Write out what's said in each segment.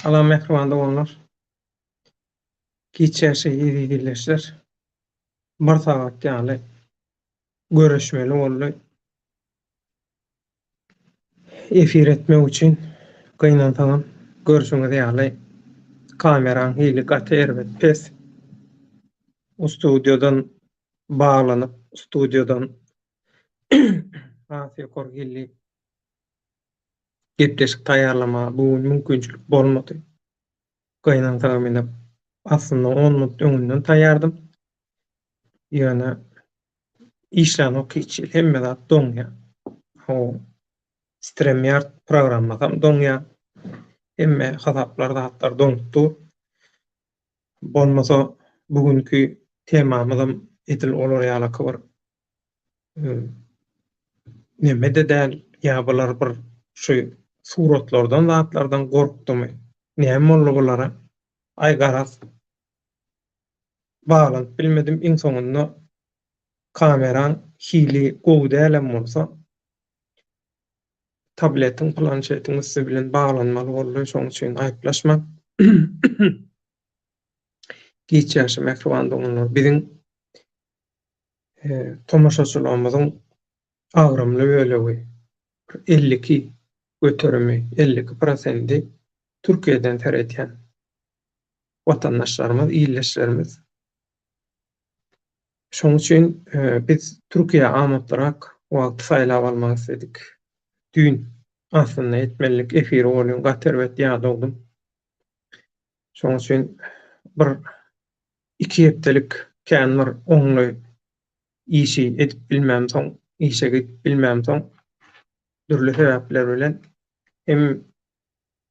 Salam mähriban doganlar. Giç ýaşy eziz ildeşler. Bir sagat ýaly görüşmeli boldy. Efir etmek üçin gynansaňam görşüňiz ýaly kameraň hili gaty erbet pes. Studiýadan baglanyp studiýadan has ýokary hilli gepleşik taýýarlamaga bu gün mümkinçilik bolmady. Gynansagam ine aslynda on minut öňünden taýýardym. Ýöne işlänok hiç hili hemme zat doňýar. O StreamYard programmasam doňýar. Hemme hasaplar zatlar doňup dur. Bolmasa bu günki temamyzam edil olar ýalaky bir neme-de däl, ýa bular bir şu suratlardan zatlardan gorkdumy, näme boldy bulara, aý garaz baglanyp bilmedim, iň soňunda kameraň hili gowy dälem bolsa tabletiň, planşetiň üsti bilen baglanmaly boldy, şoň üçin aýyplaşmaň. Giç ýaşy mähriban doganlar, biziň tomaşaçylarymyzyň agramly bölegi, bir 52 göterimi, 52 prosendi Türkiýeden seredýän watandaşlarymyz, ildeşlerimiz. Şonuň üçin biz Türkiýä amatlyrak wagty saýlap almak isledik. Düýn aslynda etmelidik efiri welin gaty erbet ýadawdym. Şonuň üçin bir iki hepdelik kän bir oňly işi edip bilmämsoň, işe gidip bilmämsoň, dürli sebäpler bilen hem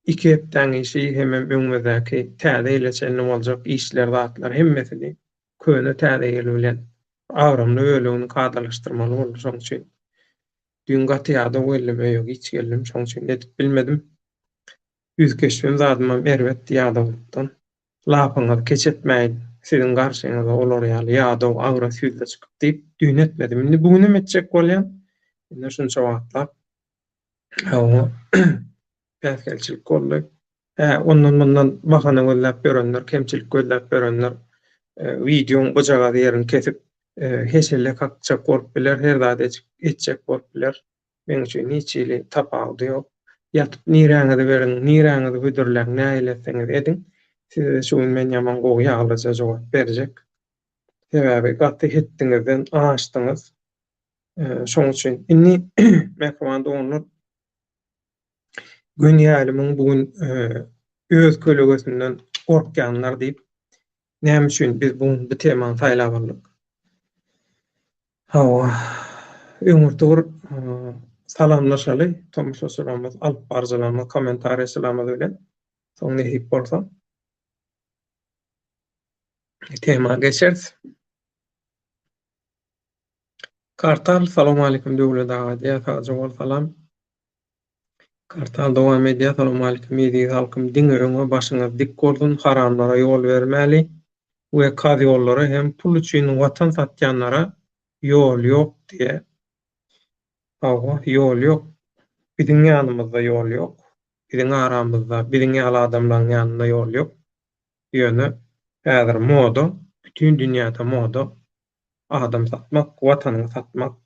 iki hepdäň işi hemem öňümizdäki täze ýyla çenli boljak işler zatlar hemmesini köne täze ýyl bilen agramly bölegini kadalaşdyrmaly boldy şoň üçin düýn gaty ýadaw geldim öýe giç geldim şoň üçin edip bilmedim ýüz keşbim zadymam erbetdi ýadawlykdan lapyňyzy keç etmäýin siziň garşyňyza olar ýaly ýadaw agras ýüzde çykyp diýip düýn etmedim indi bu günem etjek bolýan indi şunça wagtlap oňa päsgelçilik boldy. Hä, ondan-mundan bahana gözläp ýörenler, kemçilik gözläp ýörenler wideoň gyjagaz ýerini kesip, heşelle kakjak bolup biler, her zat etjek bolup biler. Meň üçin hiç hili tapawudy ýok. Ýatyp niräňizi beriň, niräňizi hödürläň, nähili etseňiz ediň. Size şu gün men ýaman gowy ýaglyja jogap berjek. Sebäbi gaty hetdiňizden aşdyňyz. Şoň üçin indi mähriban doganlar Gün ýälimiň bu gün öz kölegesinden gorkýanlar diýip, näme üçin biz bu gün bu temany saýlap aldyk? Hawa, öňürti bir salamlaşaly, tomaşaçylarymyz, alyp baryjylarymyz, kommentariýaçylarymyz bilen. Soň nesip bolsa tema geçeris. Kartal, Salowmalikim Döwlet aga diýýär, sagja bol salam. Kartal dowam edýär, Salowmalikim eziz halkym diňe öňe başyňyz dik bolsun haramlara ýol bermäli we kazýollara hem pul üçin watan satýanlara ýol ýok diýýär. Hawa ýol ýok biziň ýanymyzda ýol ýok biziň aramyzda biziň ýaly adamlaryň ýanynda ýol ýok ýöne häzir moda bütin dünýäde moda Adam satmak, watanyňy satmak,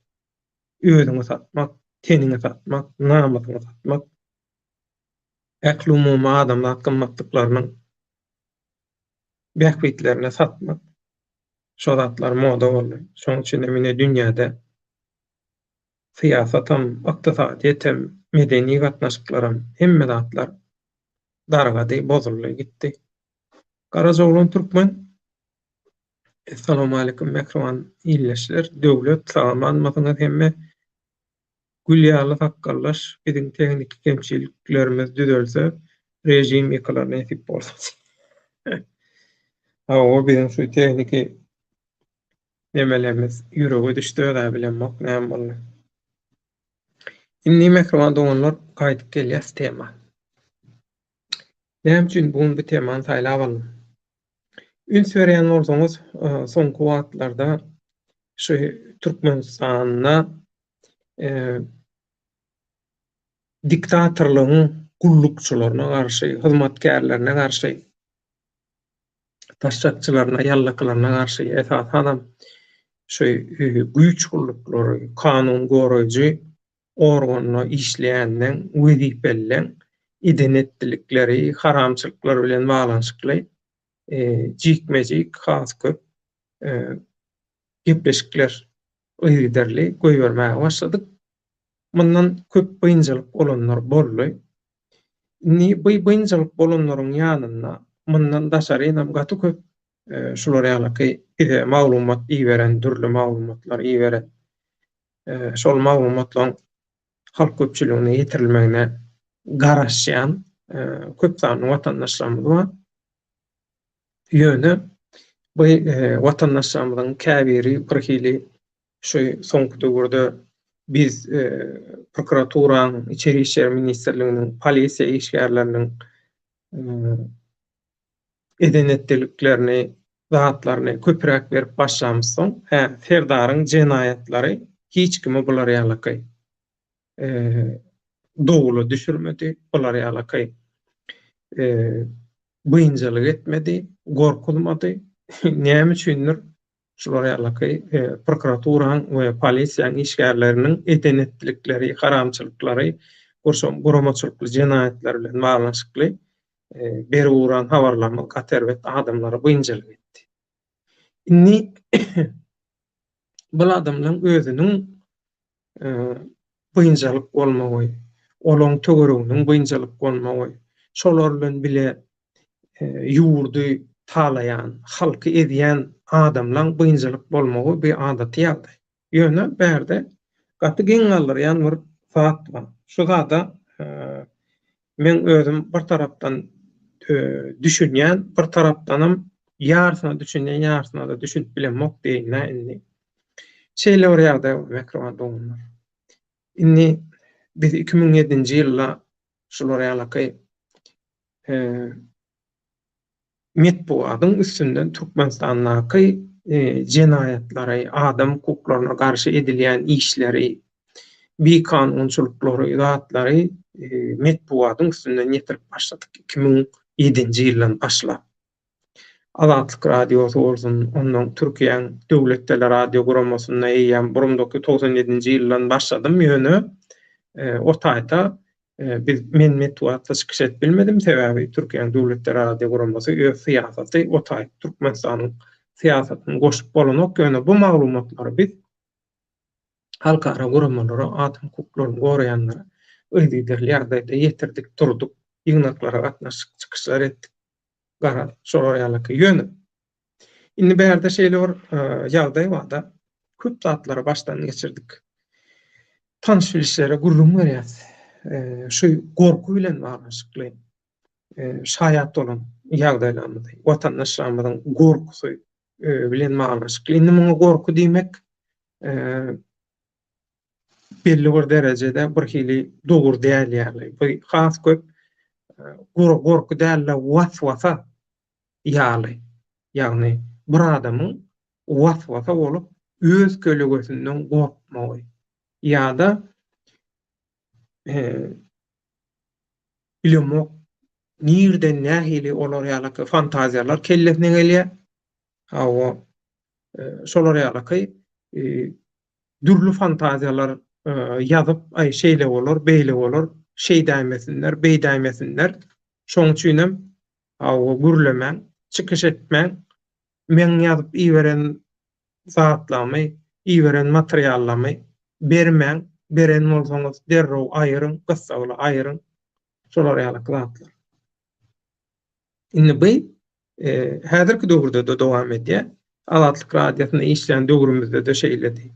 özüňi satmak, teniňi satmak, namysyňy satmak, ählumumy adamzat gymmatlyklarynyň bähbitlerine satmak, şo zatlar moda boldy. Şonuň üçin hem ine dünýäde syýasatam, ykdysadyýetem, medeni gatnaşyklaram, hemme zatlar dargady, bozuldy, gitdi. Garajaoglan türkmen Essalawmaleýkum mähriban ildeşler Döwlet sagamanmysyňyz hemme Gül ýaly sakgallaş biziň tehniki kemçiliklerimiz düzelse rejim ýykylar nesip bolsa Hawa biziň şu tehniki nemelerimiz ýürege düşdi özä bilemok näme boldy. Indi mähriban doganlar gaýdyp gelýäs tema. Näme üçin bu gün bu temany saýlap aldym? Üns berýän bolsaňyz, soňky wagtlarda şu Türkmenistanda diktatorlygyň gullukçylaryna garşy, hyzmatkärlerine garşy, taşşakçylaryna, ýallakylaryna garşy, esasanam şu güýç gulluklary, kanun goraýjy organda işleýänleň, wezipelileň eden-etdilikleri, haramçylyklary bilen baglanyşykly jikme-jik has köp gepleşikler yzygiderli goýbermäge başladyk. Mundan köp biynjalyk bolanlar boldy. Indi bu biynjalyk bolanlaryň ýanynda mundan daşarynam gaty köp şular ýalyky bize maglumat iberen, dürli maglumatlar iberen, şol maglumatlaryň halk köpçüligine ýetirilmegine garaşýan köp sanly watandaşlarymyz bar. Ýöne bu watandaşlarymyzyň käbiri birhili şu soňky döwürde biz prokuraturanyň, Içeri işler ministrliginiň, polisiýa işgärleriniň eden-etdiliklerini, zatlaryny köpräk berip başlamyzsoň, hä, Serdaryň jenaýatlary hiç kimi bular ýalaky dowula düşürmedi, bular ýalaky biynjalyk etmedi, gorkuzmady. Näme üçindir, şular ýalaky prokuraturaň we polisiýaň işgärleriniň eden-etdilikleri, haramçylyklary, guramaçylykly jenaýatlar bilen baglanyşykly berip ugran habarlarymyz gaty erbet adamlara biynjalyk etdi. Indi bul adamlaryň özüniň biynjalyk bolmagy, olaň töwereginiň biynjalyk bolmagy, şolar bilen bile ýurdy talaýan, halky ezýän adamlaň biynjalyk bolmagy bu adaty ýagdaý. Ýöne bärde gaty geň galdyrýan bir zat bar. Şu zada meň özüm bir tarapdan düşünýän, bir tarapdanam ýarsyna düşünýän, ýarsyna-da düşünip bilemok diýeýin-dä indi. Şeýle bir ýagdaý bar mähriban doganlar. Indi biz 2007-nji ýylda şular ýalaky metbugatyň üstünden Türkmenistandaky jenaýatlary, adam hukuklaryna garşy edilýän işleri, bikanunçylyklary, zatlary metbugatyň üstünden ýetirip başladyk 2007-nji ýyldan başlap. Azatlyk Radiosy bolsun, ondan Türkiýäň Döwlet Teleradio guramasynda eýýäm burundaky 97-nji ýyldan başladym, ýöne o taýda biz men metbugatda çykyş edip bilmedim, sebäbi Türkiýäň Döwlet Teleradio guramasy öz syýasaty o taý Türkmenistanyň syýasatyny goşup bolanok, ýöne bu maglumatlary biz halkara guramalara, adam hukuklaryny goraýanlara yzygiderli ýagdaýda ýetirdik durduk, ýygnaklara gatnaşdyk, çykyşlar etdik. Garaz, şolar ýalyky. Ýöne, indi bärde şeýle bir ýagdaý bar-da, köp zatlary başdan geçirdik. Tanyş-bilişlere gürrüň berýäs. Şu gorky bilen baglanyşykly şaýat bolan ýagdaýlarymyzy, watandaşlarymyzyň gorkusy bilen baglanyşykly. Indi muňa gorky diýmek belli bir derejede bir hili dogry däl ýaly. Bu has köp gorky däl-de was-wasa ýaly. Ýagny bir adamyň was-wasa bolup öz kölegesinden gorkmagy ýa-da bilemok nirden nähili olar ýaly fantaziýalar kellesine gelýär. Hawa, şolar ýalyky dürli fantaziýalar ýazyp, aý şeýle bolar, beýle bolar, şeýdäýmesinler, beýdäýmesinler. Şoň üçinem hawa gürlemäň, çykyş etmäň. Meň ýazyp iberen zatlarymy, iberen materiallarymy bermäň, beren bolsaňyz derrew aýyryň, gyssagly aýyryň. Şolar ýalyky zatlar. Indi bu häzirki döwürde-de dowam edýär. Azatlyk Radiosynda işlän döwrümizde-de şeýledi.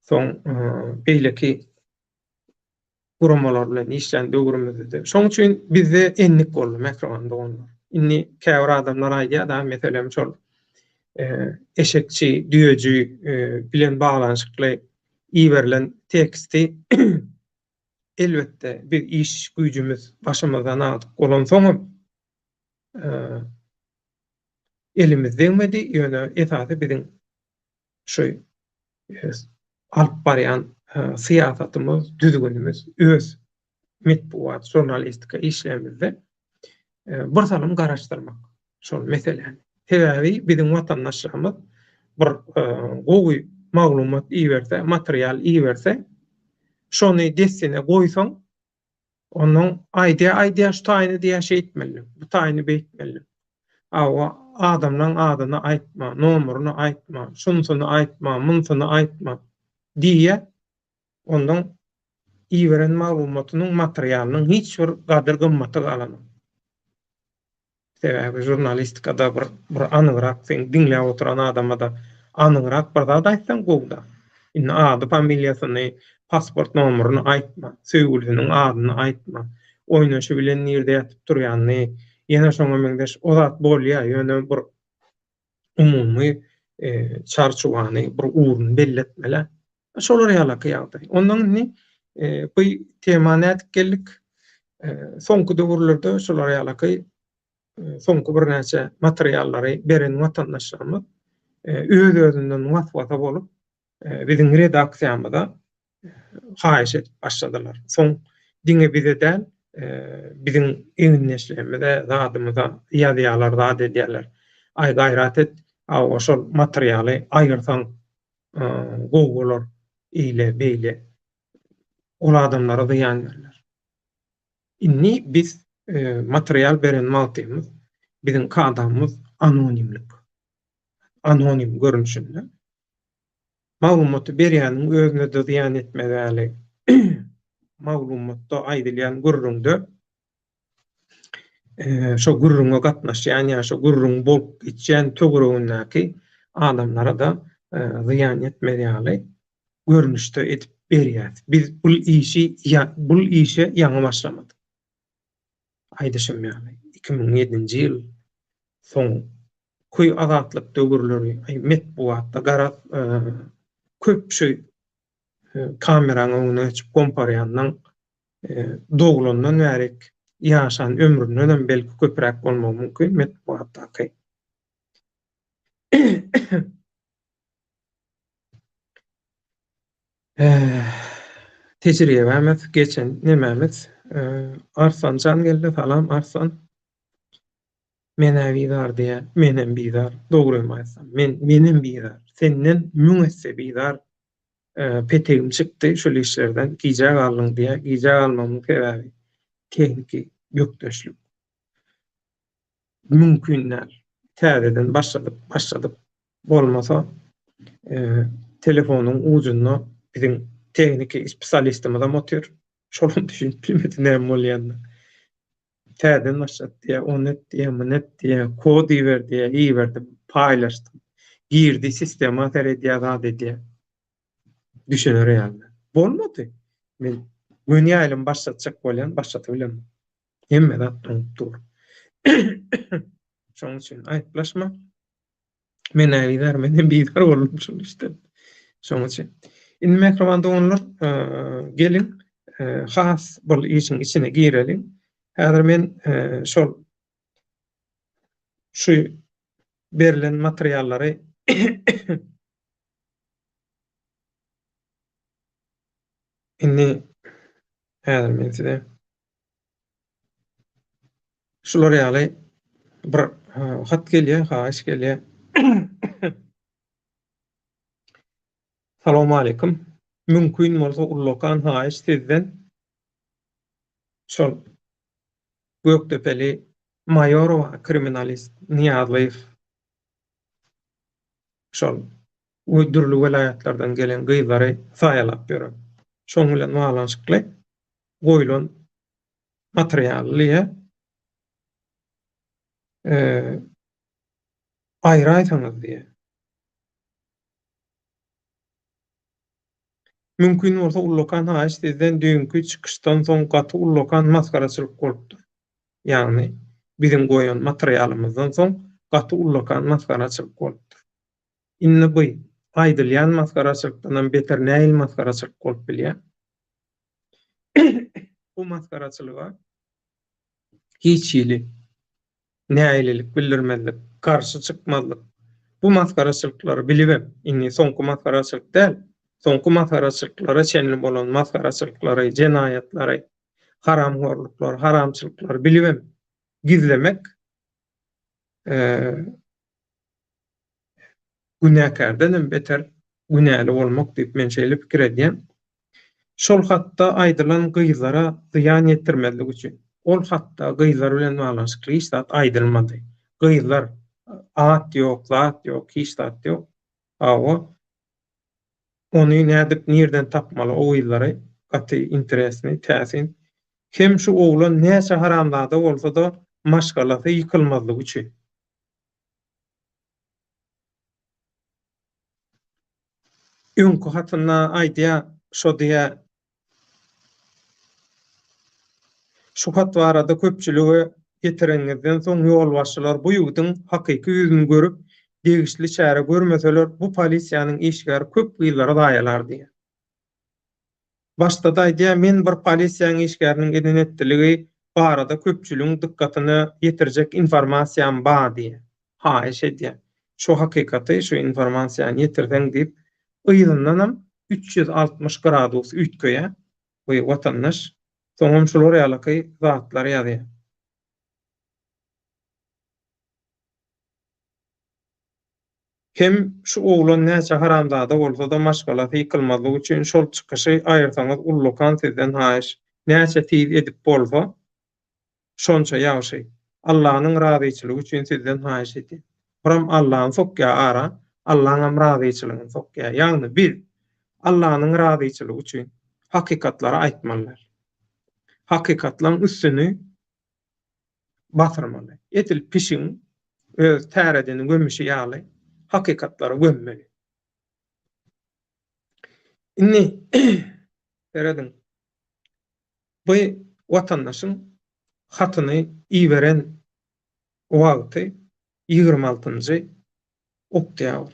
Soň beýleki guramalar bilen işlän döwrümizde-de. Şonuň üçin bizde endik boldy, mähriban doganlar. Indi käbir adamlar aýdýar-da, meselem, şol eşekçi, düýeji bilen baglanyşykly iberilen teksti elbetde biz iş güýjümiz başymyzdan agdyk bolansoňam elimiz degmedi, ýöne esasy biziň şu alyp barýan syýasatymyz, düzgünimiz öz. Metbugat, žurnalistika işlerimizde bir salym garaşdyrmak şol meseläni. Sebäbi biziň watandaşlarymyz bir gowy maglumat iberse, material iberse, şony dessine goýsaň, onnoň aýdýar, aýdýar şu taýyny diýýär şeýtmeli, bu taýyny beýtmeli. Hawa, adamlaň adyny aýtma, nomerini aýtma, şunusyny aýtma, munsuny aýtma diýýär. Ondan iberen maglumatynyň, materialynyň hiç bir gadyr-gymmaty galanok. Sebäbi žurnalistikada bir bir anygrak seň diňläp oturan adama-da anygrak bir zat aýtsaň gowy-da. Indi ady familiýasyny, pasport nomerini aýtma, söýgülisiniň adyny aýtma, oýnaşy bilen nirde ýatyp turýanyny, ýene şoňa meňzeş o zat bolýar, ýöne bir umumy çarçuwany, bir ugruny belli etmeli. Şolar ýalaky ýagdaý. Ondan indi bu tema nädip geldik? Soňky döwürlerde şolar ýalaky soňky birnäçe materiallary beren watandaşlarymyz öz-özünden was-wasa bolup, biziň redaksiýamyza haýyş edip başladylar. Soň diňe bize däl, biziň egindeşlerimize, zadymyza ýazýarlar, zat edýärler. Aý, gaýrat et, hawa, şol materialy aýyrsaň gowy bolar, eýle, beýle. Ol adamlara zyýan berler. Indi biz material beren wagtymyz biziň kadamyz anonimlik. Anonim görnüşinde. Maglumaty berýäniň özüne-de zyýan etmez ýaly maglumatda aýdylýan gürrüňde şo gürrüňe gatnaşýan ýa şo gürrüň bolup geçýän töweregindäki adamlara-da zyýan ýetmez ýaly görnüşde edip berýäs. Biz bul işi bul işe ýaňy başlamadyk. Aýdyşym ýaly, 2007-nji ýyl soň köý azatlyk döwürleri, aý metbugatda garaz köp şu kameraň öňüne geçip gomparýandan doglandan bärik ýaşan ömründenem belki köpräk bolmagy mümkin metbugatdaky. Tejribämiz, geçen nemämiz Arslanjan geldi, salam Arslan. Men-ä bizar diýýär, menem bizar, dogrymy aýtsam, men menem bizar, senden müň esse bizar. Petegim çykdy şul işlerden, gijä galdyň diýýär, gijä galmagymyň sebäbi tehniki bökdençlik. Mümkin däl. Täzeden başladyp, başladyp bolmasa telefonyň ujunda biziň tehniki spesialistimizem otyr. Şolam düşünip bilmedi näme bolýanyna. Täzeden başlat diýýär, ony et diýýär, muny et diýýär, kod iber diýýär, iberdim, paýlaşdym. Girdi, sistema seredýär, zat edýär. Düşüner ýaly. Bolmady. Men göni ýaýlym başlatjak bolýan, başlatyp bilemok. Hemme zat doňup dur. Şonuň üçin aýyplaşma. Men-ä bizar, menem bizar boldum şul işden. Şonuň üçin. Indi mähriban doganlar, geliň, has bul işiň içine gireliň. Häzir men şol şu berlen materiallary indi häzir men size Şular ýaly bir hat gelýär, haýyş gelýär. Salowmaleýkim. Mümkin bolsa ullakan haýyş sizden şol Gökdepeli maýorowa kriminalist Nyýazlyýew şol dürli welaýatlardan gelen gyzlary saýalap ýören. Şoň bilen baglanyşykly goýlan materially aýraýsaňyz diýýär. Mümkin bolsa ullakan haýyş sizden düýnki çykyşdan soň gaty ullakan masgaraçylyk bolupdyr. Ýagny biziň goýan materialymyzdan soň gaty ullakan masgaraçylyk bolupdyr. Indi bu aýdylýan masgaraçylykdanam beter nähili masgaraçylyk bolup bilýär? Bu masgaraçylyga hiç hili nägilelik bildirmezlik, garşy çykmazlyk, bu masgaraçylyklary bilibem, indi soňky masgaraçylyk däl, soňky masgaraçylyklara çenli bolan masgaraçylyklary, jenaýatlary. Haramhorluklary, haramçylyklary bilibem gizlemek günäkärdenem beter günäli bolmak diýip men şeýle pikir edýän. Şol hatda aýdylan gyzlara zyýan ýetirmezlik üçin. Ol hatda gyzlar bilen baglanyşykly hiç zat aýdylmady. Gyzlar at ýok, zat ýok, hiç zat ýok. Hawa. Ony nädip nirden tapmaly o gyzlary gaty interesny täsin. Hem şu oglan näçe haramzada bolsada maşgalasy ýykylmazlygy üçin. Öňki hatynda aýdýa şo diýä Şu hat barada köpçülige ýetireniňizden soň ýolbaşçylar bu ýigdiň hakyky ýüzüni görüp degişli çäre görmeseler bu polisiýanyň işgäri köp gyzlary zaýalar diýýär. Başda-da aýdýar men bir polisiýanyň işgäriniň eden-etdiligi barada köpçüligiň dykgatyna ýetirjek informasiýam bar diýýär. Haýyş edýär. Şu hakykaty, şu informasiýany ýetirseň diýip, yzyndanam 360 gradus üýtgeýär bu watandaş. Soňam şular ýalyky zatlar ýazýar. Hem şu oglan näçe haramzada bolsada maşgalasy ýykylmazlyk üçin şol çykyşy aýyrsaňyz ullakan sizden haýyş. Näçe tiz edip bolsa şonça ýagşy. Allanyň razyçylygy üçin sizden haýyş edýän. Buram Allany sokýa ara, Allaňam razyçylygyny sokýa. Ýagny biz Allanyň razyçylygy üçin hakykatlary aýtmaly däl. Hakykatlaň üstüni basyrmaly. Edil pişigiň öz täredini gömüşi ýaly hakykatlary gömmeli. Indi serediň. Bu watandaşyň hatyny iberen wagty 26-njy oktýabr.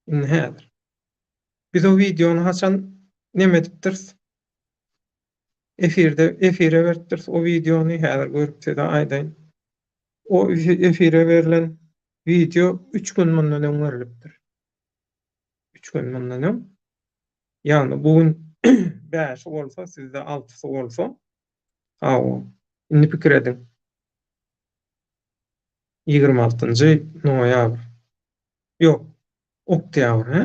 Indi häzir. Biz o wideony haçan neme edipdiris? Efirde efire beripdiris o wideony häzir görüp size aýdaýyn. O efire berlen wideo 3 gün mundan öň berlipdir. 3 gün mundan öň. Ýagny bu gün 5-i bolsa, sizde 6-sy bolsa, hawa, indi pikir ediň. 26-njy noýabr. Ýok, oktýabr, hä?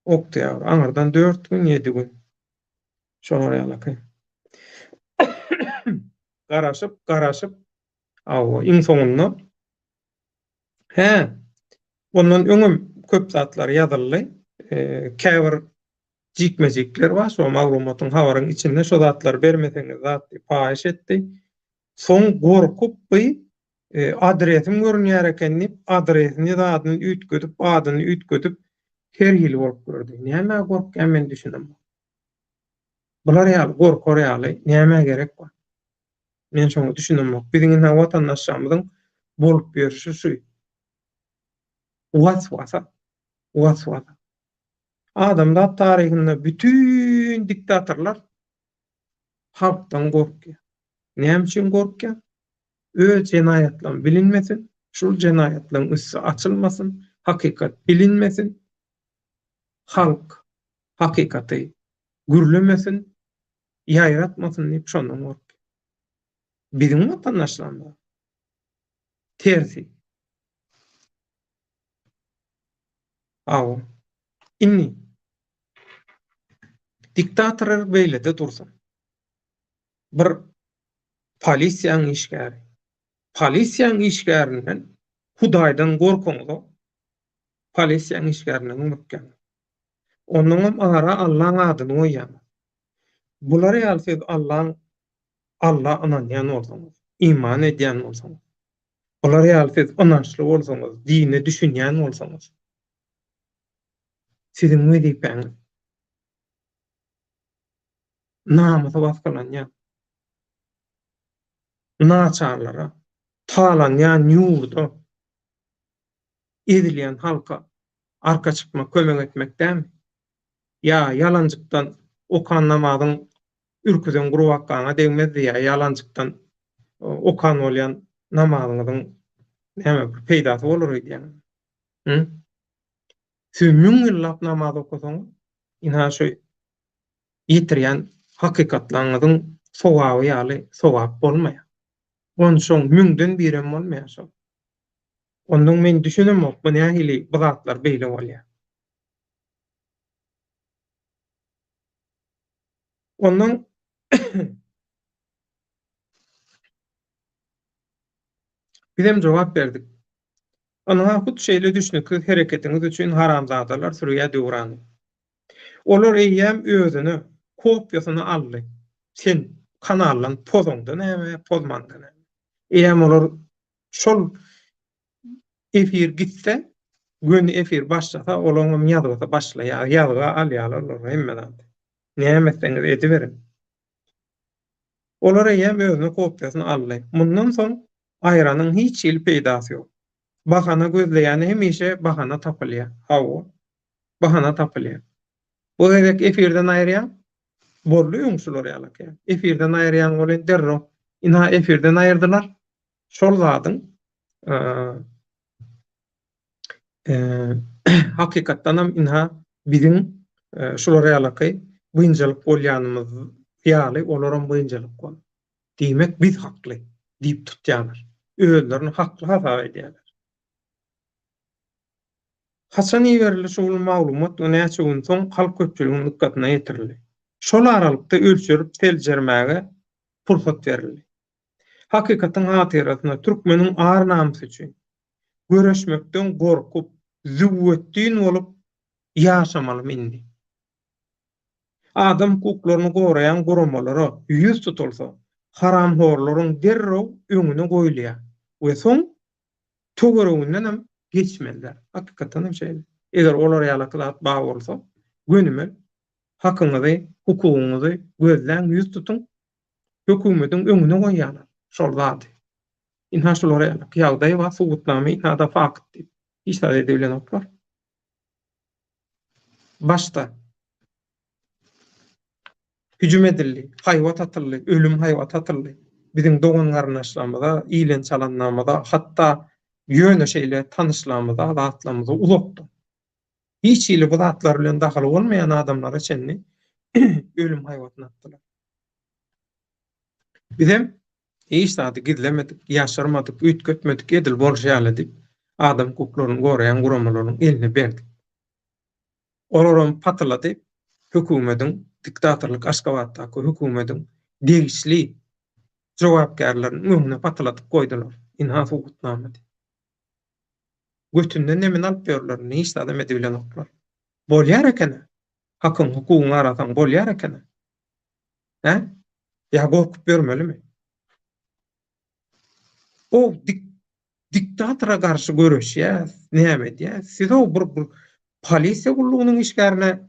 Oktýabr. Aňyrdan 4 gün, 7 gün. Şolar ýalyky. Garaşyp, garaşyp, hawa, iň soňunda hä, ondan öňem köp zatlar ýazyldy. Käbir jikme-jikler bar, şo maglumatyň, habaryň içinde şo zatlary bermeseňiz zat diýip haýyş etdi. Soň gorkup by adresim görünýär eken diýip, adresini zadyny üýtgedip, adyny üýtgedip her hili bolup gördi. Nämä gorkýan men düşünemok. Bular ýaly gorkar ýaly nämä gerek bar? Men şoňa düşünemok. Biziň ynha watandaşlarymyzyň bolup ýörşi şu. Was-wasa. Was-wasa. Adamzat taryhynda bütin diktatorlar halkdan gorkýar. Näme üçin gorkýar? Öz jenaýatlaryň bilinmesin, şul jenaýatlaryň üsti açylmasyn, hakykat bilinmesin, halk hakykaty gürlemesin, ýaýratmasyn diýip şondan gorkýar. Biziň watandaşlarymyz tersi. Hawa. Indi diktatorlar beýlede dursun. Bir polisiýaň işgäri. Polisiýaň işgärinden Hudaýdan gorkaňyzok. Polisiýaň işgärinden gorkýaňyz. Onnoňam ara Allaň adyny goýýaňyz. Bular ýaly siz Allaň Alla ynanýan bolsaňyz, iman edýän bolsaňyz, bular ýaly siz ynançly bolsaňyz, dine düşünýän bolsaňyz, siziň wezipäňiz namysy basgylanýan naçarlara, talanýan ýurda, ezilýän halka arka çykmak, kömek etmek dälmi? Ýa ýalanjykdan okan namazyň ürküzen gurbakgaňa degmez diýýär, ýalanjykdan okan bolýan namazyňyzyň näme bir peýdasy bolar öýdýäňizmi? Hı? Siz müň ýyllap namaz okasaňyz, ynha şu ýetirýän hakykatlaryňyzyň. sogaby ýaly sogap bolmaýar. Onsoň müňden birem bolmaýar şol. Ondan men düşünemok bu nähili bu zatlar beýle bolýar. Ondan bizem jogap berdik. Ynha hut şeýle düşnüksiz hereketiňiz üçin haramzadalar sürýär döwrany. Olar eýýäm özüne kopýasyny aldy. Sen kanaldan pozaňda näme, pozmaňda näme. Eýýäm olar şol efir gitse, göni efir başlasa, olaňam ýazgysy başlaýar. Ýazga alýarlar olar hemme zady. Näme etseňiz ediberiň. Olar eýýäm özüne kopýasyny aldy. Mundan soň aýranyň hiç hili peýdasy ýok. Bahana gözleýäne hemişe bahana tapylýar. Hawa, bahana tapylýar. Bu gezek efirden aýyrýaň, boldy öň şular ýalyky. Efirden aýyrýaň welin derrew, ynha efirden aýyrdylar. Şol zadyň hakykatdanam ynha biziň şular ýalaky biynjalyk bolýanymyz ýaly olaram biynjalyk bolup. Diýmek biz hakly diýip tutýarlar. Özlerini hakly hasap edýärler. Haçan iberildi şol maglumat we näçe gün soň halk köpçüliginiň dykgatyna ýetirildi? Şol aralykda ölçerip seljermäge pursat berildi. Hakykatyň hatyrasyna türkmeniň ar-namysy üçin göreşmekden gorkup, züwwetdin bolup ýaşamalymy indi? Adam hukuklaryny goraýan guramalara ýüz tutulsa, haramhorlaryň derrew öňüne goýulýar we soň töweregindenem geçmezler. Hakykatdanam şeýle. Eger olar ýalaky zat bar bolsa, gönümel hakyňyzy, hukugyňyzy gözläň, ýüz tutuň, hökümediň öňüne goýýarlar şol zady. Ynha şular ýaly ýagdaý bar, subutnama ynha-da fakt diýip. Hiç zat edibilenoklar. Başda hüjüm edildi, haýbat atyldy, ölüm haýbaty atyldy. Biziň dogan-garyndaşlarymyza, ilen-çalanlarymyza, hatda ýöne şeýle tanyşlarymyza, zatlarymyza uzakdan. Hiç hili bu zatlar bilen dahyly bolmaýan adamlara çenli ölüm haýbatyny atdylar. Bizem hiç zady gizlemedik, ýaşyrmadyk, üýtgetmedik, edil bolşy ýaly edip, adam hukuklaryny goraýan guramalaryň eline berdik. Olaram patylady, hökümediň, diktatorlyk Aşgabatdaky hökümediň degişli jogapkärleriniň öňüne patyladyp goýdular. Ynha subutnama diýip. Götünden nemini alyp ýörler, indi hiç zadam edibilenoklar. Bolýar eken-ä. Hakyň, hukugyňy arasaň bolýar eken-ä. Hä? Ýa gorkup ýörmelimi? O dik diktatora garşy göreşýäs, näme edýäs? Siz-ow bir bir polisiýa gullugynyň işgärine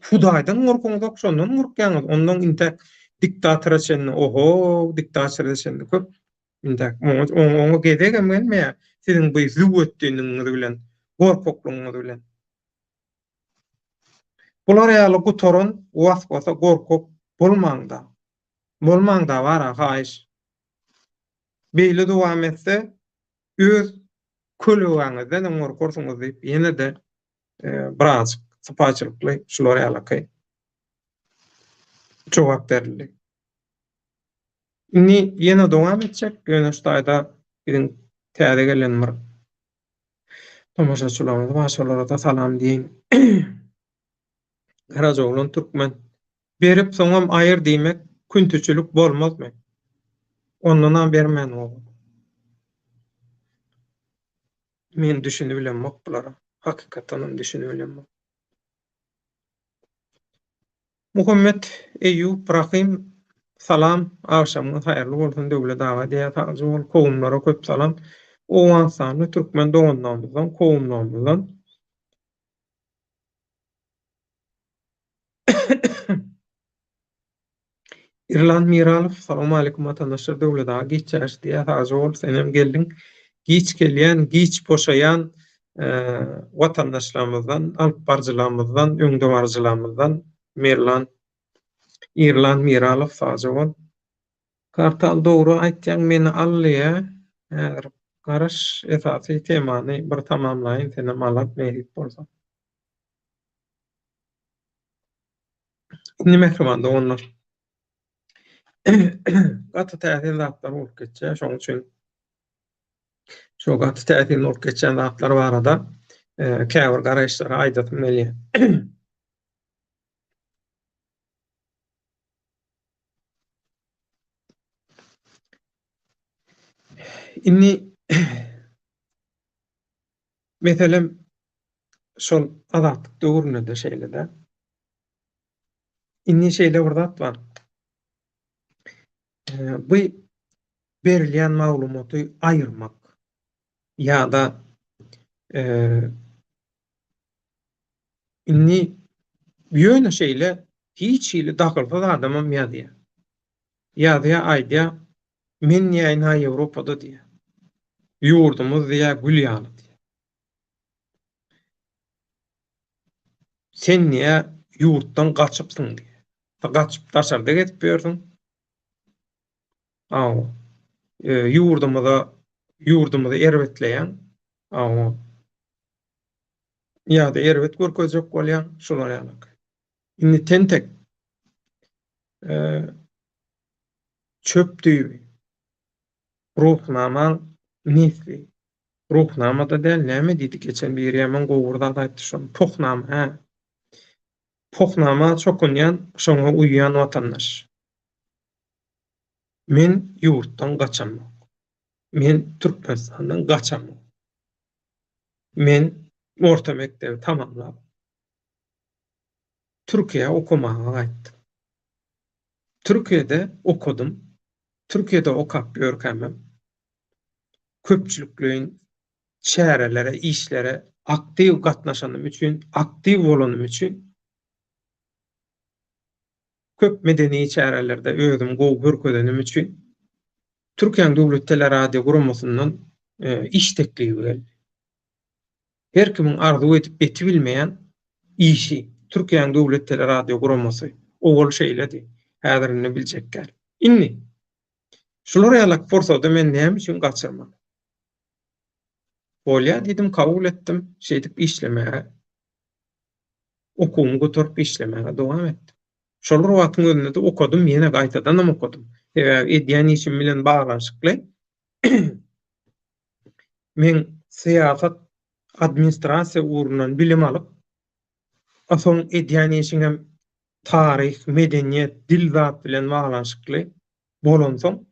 Hudaýdan gorkuňyzok, şondan gorkýaňyz. Ondan intäk diktatora çenli, oho, diktatora çenli köp. Intäk oňa oňa gezegem gelmeýär. Siziň bu züwwetdiniňiz bilen, gorkaklygyňyz bilen. Bular ýaly gutaran was-wasa gorkak bolmaňda. Bolmaňda bara haýyş. Beýle dowam etse öz kölegäňizdenem gorkarsyňyz diýip ýene-de birazjyk sypaýçylykly şular ýalaky jogap berildi. Indi ýene dowam etjek, ýöne şu taýda biziň täze gelen bir Tomaşaçylarymyz bar şolarada salam diýeýin. Garajaoglan türkmen. Berip soňam aýyr diýmek küntüçilik bolmazmy? Ondanam bermän gowy. Men düşünibilemok bulara. Hakykatdanam düşünibilemok. Muhammet Eýýup Rahym Salam agşamyňyz haýyrly bolsun Döwlet aga diýýär sagja bol kowumlara köp salam Owganystanly türkmen doganlarymyzdan kowumlarymyzdan. Irlan Miralow Salowmaleýkum watandaşlar Döwlet aga giç çaş diýýär sagja bol senem geldiň giç gelýän giç boşaýan watandaşlarymyzdan alyp baryjylarymyzdan öňdebaryjylarymyzdan Mirlan Irlan Miralow sagja bol. Kartal dogry aýtýaň meni al diýýä häzir garaş esasy temany bir tamamlaýyn senem alar nesip bolsa. Indi mähriban doganlar. Gaty täsin zatlar bolup geçýär. Şonuň üçin şo gaty täsin bolup geçýän zatlar barada käbir garaýyşlary aýdasym gelýär. Indi meselem şol azatlyk döwründe-de şeýle-de. Indi şeýle bir zat bar. Bu berilýän maglumaty aýyrmak ýa-da indi ýöne şeýle hiç hili dahylsyz adamam ýazýar. Ýazýar, aýdýar, men diýýär, ynha Ýewropada diýýär. Ýurdumyz diýýär, gül ýaly diýýär. Sen diýýär, ýurtdan gaçypsyň diýýär. Gaçyp daşarda gezip ýörsüň. Aw. Ýurdumyza, ýurdumyzy erbetleýäň. Aw. Ýa-da erbet görkezjek bolýaň, şular ýaly. Indi tentek çöp düýbi. Ruhnamaň nesli. Ruhnama-da däl, näme diýdi geçen biri ýaman gowy bir zat aýtdy şony. Pohnama, hä. Pohnama çokunýan, şoňa uýýan watandaş. Men ýurtdan gaçamok. Men Türkmenistandan gaçamok. Men orta mekdebi tamamlap, Türkiýä okamaga gaýtdym. Türkiýede okadym. Türkiýede okap ýörkämem köpçülikleýin çärelere, işlere aktiw gatnaşanym üçin, aktiw bolanym üçin köp medeni çärelerde özümi gowy görkezenim üçin Türkiýäniň Döwlet teleradio guramasyndan iş teklibi geldi. Her kimiň arzuw edip ýetibilmeýän işi Türkiýäniň Döwlet teleradio guramasy owal şeýledi, häzir indi biljek däl. Indi Şular ýalak pursady men näme üçin gaçyrmaly? Bolýa diýdim, kabul etdim, şeýdip işlemäge, okuwymy gutaryp işlemäge dowam etdim. Şol bir wagtyň özünde-de okadym, ýene gaýtadanam okadym. Sebäbi edýän işim bilen baglanyşykly men syýasat, administrasiýa ugrundan bilim alyp, a soň edýän işiňem taryh, medeniýet, dil zat bilen baglanyşykly bolansoň,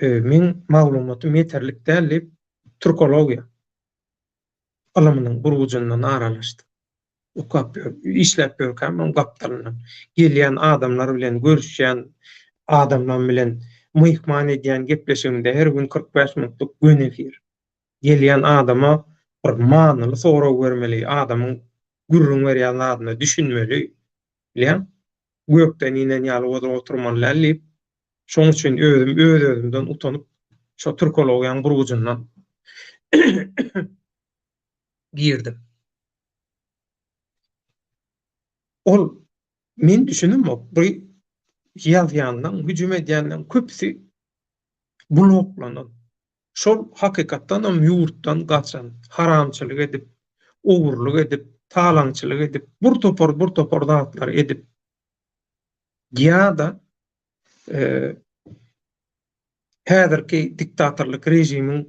meň maglumatym ýeterlik däl diýip, türkologiýa ylymynyň bir ujundan aralaşdym. Okap ýör, işläp ýörkäm oň gapdalyndan gelýän adamlar bilen görüşýän adamlar bilen myhman edýän gepleşigimde her gün 45 minutlyk göni efir. Gelýän adama bir manyly sorag bermeli, adamyň gürrüň berýän zadyna düşünmeli, bilýäň? Gökden inen ýaly bolup oturmaly däl diýip, şoň üçin özüm öz-özümden utanyp, şo türkologiýanyň bir ujundan girdim. Ol men düşünemok, bu ýazýanlaň, hüjüm edýänleň köpüsi bloklanan. Şol hakykatdanam ýurtdan gaçan, haramçylyk edip, ogurlyk edip, talaňçylyk edip, bir topar bir topar zatlary edip ýa-da häzirki diktatorlyk režimiň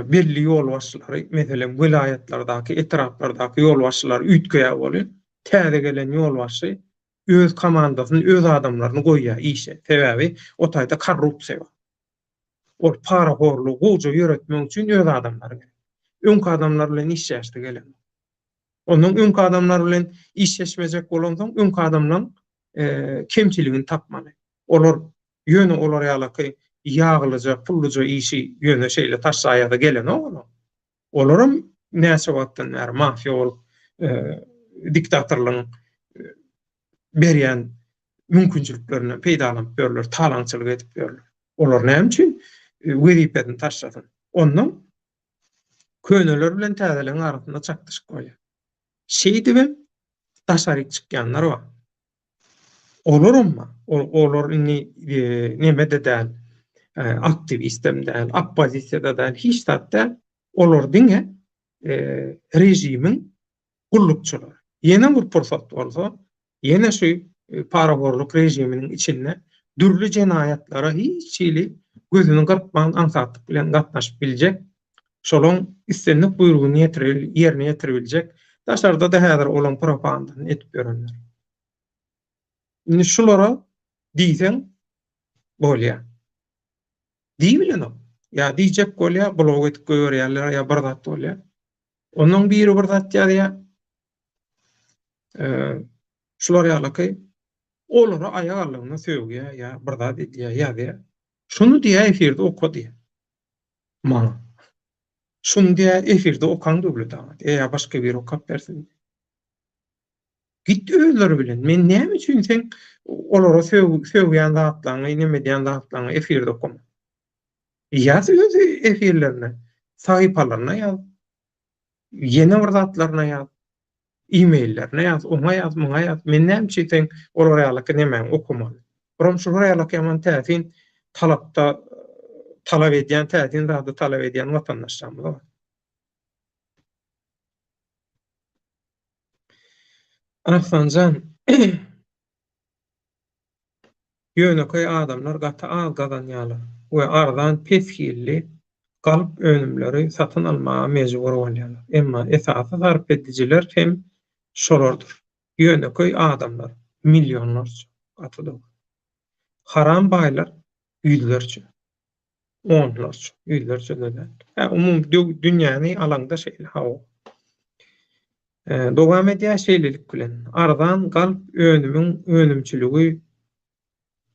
belli ýolbaşçylary, meselem, welaýatlardaky, etraplardaky ýolbaşçylar üýtgeýär welin, täze gelen ýolbaşçy öz komandasyny, öz adamlaryny goýýar işe. Sebäbi o taýda korrupsiýa bar. Ol parahorlugy gowja ýöretmek üçin öz adamlary gerek. Öňki adamlar bilen işleşdi gelenok. Ondan öňki adamlar bilen işleşmejek bolansoň, öňki adamlaň kemçiligini tapmaly. Olar ýöne olar ýalaky ýaglyja, pulluja işi ýöne şeýle taşlaýasa gelenok olar. Olaram näçe wagtdan bäri mafiýa bolup diktatorlygyň berýän mümkinçiliklerinden peýdalanyp ýörler, talaňçylyk edip ýörler. Olar näme üçin wezipesini taşlasyn? Ondan köneler bilen täzeleriň arasynda çaknyşyk bolýar. Şeýdibem daşaryk çykýanlar bar. Olaram bar. Olar indi neme-de däl, aktiwistem däl, oppozisiýa-da däl, hiç zat däl. Olar diňe režimiň gullukçylary. Ýene bir pursat bolsa, ýene şu parahorluk režiminiň içinde. Dürli jenaýatlara hiç hili gözüni gyrpman aňsatlyk bilen gatnaşyp biljek, şolaň islendik buýrugyny ýerine ýetiribiljek, daşarda-da häzir olaň propagandasyny edip ýörenler. Indi şulara diýseň bolýar. Diýibilenok. Ýa diýjek bolýar, blok edip goýberýärler ýa bir zat bolýar. Ondan biri bir zat ýazýar. Şular ýalyky olara aýak aldygyna sögýär ýa bir zat edýär, ýazýar. Şuny diýýär efirde oka diýýär. Maňa. Şuny diýýär efirde okaň Döwlet aga diýýär ýa başga biri okap bersin diýýär. Git özleri bilen. Men näme üçin seň olara sögýän zatlaryňy, neme edýän zatlaryňy efirde okamaly? Ýaz öz efirlerine, sahypalaryna ýaz. Ýene bir zatlaryna ýaz. E-maillerine ýaz, oňa ýaz, muňa ýaz. Men näme üçin seň olar ýalyky nemäňi okamaly? Biram şular ýalyky ýaman täsin talapda talap edýän, täsin zady talap edýän watandaşlarymyz bar. Arslanjan, ýönekeý adamlar gaty az gazanýarlar we arzan pes hilli galyp önümleri satyn almaga mejbur bolýarlar. Emma esasy sarp edijiler hem şolardyr. Ýönekeý adamlar millionlarça. Gaty dogry. Haram baýlar ýüzlerçe. Onlarça, ýüzlerçe-de däl. Hä, umumy dünýäni alaňda şeýle, hawa. Dowam edýär şeýlelik bilen, arzan galp önümiň önümçiligi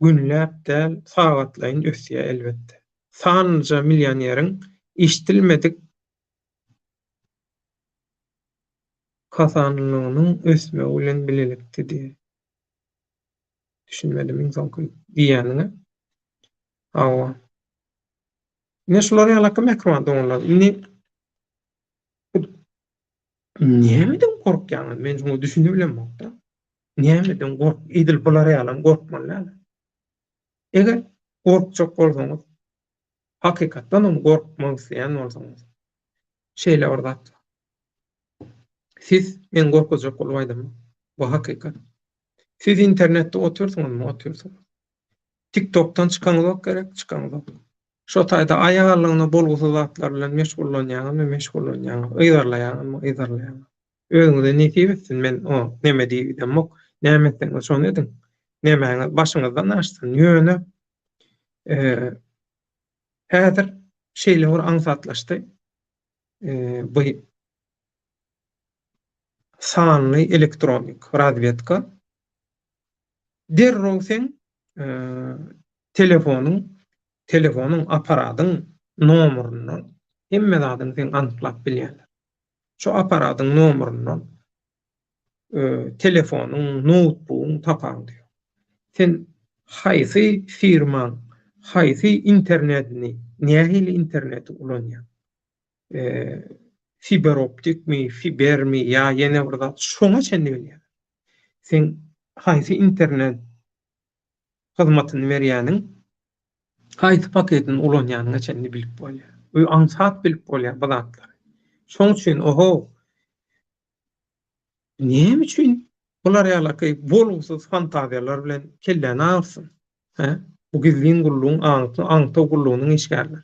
günläp däl, sagatlaýyn ösýär elbetde. Sanlyja millioneriň eşidilmedik kasanlylygynyň ösmegi bilen bilelikde diýýär. Düşünmedim iň soňky diýýäniňe. Hawa. Ine şular ýalaky mähriban doganlar. Indi nämeden gorkýaňyz? Men şuňa düşünibilemok-da. Nämeden gork, edil bular ýalam gorkmaly däl. Eger gorkjak bolsaňyz, hakykatdan hem gorkmak isleýän bolsaňyz, şeýle bir zat bar. Siz men gorkuzjak bolup aýdamok. Bu hakykat. Siz internetde otyrsyňyzmy? Otyrsyňyz. TikTokdan çykaňyzok gerek? Çykaňyzok. Şo taýda aýagallygyna bolgusyz zatlar bilen meşgullanýaňyzmy? Meşgullanýaňyz. Yzarlaýaňyzmy? Yzarlaýaňyz. Özüňize nesip etsin, men o neme diýip gidemok. Näme etseňiz şony ediň. Nemäňiz başyňyzdan aşsyn. Ýöne häzir şeýle bir aňsatlaşdy. Bu sanly elektronik razwedka derrew seň telefonyň telefonyň apparadyň nomeryndan hemme zadyňy seň anyklap bilýärler. Şu apparadyň nomeryndan telefonyň, noutbugyň tapawudy ýok. Sen haýsy firmaň haýsy internetini, nähili interneti ulanýaň? Fiberoptikmi, fibermi ýa ýene bir zat şoňa çenli bilýärler. Sen haýsy internet hyzmatyny berýäniň, haýsy paketini ulanýanyňa çenli bilip bolýar. Bu aňsat bilip bolýar bu zatlary. Şoň üçin oho näme üçin bular ýalaky bolgusyz fantaziýalar bilen kelläni agyrsyn? Hä? Bu gizlin gullugyň aňtaw gullugynyň işgärleri.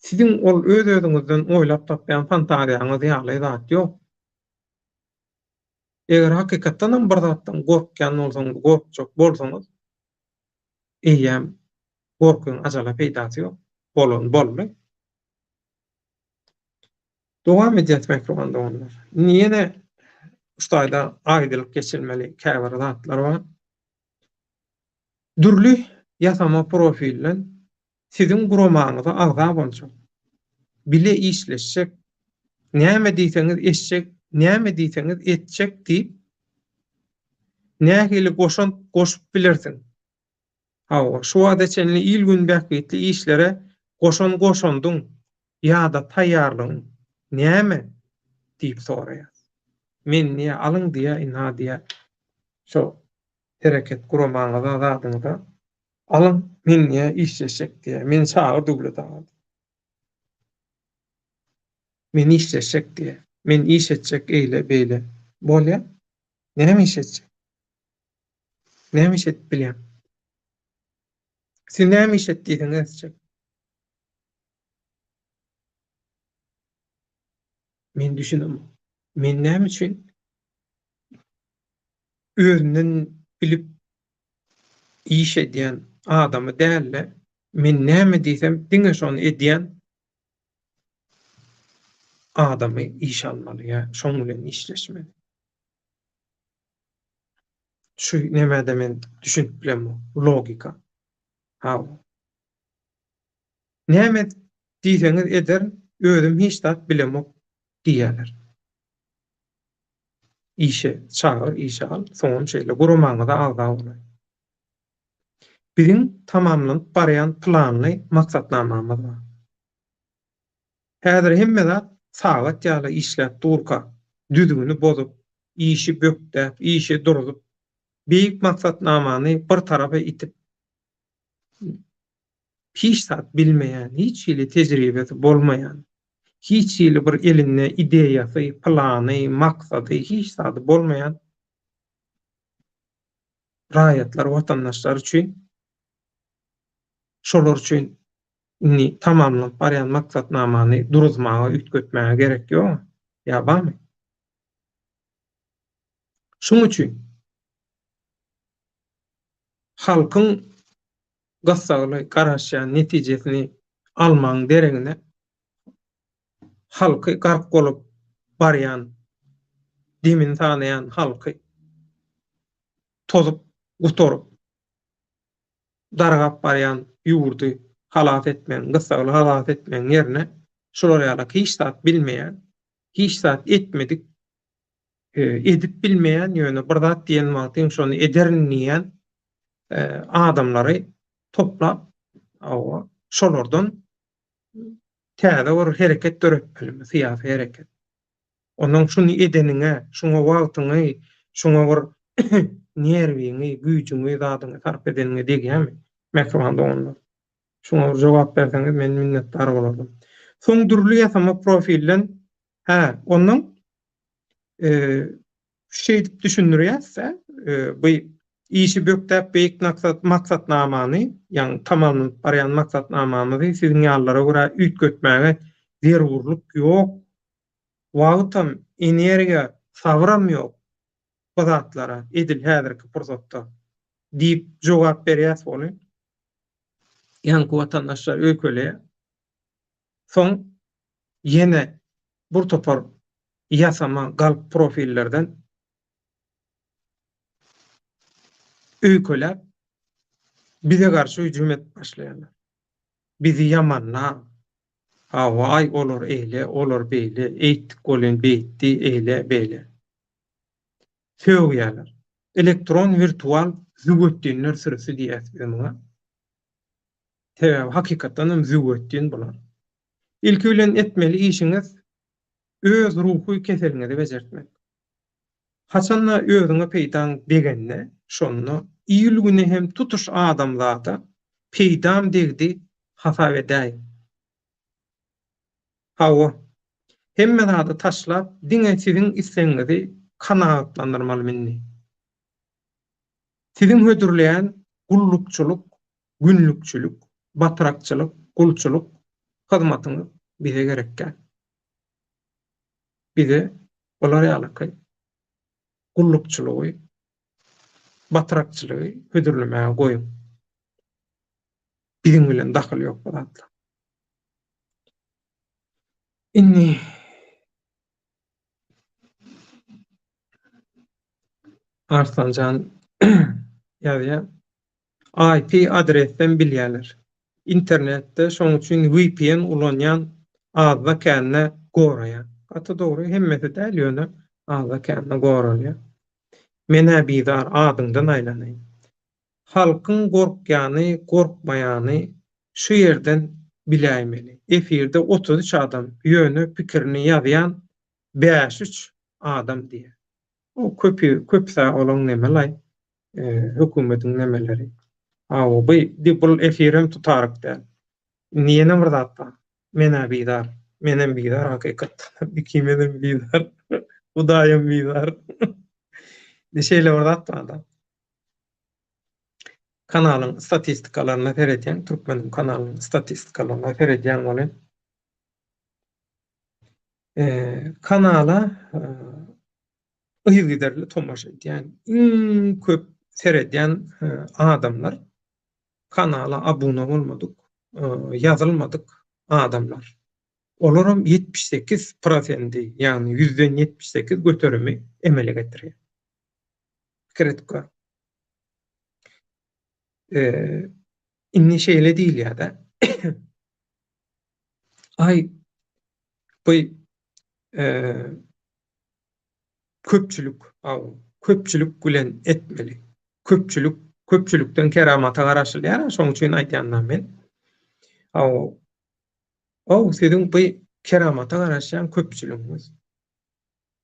Siziň ol öz-özüňizden oýlap tapýan fantaziýaňyz ýaly zat ýok. Eger hakykatdanam bir zatdan gorkýan bolsaňyz, gorkjak bolsaňyz, eýýäm gorkyň ajala peýdasy ýok. Bolan boldy. Dowam edýäs mähriban doganlar. Indi ýene şu taýda aýdylyp geçilmeli käbir zatlar bar. Dürli ýasama profilden siziň guramaňyza agza boljak, bile işleşjek, näme diýseňiz eşjek, näme diýseňiz etjek diýip, nähili goşant goşup bilersiň? Hawa, şu wagta çenli il-gün bähbitli işlere goşan goşandyň ýa-da taýýarlygyň näme? diýip soraýar. Men diýýär, alyň diýýär, ynha diýýär, şo hereket guramaňyza, zadyňyza Alyň, men diýýär, işleşjek diýýär. Meni çagyr Döwlet aga diýýär. Men işleşjek diýýär. Men iş etjek eýle, beýle. Bolýar. Näme iş etjek? Näme iş edip bilýäň? Siz näme iş et diýseňiz etjek. Men düşünemok. Men näme üçin özünden bilip iş edýän adamy däl-de, men näme diýsem diňe şony edýän adamy işe almaly ýa şoň bilen işleşmeli. Şu nämede men düşünip bilemok, logika. Hawa. Näme diýseňiz ederin, özüm hiç zat bilemok diýýärler. Işe çagyr, işe al, soňam şeýle guramaňyza agza bolaý. Biziň tamamlanyp barýan planly maksatnamamyz bar. Häzir hemme zat sagat ýaly işläp durka, düzgüni bozup, işi bökdäp, işi durzup, beýik maksatnamany bir tarapa itip, hiç zat bilmeýän, hiç hili tejribesi bolmaýan, hiç hili bir elinde ideýasy, plany, maksady, hiç zady bolmaýan raýatlar, watandaşlar üçin şolar üçin indi tamamlanyp barýan maksatnamany duruzmaga, üýtgetmäge gerek ýok, ýa barmy? Şuň üçin halkyň gyssagly garaşýan netijesini almagyň deregine halky gark bolup barýan, demini sanaýan halky tozup, gutaryp, dargap barýan ýurdy halas etmegiň, gyssagly halas etmegiň ýerine şular ýaly hiç zat bilmeýän, hiç zat etmedik, edip bilmeýän, ýöne bir zat diýen wagtyň şony ederin diýýän adamlary toplap, hawa, şolardan täze bir hereket döretmelimi, syýasy hereket. Ondan şuny edeniňe, şuňa wagtyňy, şuňa bir nerwiňi, güýjüňi, zadyňy sarp edeniňe degýärmi, mähriban doganlar? Şuňa bir jogap berseňiz, men minnetdar bolardym. Soň dürli ýasama profilden, hä, ondan şeýdip düşündirýäs-dä, bu işi bökdäp beýik maksatnamany, ýagny tamamlanyp barýan maksatnamamyzy siziň ýalylara görä üýtgetmäge zerurlyk ýok. Wagtam, energiýa, sabyram ýok bu zatlara edil häzirki pursatda diýip jogap berýäs welin, ýaňky watandaşlar öýkeleýär. Soň ýene bir topar ýasama galp profillerden öýkeläp, bize garşy hüjüm edip başlaýarlar. Bizi ýamanlap, hawa, aý olar eýle, olar beýle, eýtdik welin beýtdi, eýle, beýle. Sögýärler. Elektron wirtual züwwetdinler sürüsi diýýäs biz muňa. Sebäbi hakykatdan hem züwwetdin bular. Ilki bilen etmeli işiňiz öz ruhy keseliňizi bejertmek. Haçanda özüňe peýdaň degende, şonda il-güne hem tutuş adamzada peýdam degdi hasap edäýiň. Hawa, hemme zady taşlap diňe siziň islegiňizi kanagatlandyrmaly indi. Siziň hödürleýän gullukçylyk, günlükçilik, batrakçylyk, gulçulyk hyzmatyňyz bize gerek däl. Bize bular ýalyky gullukçylygy, batrakçylygy hödürlemäge goýuň. Biziň bilen dahyly ýok bu zatlar. Indi Arslanjan ýazýar. IP adresden bilýärler. Internetde şoň üçin VPN ulanýan azda kände goraýar. Gaty dogry hemmesi däl ýöne azda kände goralýar. Menä bizar adyňdan aýlanaýyn. Halkyň gorkýany gorkmaýany şu ýerden biläýmeli. Efirde 33 adam ýöne pikirini ýazýan bäş-üç adam diýýär. O köpi köpüsä olaň nemelaý hökümetiň nemeleri. Hawa, bu di bul efirem tutaryk däl. Indi ýene bir zat bar. Men-ä bizar. Menem bizar hakykatdan. Ikimizem bizar. Hudaýam bizar. Indi şeýle bir zat bar-da. Kanalyň statistikalaryna seredýäň, Türkmeniň kanalynyň statistikalaryna seredýäň welin, kanala yzygiderli tomaşa edýän, iň köp seredýän adamlar kanala abuna bolmadyk, ýazylmadyk adamlar. Olaram 78 prosendi, ýagny ýüzden 78 göterimi emele getirýär. Pikir edip gör. Indi şeýle diýilýär-de. Aý, bu köpçülik, köpçülik bilen etmeli. Köpçülik, köpçülikden keramata garaşylýar, şonuň üçin aýdýan-da men. Aw, siziň bu keramata garaşýan köpçüligiňiz.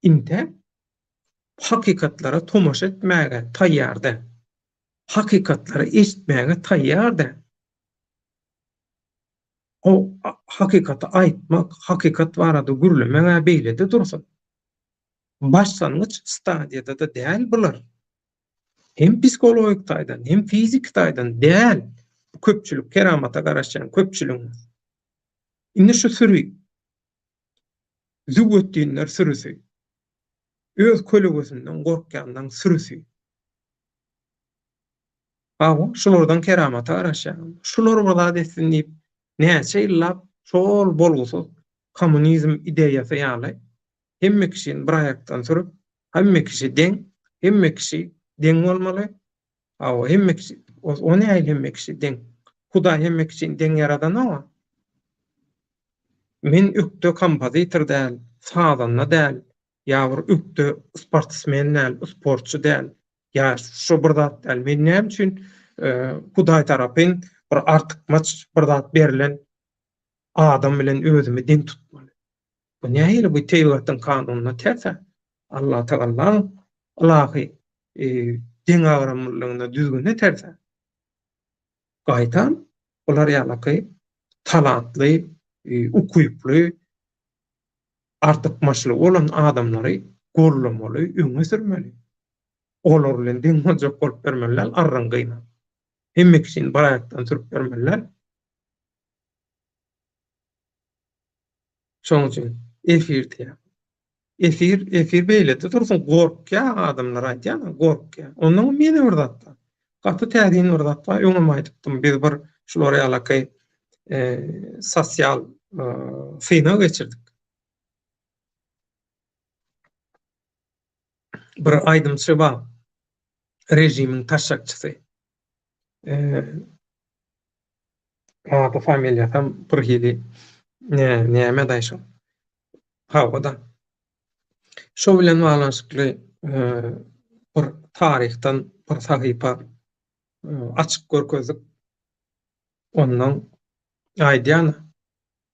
Intäk hakykatlara tomaşa etmäge taýýar däl. Hakykatlary eşitmäge taýýar däl. O hakykaty aýtmak, hakykat barada gürlemek-ä beýle-de dursun. Başlangyç stadiýada-da däl bular. Hem psihologik taýdan, hem fiziki taýdan däl. Bu köpçülik, keramata garaşýan köpçüligiň. Indi şu süri, züwwetdinler sürüsi, öz kölegesinden gorkýanlaň sürüsi. Hawa, şulardan keramata garaşýaň. Şular bir zat etsin diýip, näçe ýyllap şol bolgusyz kommunizm ideýasy ýaly hemme kişini bir aýakdan sürüp, hemme kişi deň, hemme kişi deň bolmaly. Hawa, hemme kişi, o nähili hemme kişi deň? Hudaý hemme kişini deň ýaradanok-a. Men ökde kompozitor däl, sazanda däl, ýa bir ökde sportsmen däl, sportçy däl, ýa şu bir zat däl. Men näme üçin Hudaý tarapyn bir artykmaç bir zat berlen adam bilen özümi deň tutmaly? Bu nähili bu tebigatyň kanunyna ters-ä. Allatagalaň ylahy deňagramlylygyna, düzgünine ters-ä. Gaýtam bular ýalaky talantly, ukyply, artykmaçlygy bolan adamlary gollamaly, öňe sürmeli. Olar bilen deň boljak bolup ýörmeli däl, arryn gynap. Hemme kişini bir aýakdan sürüp ýörmeli däl. Şonuň üçin efir diýýär. Efir, efir beýlede dursun, gorkýar adamlar aýdýan, gorkýar. Ondan ýene bir zat bar. Gaty täsin bir zat bar. Öňem aýdypdym, biz bir şular ýalaky e, sosial e, synag geçirdik. Bir aýdymçy bar. Režimiň taşşakçysy. E, Ady familiýasam bir hili näme daý şo. Hawa-da. Şo bilen baglanyşykly bir taryhdan bir sahypa açyp görkezdik. Ondan aýdýan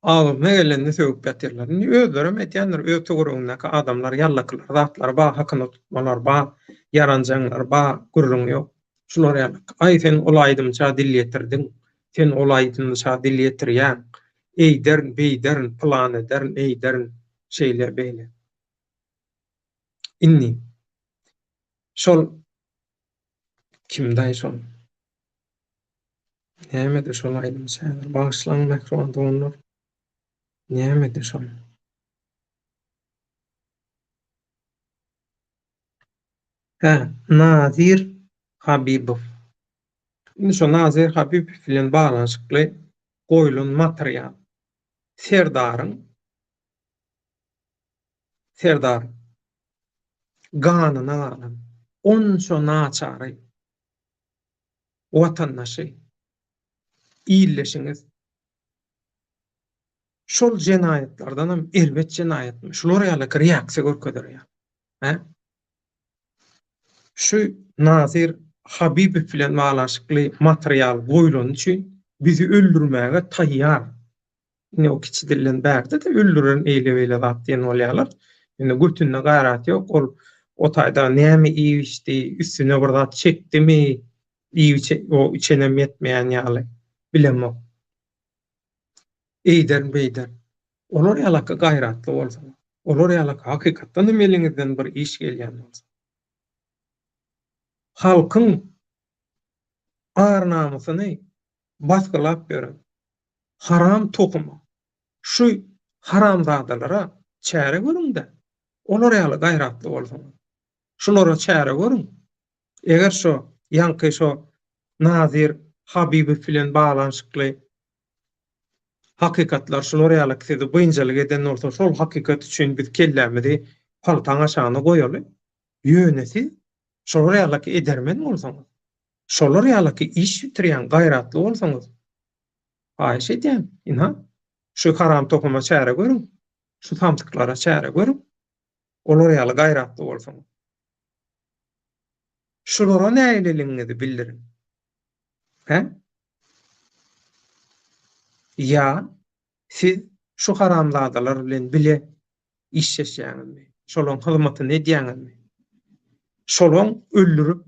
Agzyna gelenini sögüp ýatyrlar. Indi özlerem edýändir, öz töweregindäki adamlar ýallakylar zatlary bar, hakyna tutmalar bar, ýaranjaňlar bar, gürrüň ýok. Şular ýaly, aý sen ol aýdymça dil ýetirdiň, sen ol aýdymça dil ýetirýäň, eýderin, beýderin, pylan ederin, eýderin, şeýle, beýle. Indi şol kimdaý şol? Nämedi şol aýdymçy häzir? Bagyşlaň mähriban doganlar. Nämedi şol? Hä, Nazir Habibow. Indi şo Nazir Habibow bilen baglanyşykly goýlan material. Serdaryň Serdar ganyna galan onça naçary watandaşy, ildeşiňiz şol jenaýatlardanam erbet jenaýatmy? Şular ýaly reaksiýa görkezer ýaly. Hä? Şu Nazir Habibow bilen baglanyşykly material goýlany üçin bizi öldürmäge taýýar. Indi o kiçi dilden bärde-de öldürerin eýle-beýle zat diýen bolýarlar. Indi götünde gaýrat ýok, ol o taýda näme iýip-içdi, üstüne bir zat çekdimi, iýip-içe, o içenem ýetmeýän ýaly, bilemok. Eýderin, beýderin. Olar ýalaka gaýratly bolsalar, olar ýalaka hakykatdan hem eliňizden bir iş gelýän bolsa, halkyň. ar-namysyny basgylap ýören haram tohuma, şu haramzadalara çäre görüň-dä. Olar ýaly gaýratly bolsaňyz. Şulara çäre görüň. Eger şo ýaňky şo Nazir Habibow bilen baglanyşykly hakykatlar şular ýaly sizi biynjalyk eden bolsa, şol hakykat üçin biz kellämizi paltaň aşagyna goýaly. Ýöne siz şolar ýalyky edermen bolsaňyz, şolar ýalyky iş bitirýän gaýratly bolsaňyz, haýyş edýän, ynha, şu haram tohuma çäre görüň, şu samsyklara çäre görüň, olar ýaly gaýratly bolsaňyz. Şulara nägileligiňizi bildiriň. Hä? Ýa siz şu haramzadalar bilen bile işleşýäňizmi? Şolaň hyzmatyny edýäňizmi? Şolaň öldürip,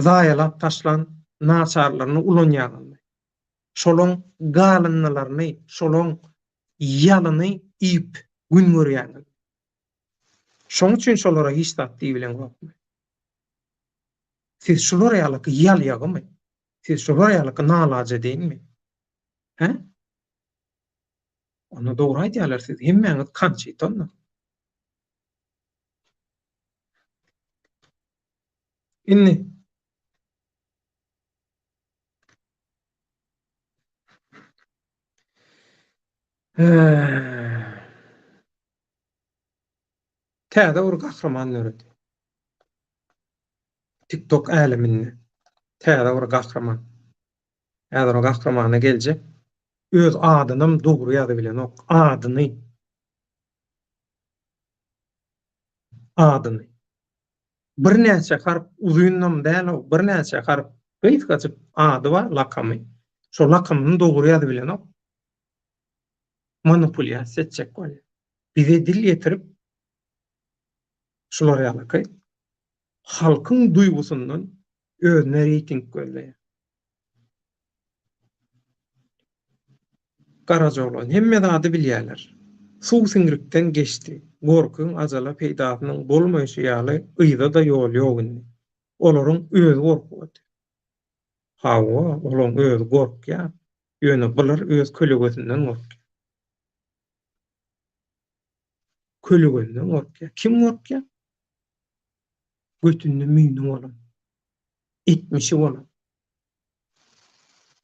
zaýalap taşlan naçarlaryny ulanýaňyzmy? Şolaň galyndylaryny, şolaň ýalyny iýip gün görýäňizmi? Şoň üçin şolara hiç zat diýibileňzokmy? Siz şular ýalyky ýalýagymy? Siz şular ýalyky nalajedeýinmi? Hä? Onda dogry aýdýarlar siz hemmäňiz kançit onda. Indi Täze bir gahryman döredi. TikTok äleminde täze bir gahryman. Häzir o gahrymana geljek. Öz adynam dogry ýazybilenok. Adyny. Adyny. Birnäçe harp uzynam däl-ow, birnäçe harp gysgajyk ady bar, lakamy. Şo lakamyny dogry ýazybilenok. Manipulýasiýa etjek bolýar. Bize dil ýetirip şular ýalyky halkyň duýgusyndan özüne reýting gözleýär. Garajaoglan hemme zady bilýärler. Suw siňrikden geçdi. Gorkyň ajala peýdasynyň bolmaýşy ýaly yza-da ýol ýok indi. Olaryň özi gorkup otyr. Hawa, olaň özi gorkýar. Ýöne bular öz kölegesinden gorkýar. Kölegesinden gorkýar. Kim gorkýar? Götünde müýni bolan, etmişi bolan,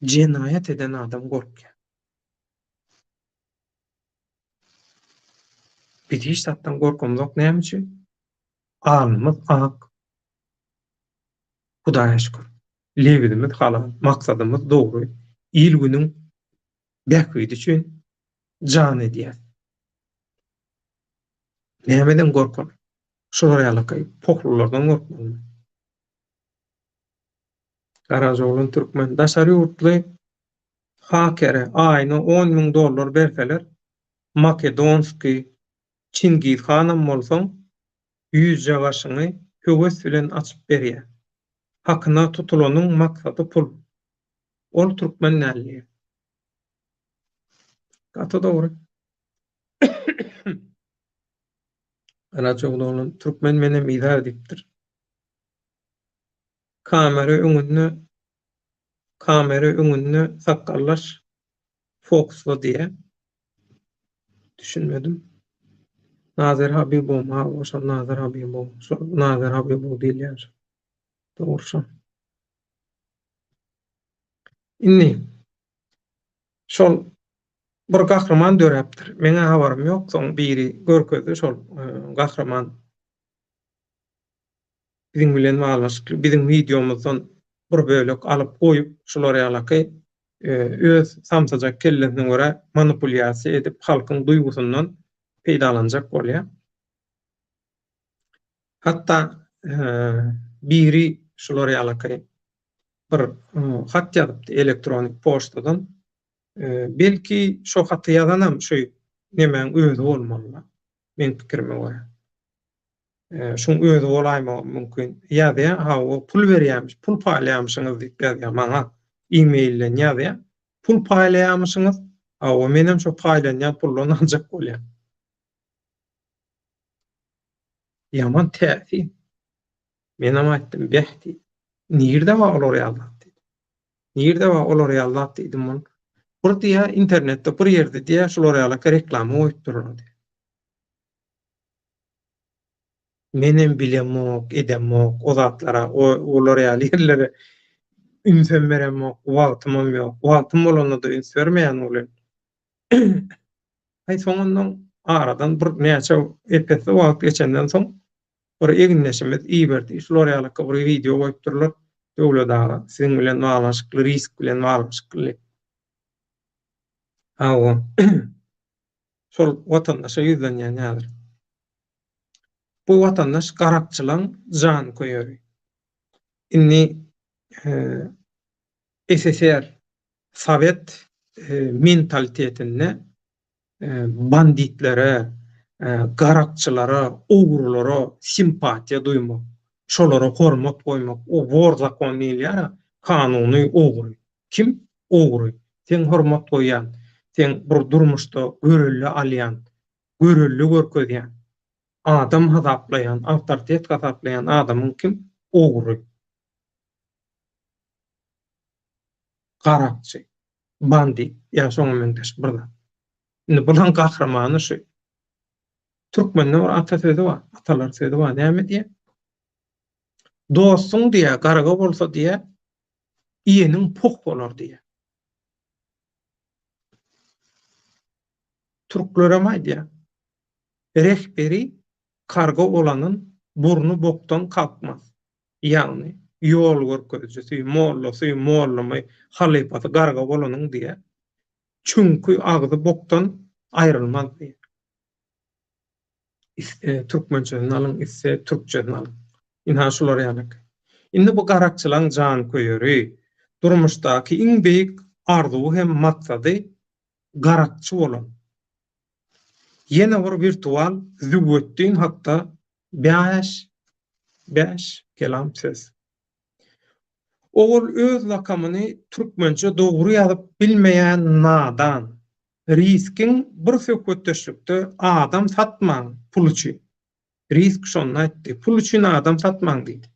jenaýat eden adam gorkýar. Biz hiç zatdan gorkamzok näme üçin? Alnymyz ak. Hudaýa şükür. Lebizimiz halal, maksadymyz dogry, il-günüň bähbidi üçin jan edýäs. Nämeden gorkaly? Şular ýalyky pohlulardan gorkmalymy? Garajaoglan türkmen daşary ýurtly hakere aýyna 10 mün dollar berseler, Makedonskiý, Çingiz hanam bolsaň, ýüzjagaşyňy höwes bilen açyp berýär. Hakyna tutulanyň maksady pul. Ol türkmen däl diýýär. Gaty dogry. Garajaoglan türkmen menem yzar diýipdir. Kamera öňünde kamera öňünde sakgallaş fokusla diýýär. Düşünmedim. Nazir Habibow, ha, şol Nazir Habibow, şol Nazir Habibow diýilýär. Dogry şol. Indi şol bir gahryman döräpdir. Meňä habarym ýok, soň biri görkezdi şol e, gahryman biziň bilen baglanyşykly biziň wideomyzdan bir bölek alyp goýup şular ýalaky e, öz samsyjak kellesine görä manipulýasiýa edip halkyň duýgusyndan peýdalanjak bolýar. Hatda e, biri şular ýalaky bir hat ýazypdy elektronik poçtadan. Belki şo haty ýazanam şu nemäň özi bolmaly-da, meň pikirime görä. Şuň özi bolaýmagam mümkin. Ýazýar, hawa, pul berýärmiş, pul paýlaýarmyşyňyz diýip ýazýar maňa. E-mailden ýazýar. Pul paýlaýarmyşyňyz, hawa, menem şo paýlanýan puldan aljak bolýan. Ýaman täsin. Menem aýtdym, beh diýdim. Nirde bar olar ýaly zat diýdim. Nirde bar olar ýaly zat diýdim ol. Bir diýýär internetde bir ýerde diýýär şular ýalaka reklama goýup durlar diýýär. Menem bilemok, edemok o zatlara, olar ýaly ýerlere ünsem beremok, wagtymam ýok. Wagtym bolanda-da üns bermeýän welin. Aý soňundan aradan bir näçe ep-esli wagt geçenden soň bir egindeşimiz iberdi. Şular ýalyky bir wideo goýupdyrlar. Döwlet aga, siziň bilen baglanyşykly, risk bilen baglanyşykly. Hawa. Şol watandaşa ýüzlenýän häzir. Bu watandaş garakçylaň janköýeri. Indi SSR sowet mentalitetinde banditlere, garakçylara, ogrulara simpatiýa duýmak, şolara hormat goýmak, o wor zakon diýilýär-ä, kanuny ogry. Kim? Ogry. Seň hormat goýýan, seň bir durmuşda görelde alýan, görelde görkezýän, adam hasaplaýan, awtoritet hasaplaýan adamyň kim? Ogry. Garakçy, bandit ýa şoňa meňzeş bir zat. Indi bulaň gahrymany şu. Türkmende bir ata sözi bar, atalar sözi bar. Näme diýýär? Dostuň diýýär, garga bolsa diýýär, iýeniň poh bolar diýýär. Türklerem aýdýar. Rehberi karga olanyn burny bokdan kalkmaz. Ýagny, ýol görkezijisi, mollasy, mollumy, halypasy garga bolanyň diýýär. Çüňki agzy bokdan aýrylmaz diýýär. Isle türkmençesini alyň, isle türkçesini alyň. Ynha şular ýalyk. Indi bu garakçylaň janköýeri, durmuşdaky iň beýik arzuwy hem maksady garakçy bolan. Ýene bir wirtual Züwwetdin hakda Bäş, bäş kelam söz. Ogul öz lakamyny türkmençe dogry ýazyp bilmeýän nadan. Riskiň bir söhbetdeşlikde adam satmaň pul üçin. Risk şonda aýtdy. Pul üçin adam satmaň diýdi.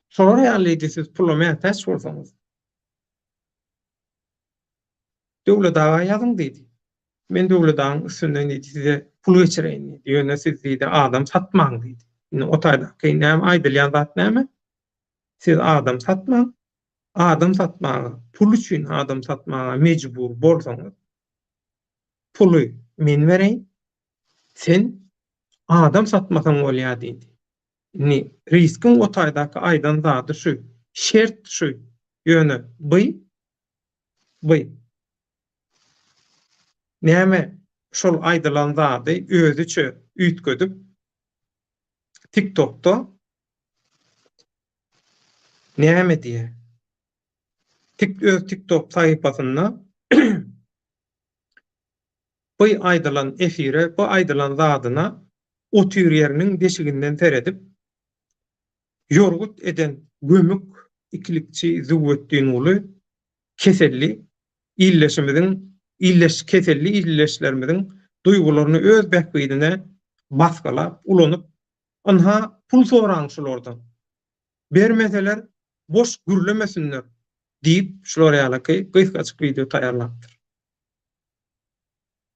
Şolar ýaly diýdi siz pula mätäç bolsaňyz. Döwlet aga ýazyň diýdi. Men Döwlet agaň üstünden diýdi size pul geçireýin diýdi. Ýöne siz diýdi adam satmaň diýdi. Indi o taýdaky näme aýdylýan zat näme? Siz adam satmaň. Adam satmaga, pul üçin adam satmaga mejbur bolsaňyz, puly men bereýin. Sen adam satmasaň bolýar diýdi. Indi riskiň o taýdaky aýdan zady şu. Şert şu. Ýöne by By. Näme şol aýdylan zady özüçe üýtgedip TikTokda näme diýýär? Tik öz TikTok sahypasynda by aýdylan efire, bu aýdylan zadyna otyr ýeriniň deşiginden seredip ýorgut eden gömük ikilikçi Züwwetdinguly keselli ildeşimiziň ildeş keselli ildeşlerimiziň duýgularyny öz bähbidine basgylap ulanyp ynha pul soraň şulardan bermeseler boş gürlemesinler diýip şular ýalyky gysgajyk wideo taýýarlapdyr.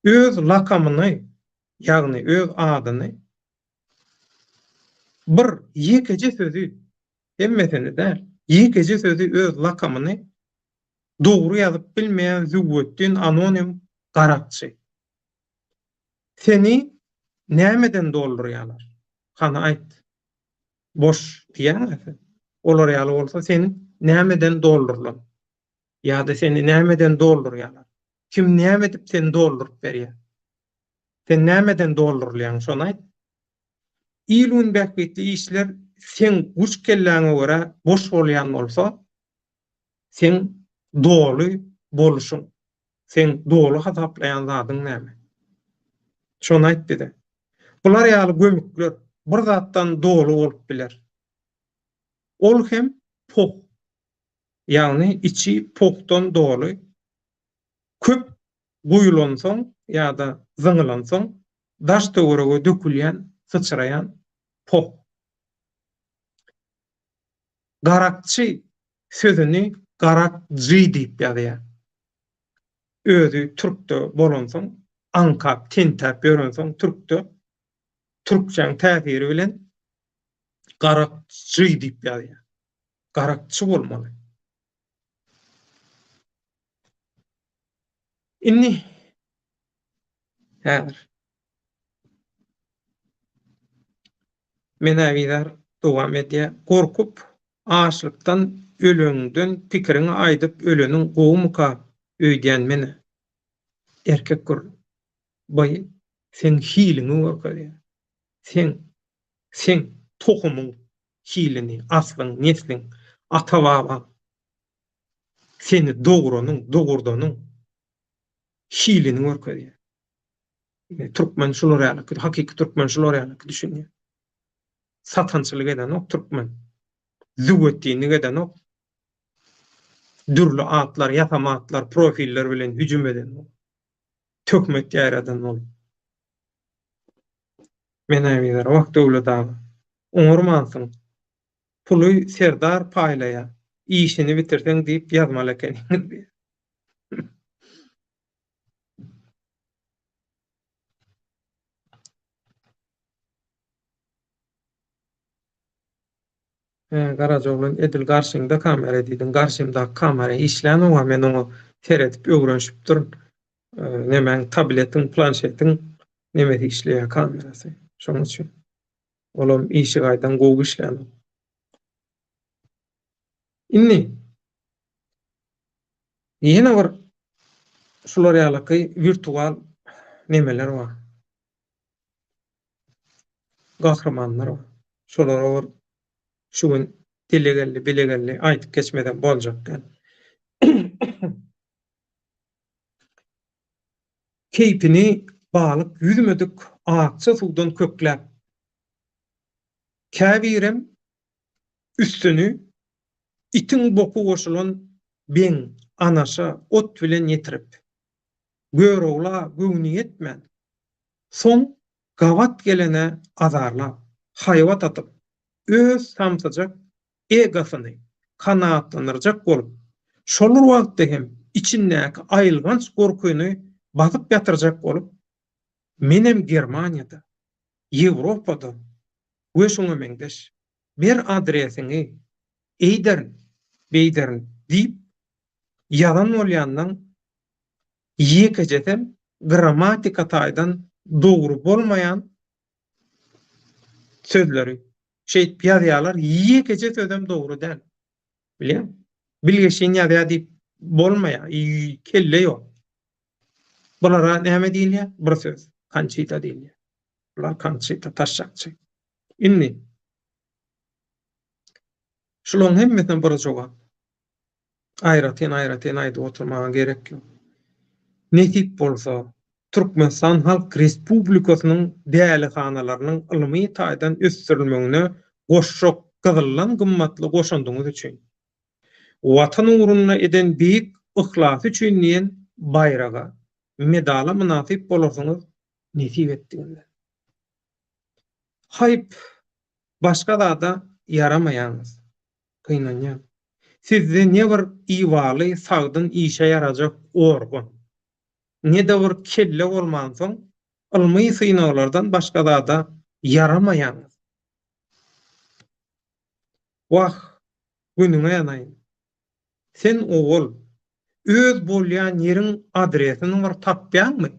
Öz lakamyny ýagny öz adyny bir ýekeje sözi Hemmesini däl, ýekeje sözi öz lakamyny dogry ýazyp bilmeýän Züwwetdin anonim garakçy. Seni nämeden doldurýarlar? Hany aýt. Boş diýýäňä sen. Olar ýaly bolsa sen nämeden doldurylan? Ýa-da seni nämeden doldurýarlar? Kim näme edip seni dolduryp berýär? Sen nämeden doldurylýaň şony aýt. Il-gün bähbitli işler seň guş kelläňe görä boş bolýan bolsa, seň doly boluşyň, seň doly hasaplaýan zadyň näme? Şony aýt bize. Bular ýaly gömükler bir zatdan doly bolup biler. Ol hem poh. Ýagny içi pohdan doly, köp guýulansoň ýa-da zyňylansoň daş-töwerege dökülýän, syçraýan poh. Garakçy sözüni Garak-jy diýip ýazýar. Özi türkde bolansoň, aňkap, tentäp ýörensoň türkde, türkçäň täsiri bilen Garak-jy diýip ýazýar. Garakçy bolmaly. Indi häzir Menäbizar dowam edýär. Gorkup, açlykdan öleňden pikiriňi aýdyp öleniň gowumyka öýdýän menä. Erkek gürrüň. By seň hiliňi görkezýär. Seň, seň tohumyň hilini, aslyň, nesliň, ata-babaň seni dogranyň, dogurdanyň hilini görkezýär. Türkmen şular ýaly, hakyky türkmen şular ýaly düşünýär. Satançylyk edenok türkmen. Züwwetdinlik edenok. Dürli atlar, ýasama atlar, profiller bilen hüjüm edenok. Töhmet ýaýradan bolup. Menäbizar, wah Döwlet aga, oňarmansyň. Puly Serdar paýlaýar. Işini bitirseň diýip ýazmaly ekeniňiz diýýär. Hä, Garajaoglan edil garşyňda kamera diýdiň. Garşymdaky kamera işlänok-a, men oňa seredip öwrenişipdirin. Nemäň, tabletiň, planşetiň nemesi işleýär kamerasy. Şonuň üçin. Olam işi gaýdan gowy işlänok. Indi ýene bir şular ýalyky wirtual nemeler bar. Gahrymanlar bar. Şolara bir şu gün dile geldi, bile geldi aýdyp geçmesem boljak däl. Keýpini balyk ýüzmedik akja suwdan kökläp, käbirem üstüni itiň boky goşulan beň, anaşa, ot bilen ýetirip, Görogla göwni ýetmän, soň gabat gelene azarlap, haýbat atyp, öz samsyjak egosyny kanagatlandyrjak bolup, şol bir wagtda hem içindäki aýylganç gorkyny basyp ýatyrjak bolup, Menem Germaniýada, Ýewropada we şuňa meňzeş, ber adresiňi, eýderin, beýderin diýip ýazan bolýanlaň ýekejesem grammatika taýdan dogry bolmaýan sözleri şeýdip ýazýarlar, ýekeje sözem dogry däl. Bilýäňmi? Bilgeşin ýazýar diýip bolmaýar, kelle ýok. Bulara näme diýilýär? Bir söz, Konçita diýilýär. Bular Konçita, taşşakçy. Indi şularyň hemmesine bir jogap. Aýratyn-aýratyn aýdyp oturmaga gerek ýok. Nesip bolsa, Türkmenistan Halk Respublikasynyň dälihanalarynyň ylmy taýdan ösdürilmegine goşjak gyzyldan gymmatly goşandyňyz üçin, Watan ugrunda eden beýik yhlasy üçin diýen baýraga, medala mynasyp bolarsyňyz nesip etdiginde. Haýp, başga zada ýaramaýaňyz. Gynanýan. Sizde ne bir ibaly sagdyn işe ýarajak organ, ne-de bir kelle bolmansoň, ylmy synaglardan başga zada ýaramaýaňyz. Wah, günüňe ýanaýyn. Sen owal, öz bolýan ýeriň adresini bir tapýaňmy?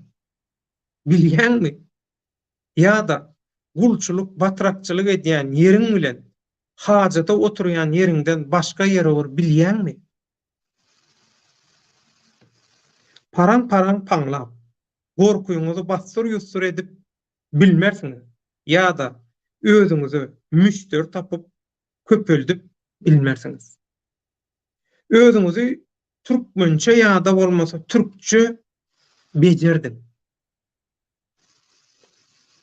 Bilýäňmi? Ýa-da gulçulyk, batrakçylyk edýän ýeriň bilen hajata oturýan ýeriňden başga ýeri bir bilýäňmi? Paraň-paraň paňlap, gorkyňyzy bassyr-ýussur edip bilmersiňiz ýa-da özüňize müşderi tapyp, köpeldip bilmersiňiz. Özüňizi türkmençe ýa-da bolmasa türkçe bejerdiň.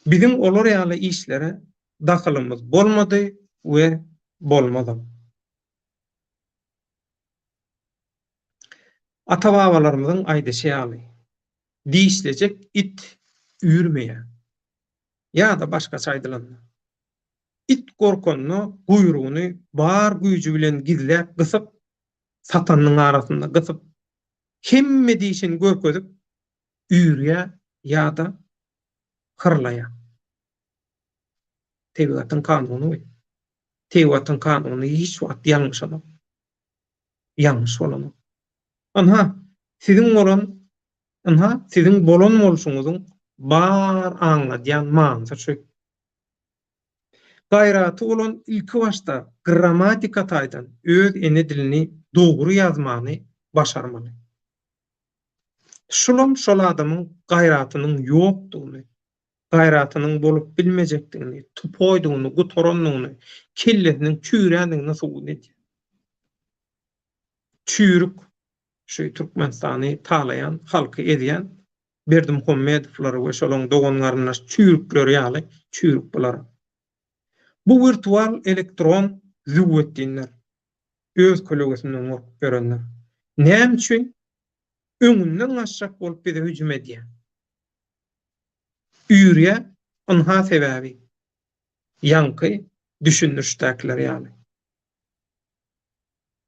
Biziň olar ýaly işlere dahylymyz bolmady we bolmazam. Ata-babalarymyzyň aýdyşy ýaly, dişlejek it üýrmeýär. Ýa-da başgaça aýdylanda, it gorkanda guýrugyny bar güýji bilen gizläp gysyp, Satanynyň arasynda gysyp, hemme dişini görkezip üýrýär ýa-da hyrlaýar. Tebigatyň kanuny bu. Tebigatyň kanuny hiç wagt ýalňyşanok. Ýalňyş bolanok. Ynha, siziň bolan, ynha, siziň bolan bolşuňyzyň bar aňladýan manysy şu. Gaýraty bolan ilki başda grammatika taýdan öz ene dilini dogry ýazmany başarmaly. Şulam şol adamyň gaýratynyň ýokdugyny, gaýratynyň bolup bilmejekdigini, tupoýdygyny, gutarandygyny, kellesiniň çüýrändigini subut edýär. Çüýrük şu Türkmenistany talaýan, halky ezýän Berdimuhamedowlary we şolaň dogan-garyndaş çüýrükleri ýaly çüýrük bular. Bu wirtual elektron züwwetdinler. Öz kölegesinden gorkup ýörenler. Näme üçin öňünden gaçjak bolup bize hüjüm edýär? Üýrýär, ynha sebäbi. Ýaňky düşündirişdäkiler ýaly.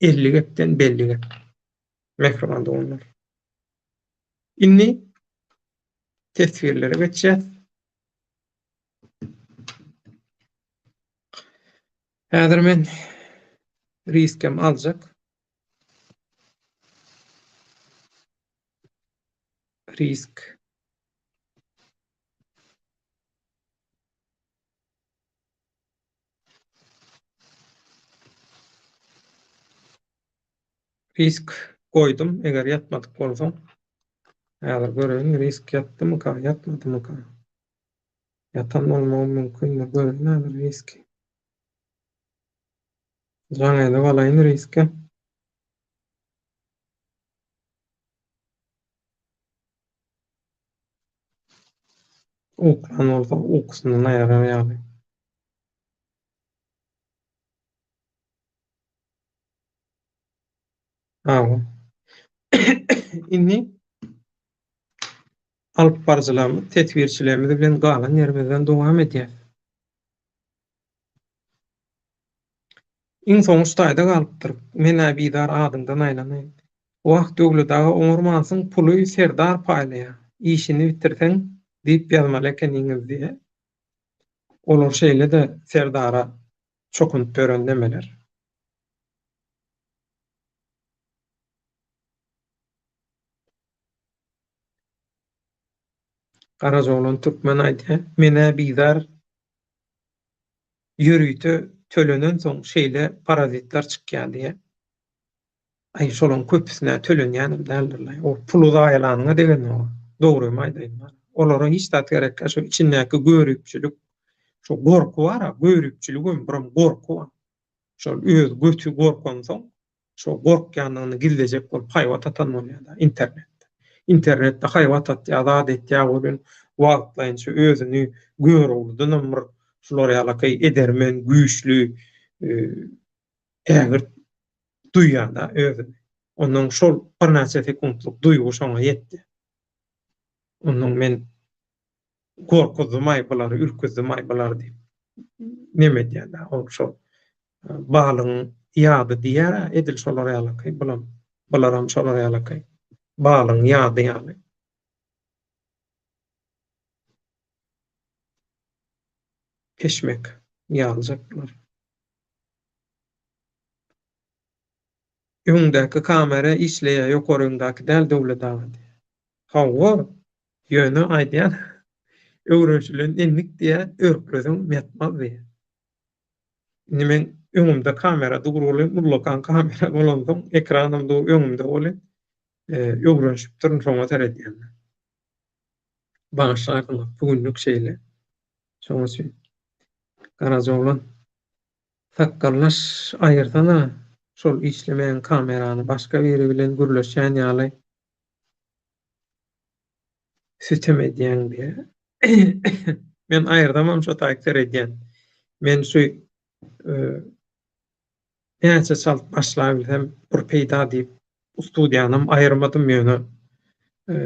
50 gepden belli gep. Mähriban doganlar. Indi teswirlere geçýäs. Häzir men riskem aljak. Risk. Risk goýdum, eger ýatmadyk bolsaň. Häzir göreýin, risk ýatdymyka, ýatmadymyka? Ýatan bolmagy mümkindir, göreýin häzir riski. Jaň edip alaýyn riske. Uklan bolsa ukusyndan aýyrar ýaly. Hawa. Indi alyp baryjylarymyz, teswirçilerimiz bilen galan ýerimizden dowam edýäs. Iň soňy şu taýda galypdyr. Men-ä bizar adyňdan aýlanaýyn. Wah, Döwlet aga oňarmansyň, puly Serdar paýlaýar. Işini bitirseň diýip ýazmaly ekeniňiz diýýär. Olar şeýle-de Serdara çokunyp ýören nemeler. Garajaoglan Türkmen aýdýar, Men-ä bizar ýörite tölenensoň şeýle parazitler çykýar diýýär. Aý, şolaň köpüsine tölenýänem däldir-laý. O puly zaýalanyňa degenok. Dogrymy aýdaýyn. Olara hiç zat gerek däl. Şo içindäki göripçilik, şo gorky bar-a, göripçiligem biram gorky bar. Şol öz göti gorkansoň, şo gorkýanyny gizlejek bolup haýbat atan bolýar-da internetde. Internetde haýbat atýar, zat etýär welin wagtlaýynça özüni Görogludanam bir şular ýalaky edermen, güýçli, ägirt duýýar-da özüni. Onnoň şol birnäçe sekuntlyk duýgy şoňa ýetýär. Onnoň men gorkuzdymaý bulary, ürküzdimaý bulary diýip neme edýär-de, ol şol balygyň ýady diýýär-ä, edil şolar ýalyky bulam, bularam şolar ýalyky balygyň ýady ýaly. Peşmek ýalyjak bular. Öňdäki kamera işleýär ýokaryňdaky däl Döwlet aga diýýär. Hawa, ýöne aýdýan öwrenşilen endik diýýär, örkleseň ýatmaz diýýär. Indi meň öňümde kamera dur welin, ullakan kamera bolansoň, ekranam dur öňümde welin, öwrenişipdirin şoňa seredýän. Bagyşlarsyňyz, bu günlük şeýle. Şonuň üçin Garajaoglan Sakgallaş aýyrsana şol işlemeýän kamerany başga biri bilen gürleşýän ýaly sütem edýäň diýä. Men aýyrsamam şo taýyk seredýän. Men şu näçe çalt başlabilsem bir peýda diýip studiýanam aýyrmadym ýöne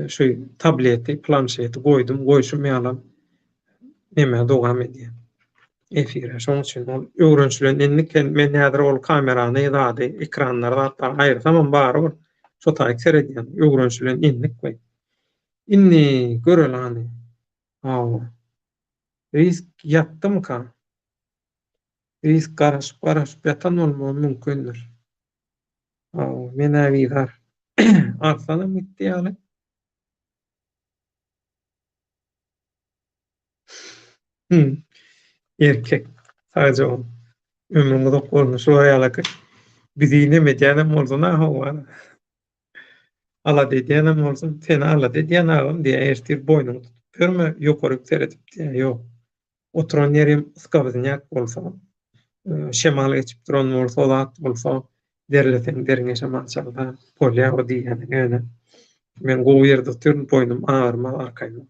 şu tableti, planşeti goýdum, goýşum ýalam neme dowam edýär. Efire. Şoň üçin ol öwrenişilen endik hem men häzir ol kamerany zady, ekranlary zatlary aýyrsamam barybir şo taýyk seredýän. Öwrenişilen endik we. Indi göreli hany. Hawa. Risk ýatdymyka? Risk garaşyp garaşyp ýatan bolmagy mümkindir. Hawa, men-ä bizar. Arslanam gitdi ýaly. Erkek sagja bol. Ömrüň uzak bolsun. Şular ýalaky bizi neme edýänem bolsun a hawa. Alada edýänem bolsun. Seni alada edýän agam diýýär. Ertir boýnuňy tutup ýörme, ýokaryk seredip diýýär. Ýok. Oturan ýerim skawiznýak bolsa, şemal geçip duran bolsa, zat bolsa, derleseň deriňe şemal çalsa bolýar o diýýäniň ýöne. Men gowy ýerde otyryn, boýnum agyrmaz arkaýyn.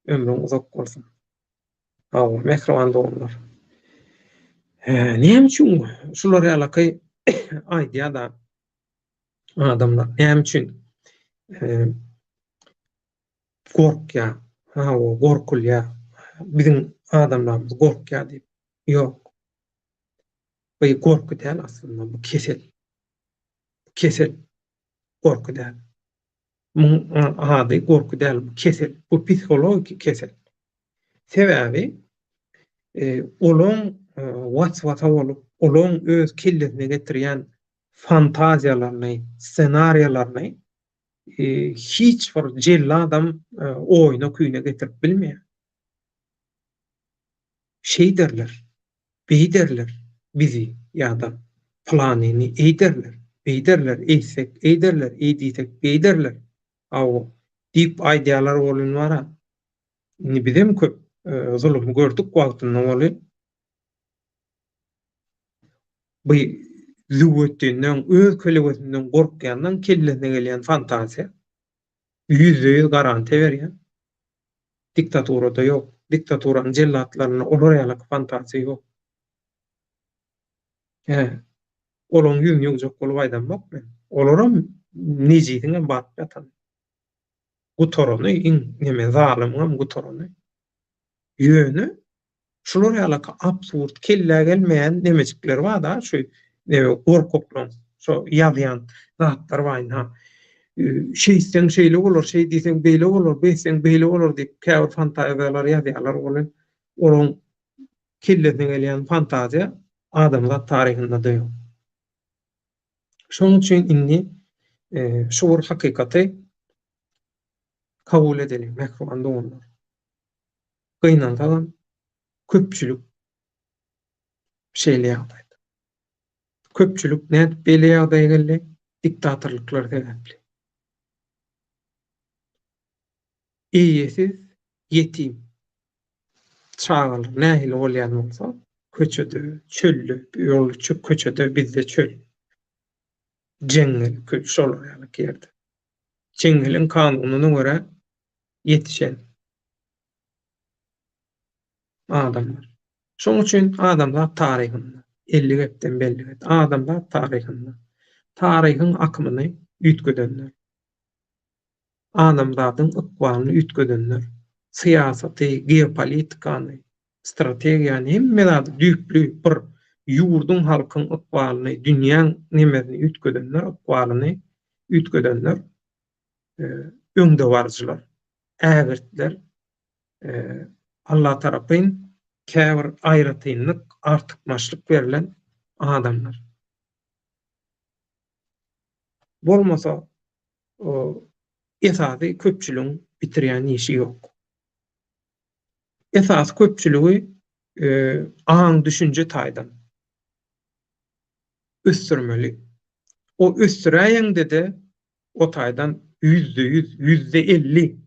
Ömrüň uzak bolsun. Sag bol, mähriban doganlar. Näme üçin şular ýalaky aýdýar-da adamlar, näme üçin gorkýar, hawa, gorkulýar, biziň adamlarymyz gorkýar diýip. Ýok. Bu gorky däl aslynda, bu kesel. Kesel, gorky däl. Muň ady gorky däl, bu kesel. Bu psihologiki kesel. Sebäbi olaň was-wasa bolup, olaň öz kellesine getirýän fantaziýalaryny, ssenariýalaryny hiç bir jelladam oýuna-küýüne getirip bilmeýär. Şeýderler, beýderler bizi ýa-da pylanyny eýderler, beýderler, eýtsek eýderler, eý diýsek beýderler, hawa, diýip aýdýarlar welin bar-a, indi bizem köp zulum gördük wagtynda welin, bu züwwetdinden, öz kölegesinden gorkýandan kellesine gelýän fantaziýa, 100% garantiýa berýän. Diktaturada ýok. Diktaturanyň jellatlarynda olar ýaly fantaziýa ýok. Hä. Olaň ýüzüni ýuwjak bolup aýdamok men. Olaram nejisiňem baryp ýatany. Gutarany iň neme zalymyňam gutarany. Ýöne Şular ýalaky absurd, kellä gelmeýän nemejikler bar-da, şu neme gorkaklaň şo ýazýan zatlary bar ynha. Şeýtseň şeýle bolar, şeý diýseň beýle bolar, beýtseň beýle bolar diýip käbir fantaziýalar ýazýarlar welin, olaň kellesine gelýän fantaziýa adamzat taryhynda-da ýok. Şonuň üçin indi şu bir hakykaty kabul edeliň, mähriban doganlar. Gynansagam, köpçülik şeýle ýagdaýda. Köpçülik nädip beýle ýagdaýa geldi? Diktatorlyklar sebäpli. Eýesiz ýetim çagalar nähili bolýan bolsa, köçede, çölde, ýol köçede, bizde çöl. Jeňňel, şolar ýaly ýerde. Jeňňeliň kanunyna görä ýetişen adamlar. Şonuň üçin adamzat taryhynda, 50 gepden belli et, adamzat taryhynda taryhyň akymyny üýtgedenler, adamzadyň ykbalyny üýtgedenler, syýasaty, geopolitikany, strategiýany, hemme zady düýpli bir ýurduň, halkyň ykbalyny, dünýäň nemesini üýtgedenler, ykbalyny üýtgedenler öňdebaryjylar, ägirtler Alla tarapyn käbir aýratynlyk, artykmaçlyk berlen adamlar. Bolmasa, esasy köpçüligiň bitirýän işi ýok. Esasy köpçüligi aň-düşünje taýdan ösdürmeli. O ösdüräýeňde-de o taýdan 100%, 50%,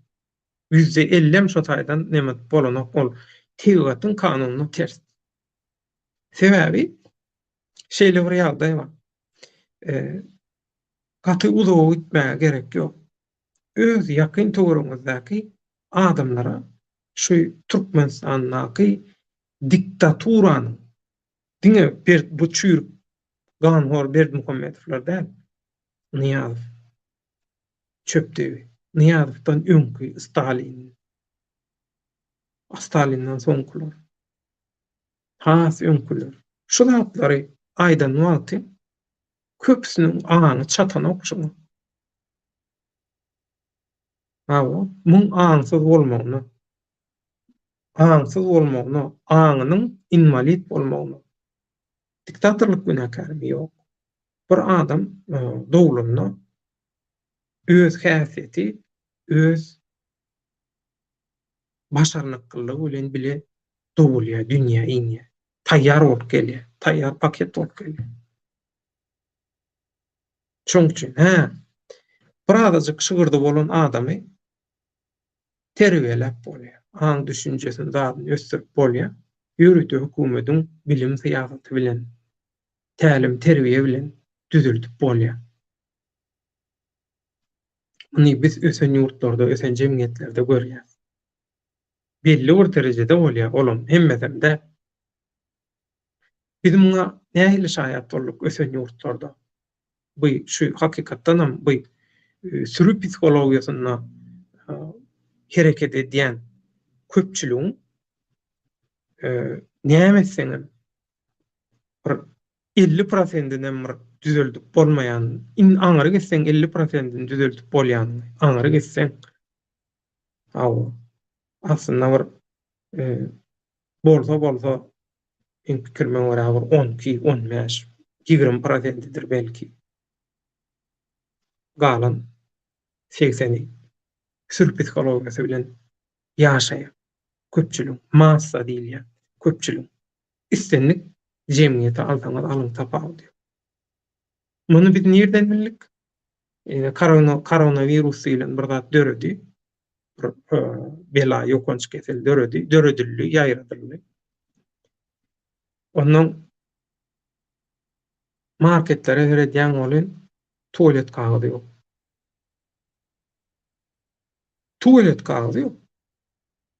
50%-em şo taýdan neme bolanok ol tebigatyň kanunyna ters. Sebäbi şeýle bir ýagdaý bar. Gaty uzaga gitmäge gerek ýok. Öz ýakyn töweregiňizdäki adamlara şu Türkmenistandaky diktaturanyň diňe bir bu çüýrük ganhor Berdimuhamedowlar däl, Nyýazow çöpdügi, Nyýazowdan öňki Stalin, Stalinden soňkular. Has öňküler. Şu zatlary aýdan wagty köpüsiniň aňy çatanok şuňa. Hawa, muň aňsyz bolmagyna, aňsyz bolmagyna, aňynyň inwalid bolmagyna diktatorlyk günäkärmi? Ýok. Bir adam doglanda öz häsiýeti, öz başarnyklylygy bilen bile dogulýar, dünýä inýär. Taýýar bolup gelýär, taýýar paket bolup gelýär. Şoň üçin, hä, birazajyk şygyrdy bolan adamy terbiýeläp bolýar, aň-düşünjesini, zadyny ösdürip bolýar, ýörite hökümediň bilim syýasaty bilen, tälim-terbiýe bilen düzeldip bolýar. Muny biz ösen ýurtlarda, ösen jemgyýetlerde görýäris. Belli bir derejede bolýar olam, hemmesem däl. Biz muňa nähili şaýat bolduk ösen ýurtlarda? Bu şu hakykatdanam bu süri psihologiýasynda hereket edýän köpçüligiň näme etseňem bir 50 prosentinem bir düzeldip bolmaýan, iň aňry gitseň 50 prosentini düzeldip bolýanyny, aňry gitseň hawa, aslynda bir bolsa bolsa meň pikirime görä bir 12, 15, 20 prosentidir belki. Galan 80-i sürü psihologiýasy bilen ýaşaýar. Köpçüligiň, massa diýilýän köpçüligiň. Islendik jemgyýeti alsaňyz alyň tapawudy ýok. Muny biz nirden bildik? Korona, koronawirus diýlen bir zat döredi. Bir bela, ýokanç kesel döredi, döredildi, ýaýradyldy. Ondan marketlere seredýäň welin tualet kagyzy ýok. Tualet kagyzy ýok.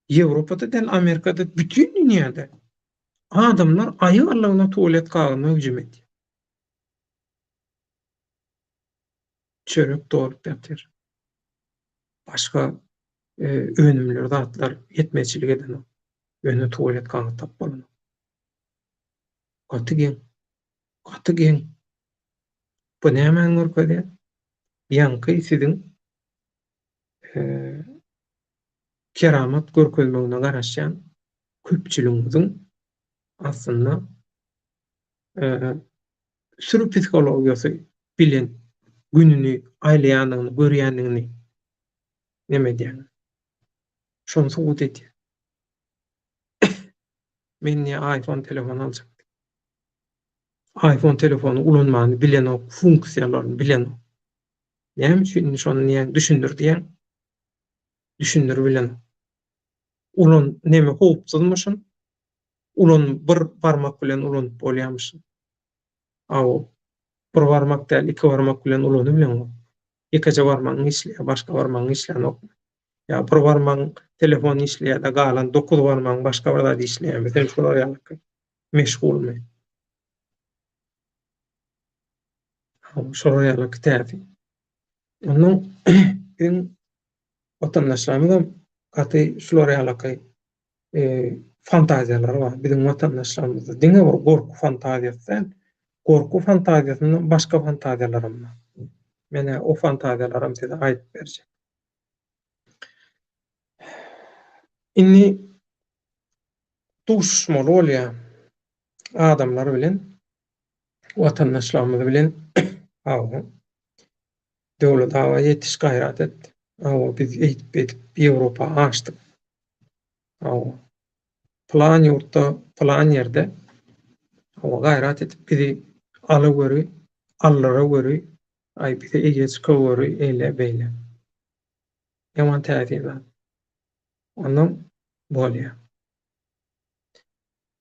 Ýewropada däl, Amerikada, bütin dünýäde adamlar aýallaryna tualet kagyzyna hüjüm edýär. Çörek dolup ýatyr. Başga önümler, zatlar ýetmezçilik edenok. Ýöne tualet kagyz tapyp bolanok. Gaty geň. Gaty geň. Bu nämäni görkezýär? Ýaňky siziň keramat görkezmegine garaşýan köpçüligiňiziň aslynda süri psihologiýasy bilen gününi aýlaýandygyny, görýändigini neme edýäňiz? Şony subut edýär. Men niýe iPhone telefon aljak? iPhone telefony ulanmany bilenok, funksiýalaryny bilenok. Näme üçin indi şony diýýäň, düşündir diýýäň. Düşündir bilenok. Ulan neme howpsuzmyşyn? Ulan bir barmak bilen ulanyp bolýamyşyn. Aw, bir barmak däl, iki barmak bilen ulanybileňok. Ýekeje barmagyň işleýär, başga barmagyň işlänokmy? Ýa bir barmagyň telefon işleýär-de, galan dokuz barmagyň başga bir zat işleýärmi? Sen şolar ýaly meşgulmy? Şolar ýaly täsin. Ondan biziň watandaşlarymyzam gaty şular ýalyky fantaziýalary bar. Biziň watandaşlarymyzda diňe bir gorky fantaziýasy däl, gorky fantaziýasyndan başga fantaziýalaram bar. Men-ä o fantaziýalaram size aýdyp berjek. Indi duşuşmaly bolýar adamlar bilen, watandaşlarymyz bilen. Hawa. Döwlet aga ýetiş gaýrat et. Hawa biz eýdip beýdip Ýewropa aşdyk. Hawa. Pylan ýurtda, pylan ýerde hawa gaýrat edip bizi alaweri, aldyraweri, aý bize eýe çykaweri eýle beýle. Ýaman täsin zat. Ondan bolýar.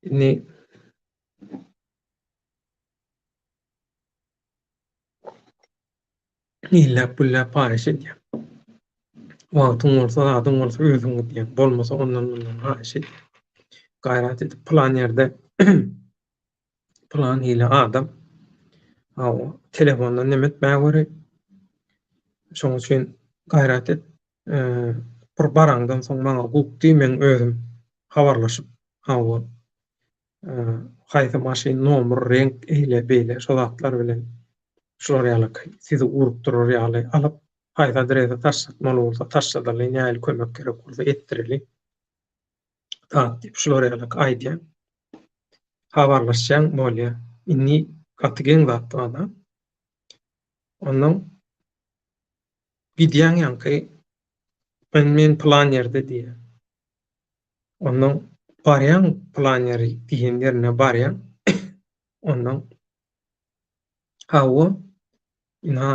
Indi Illäp-gülläp haýyş edýän. Wagtyň bolsa, zadyň bolsa özüň gidýäň. Bolmasa ondan-mundan haýyş edýäň. Gaýrat edip pylan ýerde pylan hili adam hawa, telefondan neme etmäge göri. Şonuň üçin gaýrat et. Bir baraňdan soň maňa guk diý, men özüm habarlaşyp, hawa. Haýsy maşyn, nomer, reňk, eýle, beýle şo zatlar bilen şular ýaly sizi urukdyrar ýaly alyp, haýsy adrese taşlatmaly bolsa taşladaly, nähili kömek gerek bolsa etdireli. Zat diýip şular ýaly aýdýan. Habarlaşýaň bolýa. Indi gaty geň zat bar-da. Onnoň gidýäň ýaňky men men pylan ýerde diýýär. Onnoň barýaň pylan ýeri diýen ýerine barýaň. Onnoň hawa ynha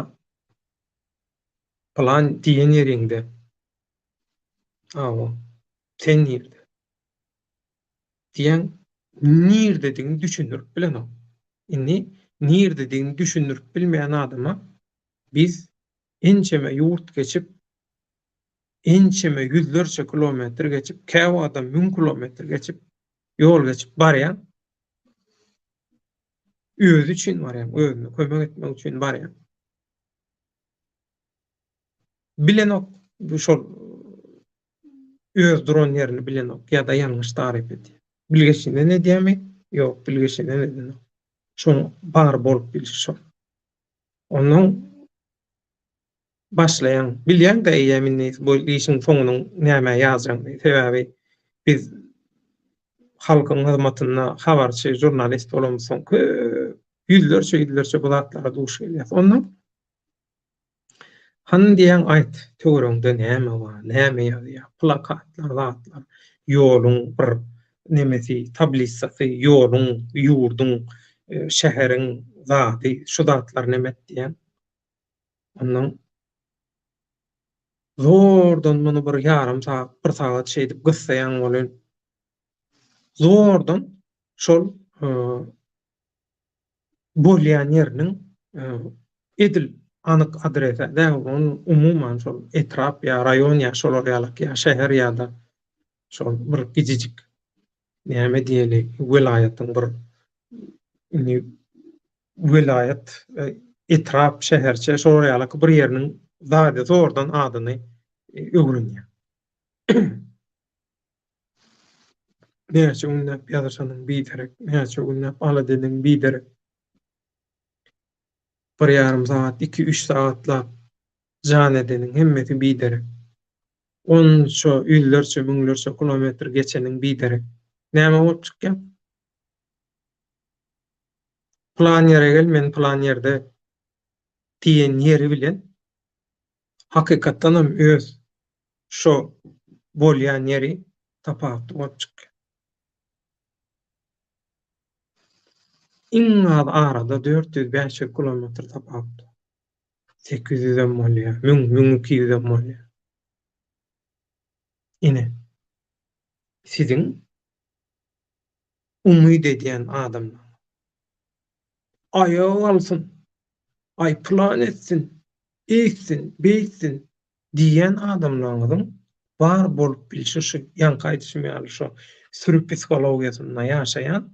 pylan diýen ýeriňde. Hawa sen nirde? Diýýäň nirdedigini düşündirip bilenok. Indi nirdedigini düşündirip bilmeýän adama biz ençeme ýurt geçip, ençeme ýüzlerçe kilometr geçip, käwagtam müň kilometr geçip, ýol geçip barýan, özi üçin barýan, özüne kömek etmek üçin barýan. Bilenok, bu şol öz duran ýerini bilenok ýa-da ýalňyş taryp edýär. Bilgeşinden edýärmi? Ýok, bilgeşinden edenok. Şoň bar bolup bilşi şol. Onnoň başlaýaň. Bilýäň-de eýýäm indi bu işiň soňunyň nämä ýazjagyny. Sebäbi biz halkyň hyzmatynda habarçy, žurnalist bolamyzsoň köp ýüzlerçe-ýüzlerçe bu zatlara duş gelýäs. Onnoň Hany diýýäň aýt, töweregiňde näme bar, näme ýazýar, plakatlar, zatlar, ýoluň bir nemesi, tablissasy, ýoluň, ýurduň, şäheriň zady, şu zatlar neme et diýýäň. Ondan zordan muny bir ýarym sagat, bir sagat şeýdip gyssaýaň welin, zordan şol bolýan ýeriniň edil anyk adresi däl, ony umuman şol etrap ýa raýon ýa şolar ýalak ýa şäher ýa-da şol bir kijijik näme diýeli welaýatyň bir indi welaýat etrap şäherçe şolar ýalak bir ýeriniň zady zordan adyny öwrenýär. Näçe günläp ýazyşanyň biderek, näçe günläp alada edeniň biderek. Bir ýarym sagat, iki-üç sagatlap jan edeniň hemmesi biderek. Onça ýüzlerçe, müňlerçe kilometr geçeniň biderek. Näme bolup çykýar? Pylan ýere gel, men pylan ýerde diýen ýeri bilen hakykatdanam öz şo bolýan ýeri tapawutly bolup çykýar. Iň az arada 400-500 kilometr tapawut. 800-em bolýar, 1000, 1200-em bolýar. Ine, siziň umyt edýän adamlaryňyz. Aýaga galsyn, aý pylan etsin, eýtsin, beýtsin diýýän adamlaryňyzyň bar bolup bilşi şu ýaňky aýdyşym ýaly şo süri psihologiýasynda ýaşaýan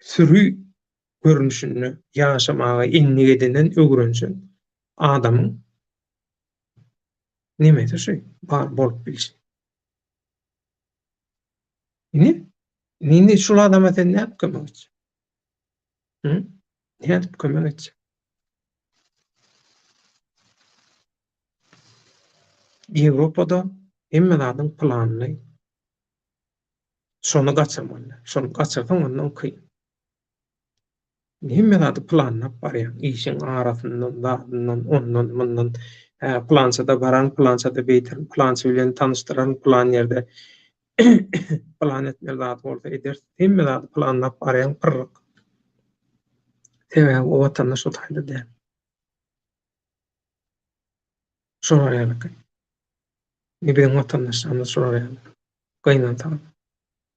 süri görnüşinde ýaşamaga endik edinen öwrenişen adamyň nemesi şu bar bolup bilşi. Indi indi şul adama sen nädip kömek etjek? Hı? Nädip kömek etjek? Ýewropada hemme zadyň planyny şony gaçyrmaly. Şony gaçyrsaň ondan kyn. Hemme zady planlap barýaň. Işiň arasyndan, zadyndan, ondan, mundan. Hä, pylançada baran, pylançada beýterin, pylançy bilen tanyşdyraryn, pylan ýerde plan etmeli zady bolsa ederis. Hemme zady planlap barýaň pyrryk. Sebäbi o watanda şo taýda däl. Şolar ýalyky. Indi biziň watandaşlarymyz şolar ýaly. Gynansagam.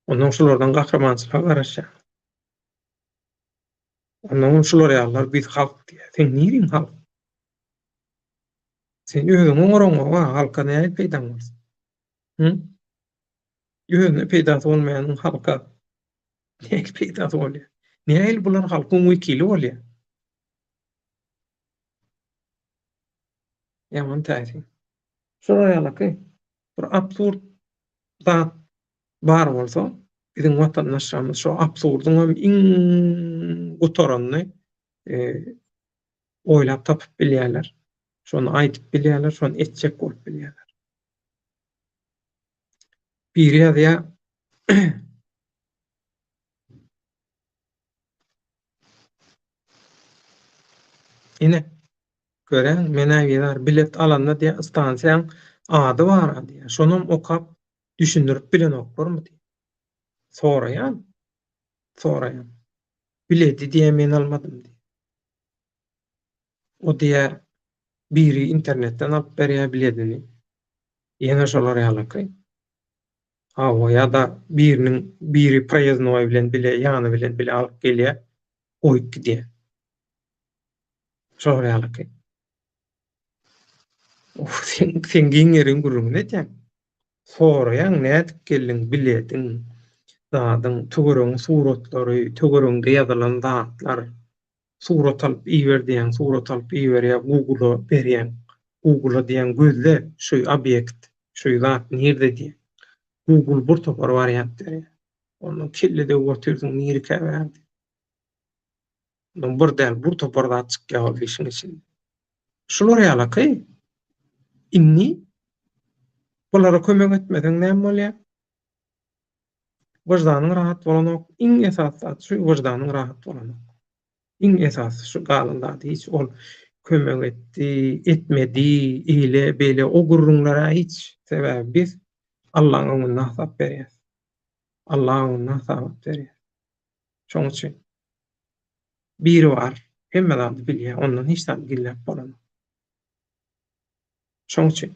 Ondan şulardan gahrymançylyga garaşýar. Ondan şular ýalylar biz halk diýýär. Sen niriň halk? Sen özüň oňaraňok ha, halka nähili peýdaň bolsun? Hı? Özüne peýdasy bolmaýanyň halka nähili peýdasy bolýar? Nähili bular halkyň wekili bolýar? Ýaman täsin. Şolar ýalaky bir absurd zat bar bolsa. Biziň watandaşlarymyz şo absurdyňam iň gutaranyny oýlap tapyp bilýärler. Şony aýdyp bilýärler, şony etjek bolup bilýärler. Biri ýazýar, Ine, göräň, men-ä bizar, bilet alanda diýýär, stansiýaň ady bar-a diýýär. Şonam okap düşündirip bilenoklarmy diýýär. Soraýan, soraýan. Biledi diýýär, men almadym diýýär. O diýýär, biri internetden alyp berýär biledini. Ýene şolar ýalyky. Hawa, ýa-da biriniň biri proýezdnoý bilen bile, ýany bilen bile alyp gelýär, goýup gidýär. Şolar ýalyky. Of, sen, sen giň ýeriň gürrüňini edýäň. Soraýaň, nädip geldiň, bilediň, zadyň, töweregiň suratlary, töweregiňde ýazylan zatlar. Surat alyp iber diýýäň, surat alyp iberýär, Google-a berýäň. Google-a diýýäň, gözle şu obýekt, şu zat nirde diýýäň. Google bir topar wariant berýär. Ondan kelle döwüp otyrsyň nirikä bärde diýip. Ondan bir däl, bir topar zat çykýar ol işiň içinde. Şular ýalaky indi bulara kömek etmeseň näme bolýar? Wyždanyň rahat bolanok. Iň esasy zat şu wyždanyň rahat bolanok. Iň esasy şu galan zady hiç ol kömek etdi, etmedi, eýle, beýle o gürrüňler-ä hiç. Sebäbi biz Allaň öňünde hasap berýäs. Allaň öňünde hasabat berýäs. Şoň üçin biri bar, hemme zady bilýär, ondan hiç zady gizläp bolanok. Şoň üçin.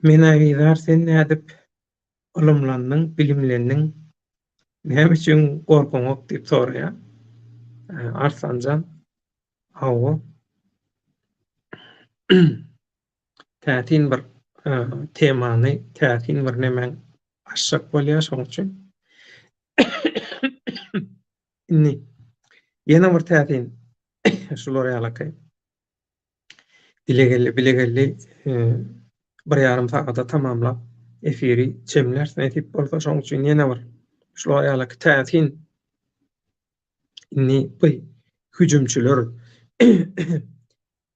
Menä bizar sen nädip ylymlandyň, bilimlendiň, näme üçin gorkaňok diýip soraýar. Arslanjan, hawa. Täsin bir temany, täsin bir nemäň açjak bolýar şoň üçin. Indi ýene bir täsin şular ýalaky. Dile geldi, bile geldi. Bir ýarym sagada tamamlap efiri jemläris nesip bolsa. Şonuň üçin ýene bir şular ýaly täsin indi bu hüjümçiler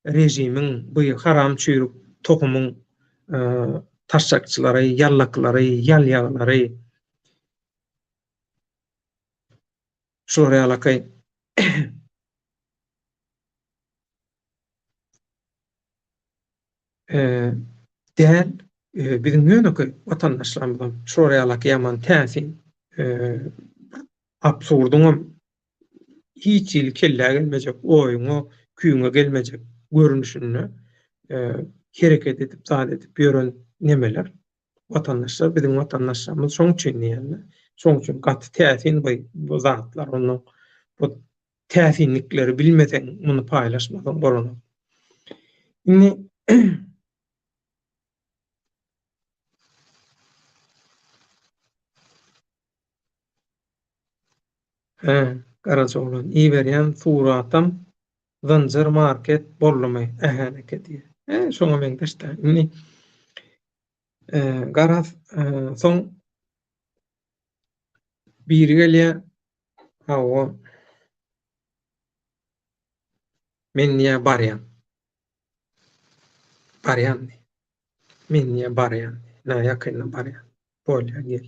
režimiň bu haram çüýrük tohumyň taşşakçylary, ýallaklary, ýalýaglary şular ýalaky Däl, biziň ýönekeý watandaşlarymyzam şular ýalaky ýaman täsin absurdyňam hiç hili kellä gelmejek, oýuňa, küýüňe gelmejek görnüşinde hereket edip, zat edip ýören nemeler, watandaşlar, biziň watandaşlarymyz şoň üçin diýende, şoň üçin gaty täsin bu zatlar, onuň bu täsinlikleri bilmeseň, muny paýlaşmasaň bolanok. Indi Hä, Garajaoglan, iberýän suratam zynjyr market boldumy, ähäneke diýýär. Hä, şoňa meňzeş-dä. Indi garaz, soň biri gelýär, Hawa. Men niýe barýan? Barýan diý. Men niýe barýan? Nä ýakynda barýan. Bolýa gel.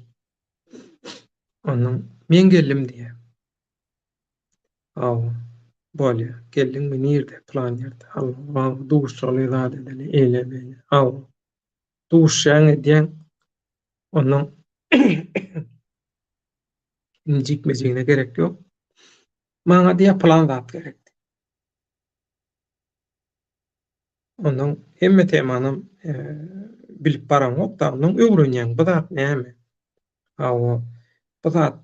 Ondan men geldim diýýär. Hawa. Bolýa. Geldiňmi nirde? Plan ýerde. Hawa, duşaly zat edeli, eýle beýle. Hawa. Duşýaň edýäň. Ondan Indi jikme-jigine gerek ýok. Maňa diýýär pylan zat gerek. Ondan hemme temanam e, bilip baraňok da, ondan öwrenýäň bu zat näme? Hawa, bu zat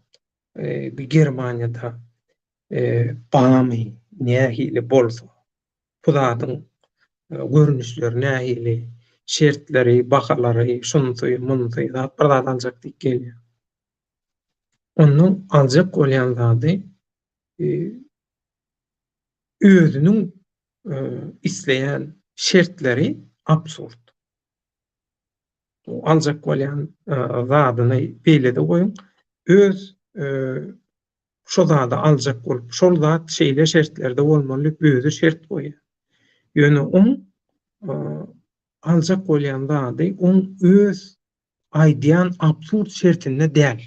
e, bir Germaniýada e, bamy, nähili bolsa, bu zadyň e, görnüşleri nähili, şertleri, bahalary, şunsy, munsy, zat bir zat aljak diýip gelýär. Ondan aljak bolýan zady özüniň isleýän şertleri absurd. Aljak bolýan zadyny beýlede goýuň. Öz şo zady aljak bolup, şol zat şeýle şertlerde bolmaly diýip özi şert goýýar. Ýöne oň aljak bolýan zady oň öz aýdýan absurd şertinde däl.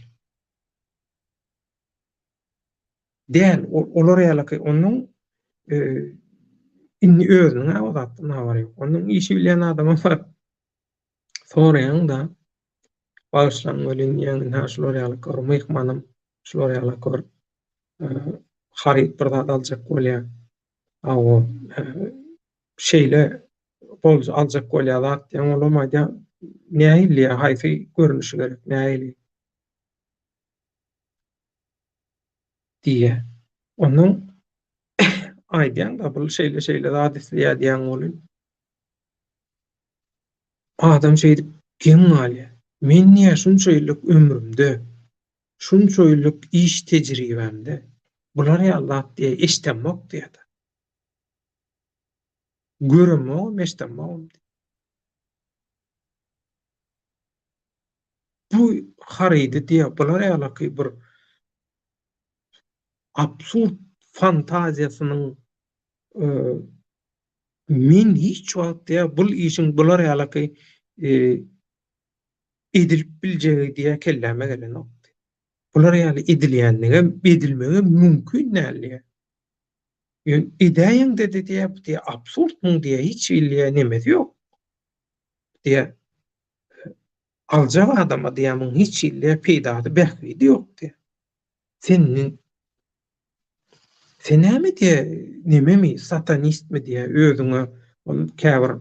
Däl, olar ýalyky onuň indi özüniň-ä o zatdan habary ýok. Onuň işi bilýän adama baryp soraýaň-da, bagyşlaň welin diýýäň, ynha şular ýalyky bir myhmanym, şular ýalyky bir haryt bir zat aljak bolýar. Hawa, şeýle bolja aljak bolýar zat diýýäň, olam aýdýar, nähili diýýär, haýsy görnüşi gerek, nähili? Diýýär. Onnoň aýdýaň-da, bul şeýle-şeýle zat isleýär diýýäň welin, adam şeýdip geň galýar. Men diýýär, şunça ýyllyk ömrümde, şunça ýyllyk iş tejribämde bular ýaly zat diýýär, eşdemok diýýär-de. Göremogam, eşdemogam diýýär. Bu harydy diýýär, bular ýalaky bir absurd fantaziýasynyň men hiç wagt diýýär, bul işiň bular ýalaky edilip biljegi diýýär, kelläme gelenok diýýär. Bular ýaly edilýänligem, edilmegem mümkin däl diýýär. Ýöne edäýeňde-de diýýär, bu diýýär absurd muň diýýär, hiç hili diýýär nemesi ýok diýýär. Aljak adama diýýär muň hiç hili peýdasy, bähbidi ýok diýýär. Sen Sen näme diýýär, nememi, satanistmi diýýär, özüňe ol käbir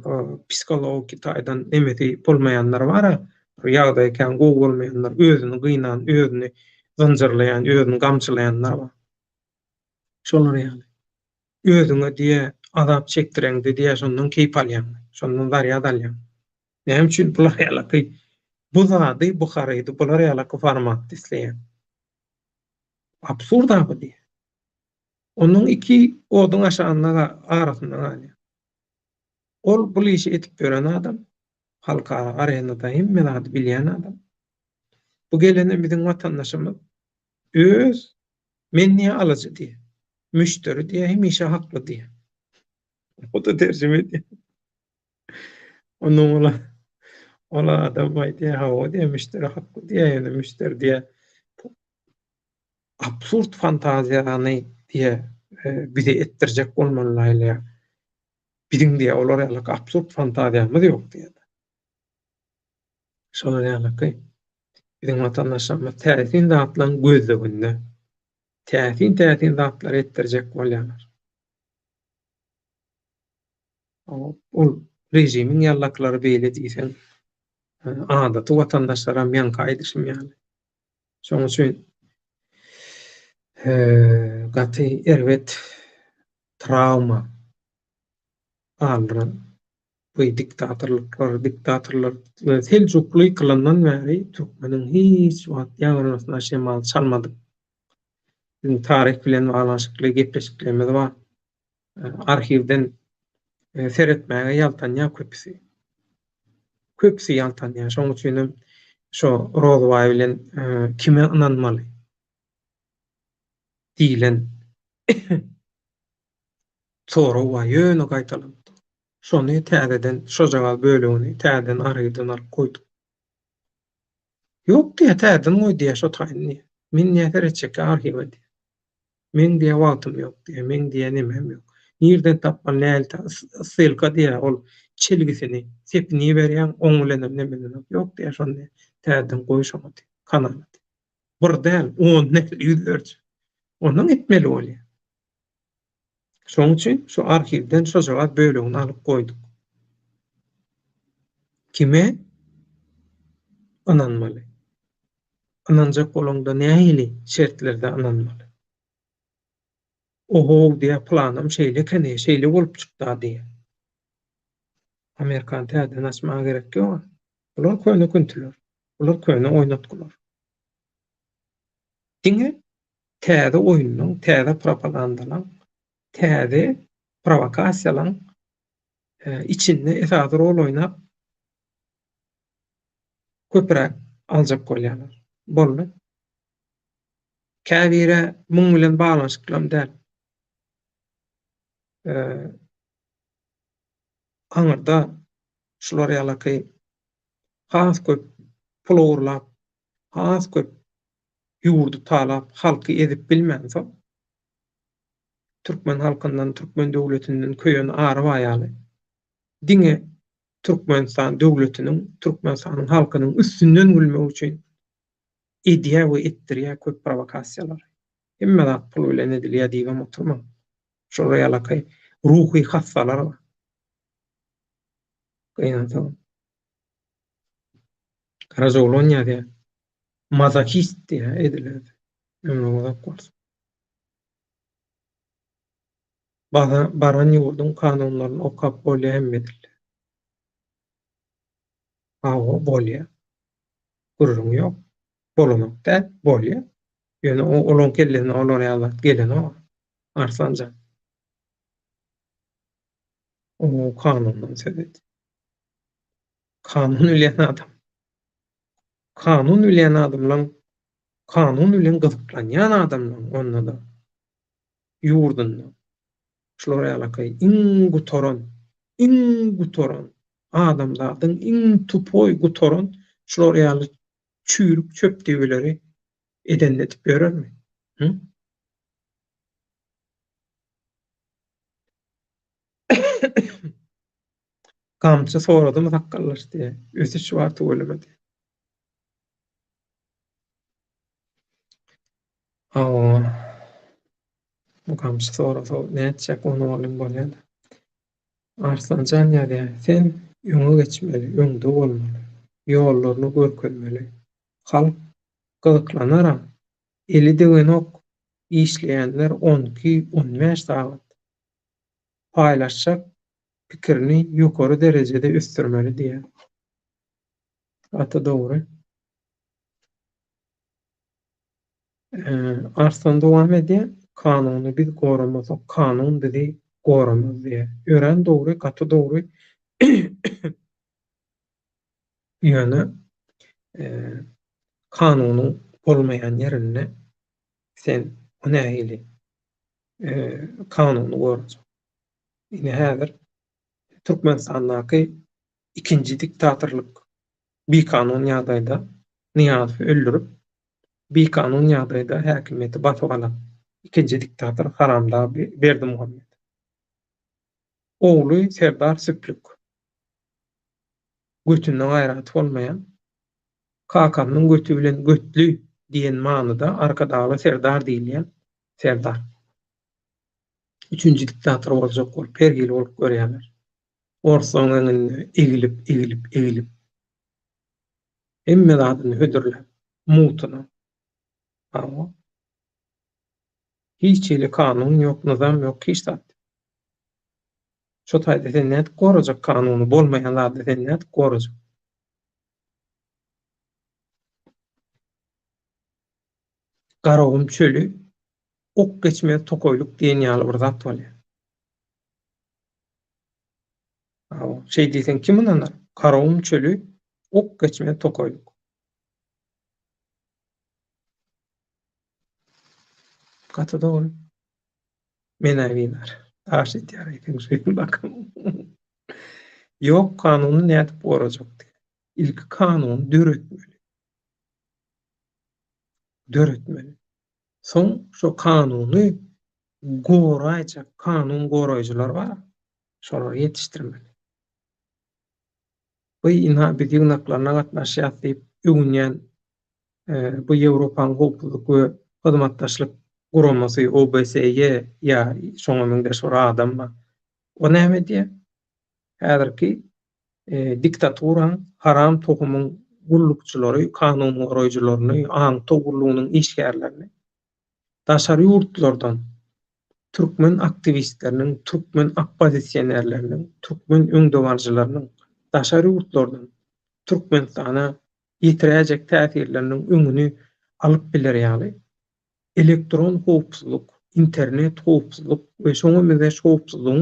psihologiki taýdan nemesi bolmaýanlar bar-a, bir ýagdaýy kän gowy bolmaýanlar, özüni gynan, özüni zynjyrlaýan, özüni gamçylaýanlar bar. Şolar ýaly. Özüňe diýýär, azap çekdireňde diýýär, şondan keýp alýaň, şondan zarýad alýaň. Näme üçin bular ýalaky bu zady, bu harydy bular ýalaky formatda isleýäň? Absurd-a bu diýýär. Onuň iki oduň aşagynda arasynda galýar. Ol bul işi edip ýören adam, halkara arenada hemme zady bilýän adam. Bu gelenem biziň watandaşymyz öz men diýýär alyjy diýýär. Müşderi diýýär hemişe hakly diýýär. O-da terjime edýär. Ondan ol ol adam aýdýar, hawa diýýär, müşderi hakly diýýär, ýöne müşderi diýýär, absurd fantaziýany diýýär, e, bize etdirjek bolmalylar diýýär. Biziň diýýär, olar ýaly absurd fantaziýamyz ýok diýýär. Şolar ýalyky biziň watandaşlarymyz täsin zatlaryň gözleginde täsin-täsin zatlary etdirjek bolýarlar. Ol režimiň ýallaklary beýle diýseň, adaty watandaşlaram ýaňky aýdyşym ýaly. Şonuň üçin gaty erbet trawma galdyran bu diktatorlyklar, diktatorlar Seljukly ýykylandan bäri türkmeniň hiç wagt ýagyrnysyna şemal çalmadyk. Biziň taryh bilen baglanyşykly gepleşiklerimiz bar. Arhiwden seretmäge ýaltanýar köpüsi. Köpüsi ýaltanýar. Şonuň üçin hem şo Rozbaý bilen kime ynanmaly diýlen sorag bar. Ýöne gaýtalanyp dur. Şony täzeden, şojagaz bölegini täzeden arhiwden alyp goýduk. Ýok diýýär, täzeden goý diýýär, şo taýyny diýýär. Men diýýär seretjekkä arhiwe diýýär. Meň diýýär wagtym ýok diýýär, meň diýýär nemem ýok. Nirden tapmaly, nähili ta, ssylka diýýär, ol çelgisini, sepini iberýäň, oň bilenem nemedenok. Ýok diýýär, şony diýýär, täzeden goý şoňa diýýär, kanala diýýär. Bir däl, on däl, ýüzlerçe. Ondan etmeli bolýar. Şonuň üçin şu arhiwden şojagaz bölegini alyp goýduk. Kime ynanmaly? Ynanjak bolaňda nähili şertlerde ynanmaly? Ohow diýýär, pylanam şeýle ekeni, şeýle bolup çykda diýýär. Amerikany täzeden açmaga gerek ýok. Bular köne küntüler. Bular köne oýnatgylar. Diňe täze oýunlaň, täze propagandalaň, täze prowokasiýalaň içinde esasy rol oýnap. Köpräk aljak bolýarlar. Boldy. Käbiri muň bilen baglanyşyklam däl. Aňyrda şular ýalaky has köp pul ogurlap, has köp ýurdy talap, halky ezip bilmänsoň, türkmen halkyndan, türkmen döwletinden köýen ary bar ýaly, diňe Türkmenistan döwletiniň, Türkmenistanyň halkynyň üstünden gülmek üçin edýär we etdirýär köp prowokasiýalary. Hemme zat pul bilen edilýär diýibem oturmaň. Şolar ýalaky ruhy hassalar bar. Gynansagam. Garajaoglan ýazýar. Mazohist diýýär edil özi. Ömrüň uzak bolsun. Baran ýurduň kanunlaryny okap bolýa hemme dilde. Hawa bolýa. Gürrüň ýok. Bolanok däl, bolýa. Ýöne olaň kellesine olar ýaly zat gelenok. Arslanjan. O kanundan söz et. Kanun bilýän adam. Kanun bilýän adamlaň, kanun bilen gyzyklanýan adamlaň onda-da ýurdunda şular ýalaky iň gutaran, iň gutaran, adamzadyň iň tupoý gutaran şular ýaly çüýrük çöp düýbeleri edenini edip ýörermi? Hü? Gamçy soradymy sakgallaş diýýär. Ösüş bar tüweleme diýýär. Hawa. Bu gamçy sorasa nätjek ony olim bolýada. Arslanjan ýazýar, sen öňe geçmeli, öňde bolmaly, ýollaryny görkezmeli. Halk gyzyklanaram. Eli degenok işleýänler on iki, on bäş sagat. Paýlaşjak pikirini ýokary derejede ösdürmeli diýýär. Gaty dogry. Arslan dowam edýär, Kanuny biz goramasak, kanun bizi goramaz diýýär. Örän dogry, gaty dogry. Ýöne kanunyň bolmaýan ýerinde sen o nähili kanuny gorajak? Ine häzir Türkmenistandaky ikinji diktatorlyk bikanun ýagdaýda Nyýazowy öldürip, bikanun ýagdaýda häkimiýeti basyp alan ikinji diktator haramdag Berdimuhamet. Ogly Serdar Süplük. Götünde gaýraty bolmaýan, kakamyň göti bilen götli diýen manyda Arkadagly Serdar diýilýän Serdar. Üçünji diktator boljak bolup her hili bolup görýärler. Orslaň öňünde egilip, egilip, egilip. Hemme zadyny hödürläp, mugtuna. Hawa. Hiç hili kanun ýok, nyzam ýok, hiç zat. Şo taýda sen nädip gorajak kanuny, bolmaýan zady sen nädip gorajak? Garagum çöli ok geçmez tokaýlyk diýen ýaly bir zat bolýar. Hawa, şeý diýseň kim ynanar? Garagum çöli ok geçmez tokaýlyk. Gaty dogry. Men-ä binar. Daş edýär eýseň şeýle bakam. Ýok, kanuny nädip gorajak diýýär. Ilki kanuny döretmeli. Döretmeli. Soň şo kanuny goraýjak kanun goraýjylar bar. Şolary ýetişdirmeli. Bu ynha biz ýygnaklaryna gatnaşýas diýip öwünýän bu Ýewropanyň Howpsuzlyk we Hyzmatdaşlyk Guramasy, OBSE, ýa şoňa meňzeş bir adam bar. O näme edýär? Häzirki diktaturaň, haram tohumyň gullukçylary, kanun goraýjylaryny, aňtaw gullugynyň işgärlerini daşary ýurtlardan türkmen aktiwistleriniň, türkmen oppozisionerleriniň, türkmen öňdebaryjylarynyň daşary ýurtlardan Türkmenistana ýetiräýjek täsirleriniň öňüni alyp biler ýaly elektron howpsuzlyk, internet howpsuzlyk we şoňa meňzeş howpsuzlygyň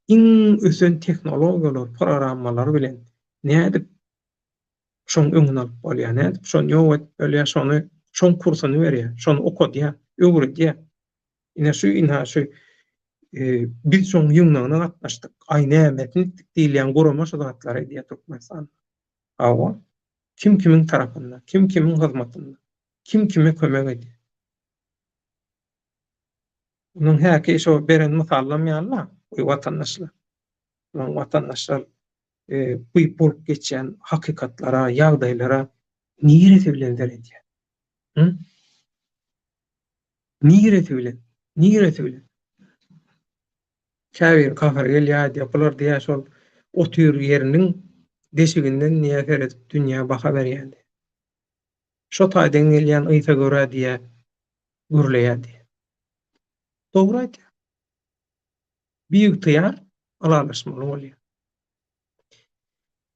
iň ösen tehnologiýalary, programmalary bilen nädip. Şoň öňüni alyp bolýar? Nädip şony ýok edip bolýar? Şony şoň kursuny berýär, şony okadýar, öwredýär. Ine şu ynha şu biz şoň ýygnagyna gatnaşdyk. Aý nämesini etdik diýilýän gurama şu zatlary edýär Türkmenistanda. Hawa. Kim kimiň tarapynda, kim kimiň hyzmatynda, kim kime kömek edýär. Munuň häki şo beren mysallam ýaly-la, bu watandaşlar. Munuň watandaşlar bu bolup geçýän hakykatlara, ýagdaýlara niresi bilen seredýär? Hı? Niresi bilen? Niresi bilen? Käbir gahary gelýär diýýär, bular diýýär şol otyr ýeriniň deşiginden diýýär seredip dünýä baha berýär diýýär. Şo taýdan gelýän ysa görä diýýär gürleýär diýýär. Dogry aýdýar. Biygtyýar ylalaşmaly bolýar.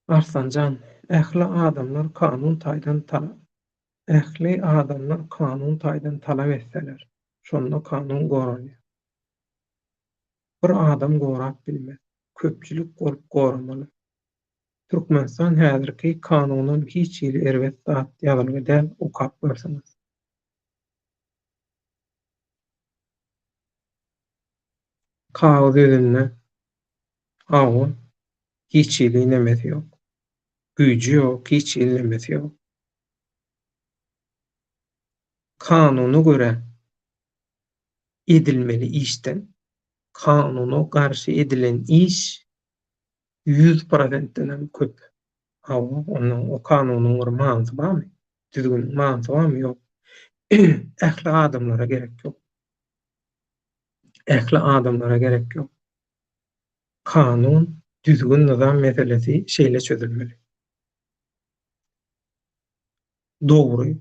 Arslanjan, ähli adamlar kanun taýdan ähli adamlar kanun taýdan talap etseler, şonda kanun goralýar. Bir adam gorap bilmez. Köpçülik bolup goramaly. Türkmenistan häzirki kanunam hiç hili erbet zat ýazylgy däl okap görseňiz. Kagyz ýüzünde hawa hiç hili nemesi ýok. Güýji ýok, hiç hili nemesi ýok. Kanuna görä edilmeli işden kanuna garşy edilen iş 100 prosentdenem köp. Hawa, onda o kanunyň bir manysy barmy? Düzgüniň manysy barmy? Ýok. Ähli adamlara gerek ýok. Ähli adamlara gerek ýok. Kanun, düzgün, nyzam meselesi şeýle çözülmeli. Dogry,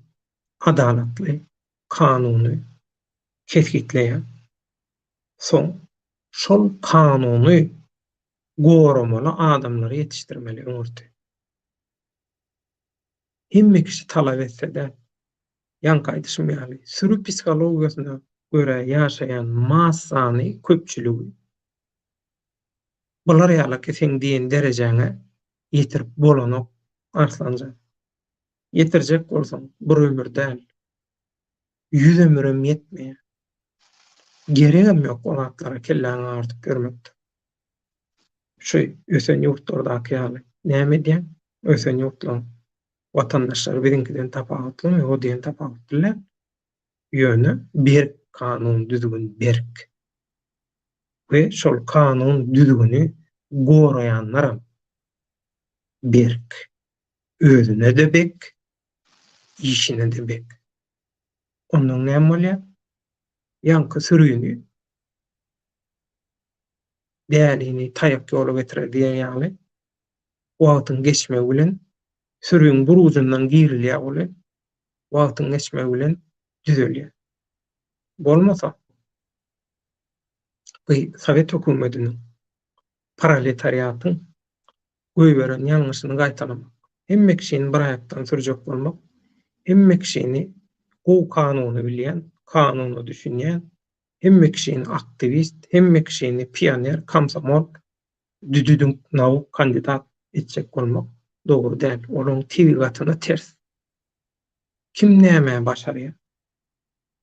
adalatly kanuny kesgitleýär. Soň şol kanuny goramaly adamlary ýetişdirmeli öňürti. Hemme kişi talap etse däl. Ýaňky aýdyşym ýaly, süri psihologiýasyna görä ýaşaýan massany, köpçüligi bular ýalyky seň diýen derejäňe ýetirip bolanok, Arslanjan. Ýetirjek bolsaň, bir ömür däl, ýüz ömürem ýetmeýär. Geregem ýok ol zatlara kelläňi agyrdyp ýörmekde. Şu ösen ýurtlardaky ýaly näme edýäň? Ösen ýurtlaryň watandaşlary biziňkiden tapawutlymy? O diýen tapawutly däl. Ýöne berk kanun düzgün berk. We şol kanun düzgüni goraýanlaram berk. Özüne-de bek, işine-de bek. Ondan näme bolýar? Ýaňky sürini dälini taýak ýola getirer diýen ýaly, wagtyň geçmegi bilen süriň bir ujundan girilýär ol, wagtyň geçmegi bilen düzelýär. Bolmasa, bu sowet hökümetiniň, proletariatyň goýberen ýalňyşyny gaýtalamak, hemme kişini bir aýakdan sürjek bolmak, hemme kişini gowy kanuny bilýän, kanuna düşünýän, hemme kişini aktiwist, hemme kişini pioner, komsomol, düdüdüňk nauk kandidat etjek bolmak dogry däl. Olaryň tebigatyna ters. Kim nämä başarýar?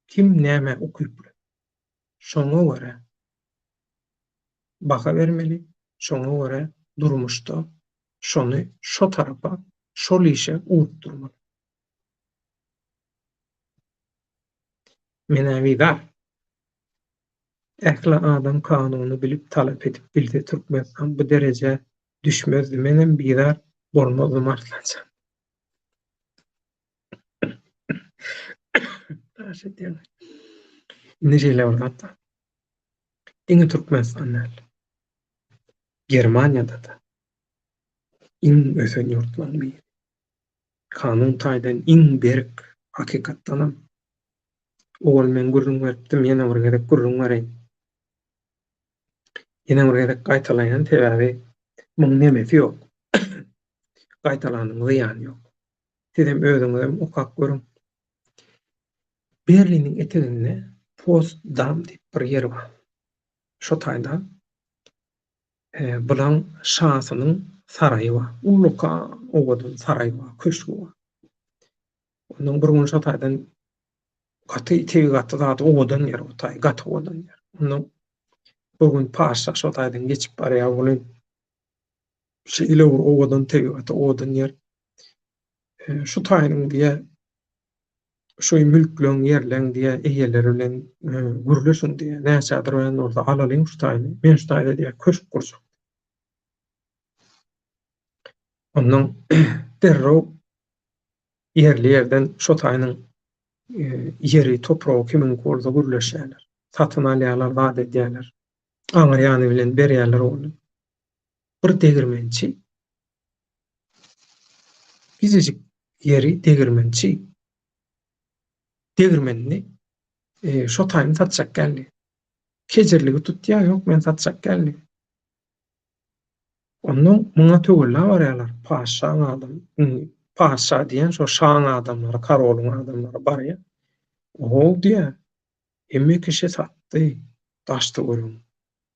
Kim nämä ukyply? Şoňa görä baha bermeli, şoňa görä durmuşda şony şo tarapa, şol işe ugrukdyrmaly. Menä bizar. Ähli adam kanuny bilip talap edip bilse Türkmenistan bu derejä düşmezdi menem bizar bolmazdym Arslanjan. Indi şeýle bir zat bar. Diňe Türkmenistan däl. Germaniýada-da iň ösen ýurtlaryň biri. Kanun taýdan iň berk hakykatdanam. Owal men gürrüň beripdim, ýene bir gezek gürrüň bereýin. Ýene bir gezek gaýtalaýan, sebäbi muň nemesi ýok. Gaýtalanyň zyýany ýok. Sizem özüňizem okap görüň. Berliniň eteginde Potsdam diýip bir ýer bar. Şo taýda bulaň şasynyň. saraýy bar. Ullakan owadan saraýy bar, köşgi bar. Ondan bir gün şo taýdan gaty tebigaty zady owadan ýer o taý, gaty owadan ýer. Ondan bir gün paşa şo taýdan geçip barýar welin şeýle bir owadan tebigaty owadan ýer. Şu taýynyň diýýär, şu mülkleň, ýerleň diýýär, eýeleri bilen gürleşiň diýýär. Näçädir bilen bolsa alalyň şu taýyny. Men şu taýda diýýär, köşk gurjak. Ondan derrew ýerli-ýerden şo taýynyň ýeri, topragy kimiňki bolsa gürleşýärler. Satyn alýarlar, zat edýärler. Aňry ýany bilen berýärler ony. Bir degirmençi Gijejik ýeri degirmençi degirmenini şo taýyny satjak geldi. Kejirligi tutýar, ýok men satjak geldi. Onnoň muňa töwella barýarlar, paşşaň adamy, indi paşşa diýen şo şaň adamlary, korolyň adamlary barýar. Ohow diýýär, hemme kişi satdy daş-töweregiň.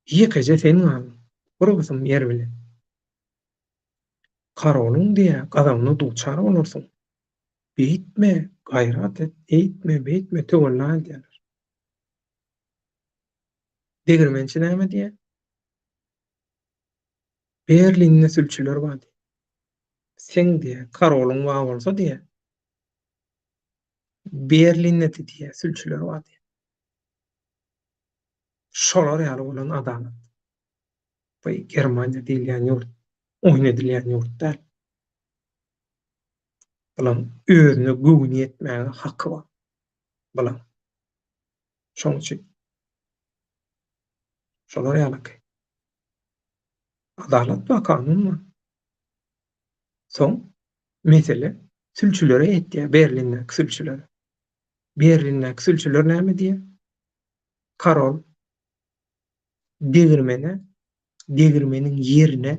Ýekeje sen galdyň, bir gysym ýer bilen. Korolyň diýýär, gazabyna duçar bolarsyň. Beýtme, gaýrat et, eýtme, beýtme, töwella edýärler. Degirmençi näme diýýär? Berlinde sülçüler bar diýýär. Seň diýýär, korolyň bar bolsa diýýär, Berlinde-de diýýär, sülçüler bar diýýär. Şolar ýaly bolan adalat. Bu Germaniýa diýilýän ýurt oýun edilýän ýurt däl. Bulaň özüne göwni ýetmäge haky bar. Bulaň. Şoň üçin. Şolar ýalyky. Adalat bar, kanun bar. Soň mesele sülçülere ýetýär, Berlindäki sülçülere. Berlindäki sülçüler näme diýýär? Karol degirmene, degirmeniň ýerine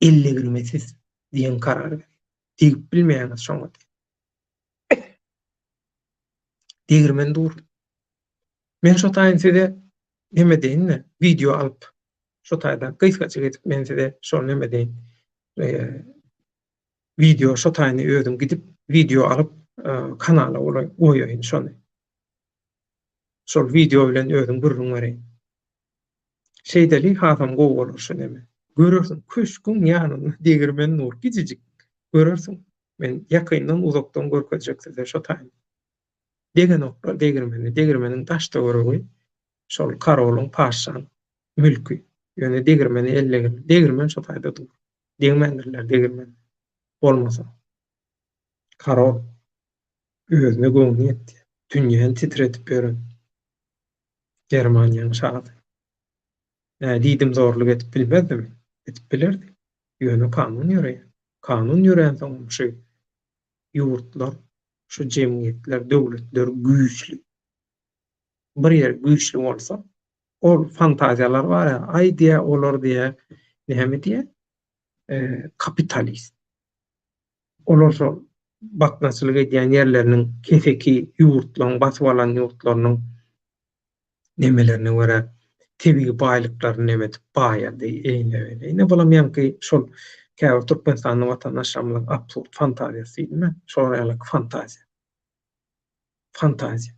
eldegirmesiz diýen karar berýär. Degip bilmeýäňiz şoňa diýýär. Degirmen dur. Men şo taýyn size neme deýin-de, wideo alyp, şo taýda gysgajyk edip men size şol neme deýin. Wideo şo taýyny özüm gidip wideo alyp kanala goýaýyn şony. Şol wideo bilen özüm gürrüň bereýin. Şeýdeli hasam gowy bolar şu neme. Görersiň köşgüň ýanynda degirmen dur kiçijik. Görersiň. Men ýakyndan uzakdan görkezjek size şo taýyny. Degenoklar degirmeni, degirmeniň daş töweregi şol karolyň paşşaň mülki. Ýöne degirmeni ellegin. Degirmen şo taýda dur. Degmändirler degirmene. Bolmasa. Karol özüne göwni ýetýär. Dünýäni titredip ýören Germaniýanyň şasy. Nä diýdimzorluk edip bilmezdimi? Edip bilerdi. Ýöne kanun ýöreýär. Kanun ýöränsoňam şu ýurtlar, şu jemgyýetler, döwletler güýçli. Bir ýer güýçli bolsa, ol fantaziýalar bar-a, aý diýýär, olar diýýär, näme diýýär? Kapitalist. Olar şol baknaçylyk edýän ýerleriniň keseki ýurtlaryň basyp alan ýurtlarynyň nemelerine görä tebigy baýlyklaryny neme edip baýady eýle beýle. Ine bulam ýaňky şol käbir türkmenistanly watandaşlarymyzyň absurd fantaziýasy diýdim men. Şolar ýaly fantaziýa. Fantaziýa.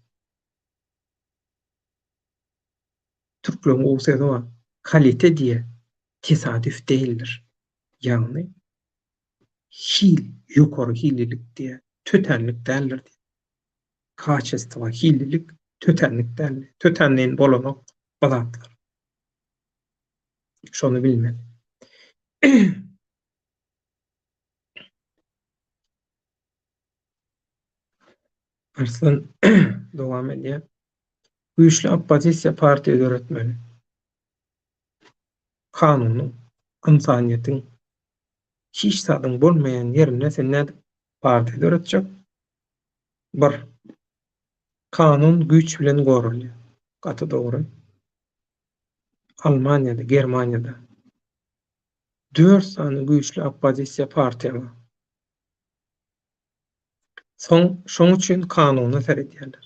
Türkleriň gowy sözi bar. Kalite diýe tesadüf däldir. Ýagny hil, ýokary hillilik diýýär. Tötänlik däldir diýýär. Kaçestwa, hillilik tötänlik däldir. Tötänleýin bolanok bu zatlar. Şony bilmeli. Arslan dowam edýär. Güýçli oppozisiýa partiýa döretmeli. Kanunyň, ynsanyýetiň hiç zadyň bolmaýan ýerinde sen nädip partiýa döretjek? Bir. Kanun güýç bilen goralýar. Gaty dogry. Almaniýada, Germaniýada dört sany güýçli oppozisiýa partiýa bar. Soň şoň üçin kanuna seredýärler.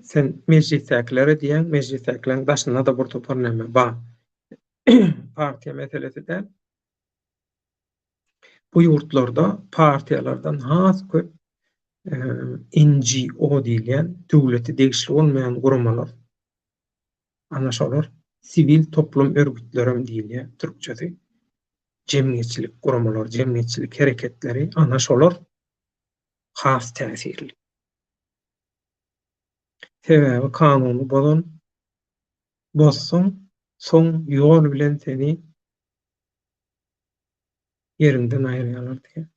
Sen mejlisdäkilere diýýäň, mejlisdäkileriň daşynda-da bir topar näme bar. Partiýa meselesi däl. Bu ýurtlarda partiýalardan has köp NGO diýilýän döwlete degişli bolmaýan guramalar, ana şolar siwil toplum örgütlerem diýilýär türkçesi, jemgyýetçilik guramalary, jemgyýetçilik hereketleri, ana şolar has täsirli. Sebäbi kanuny bozan bozsaň, soň ýol bilen seni ýeriňden aýyrýarlar diýýär.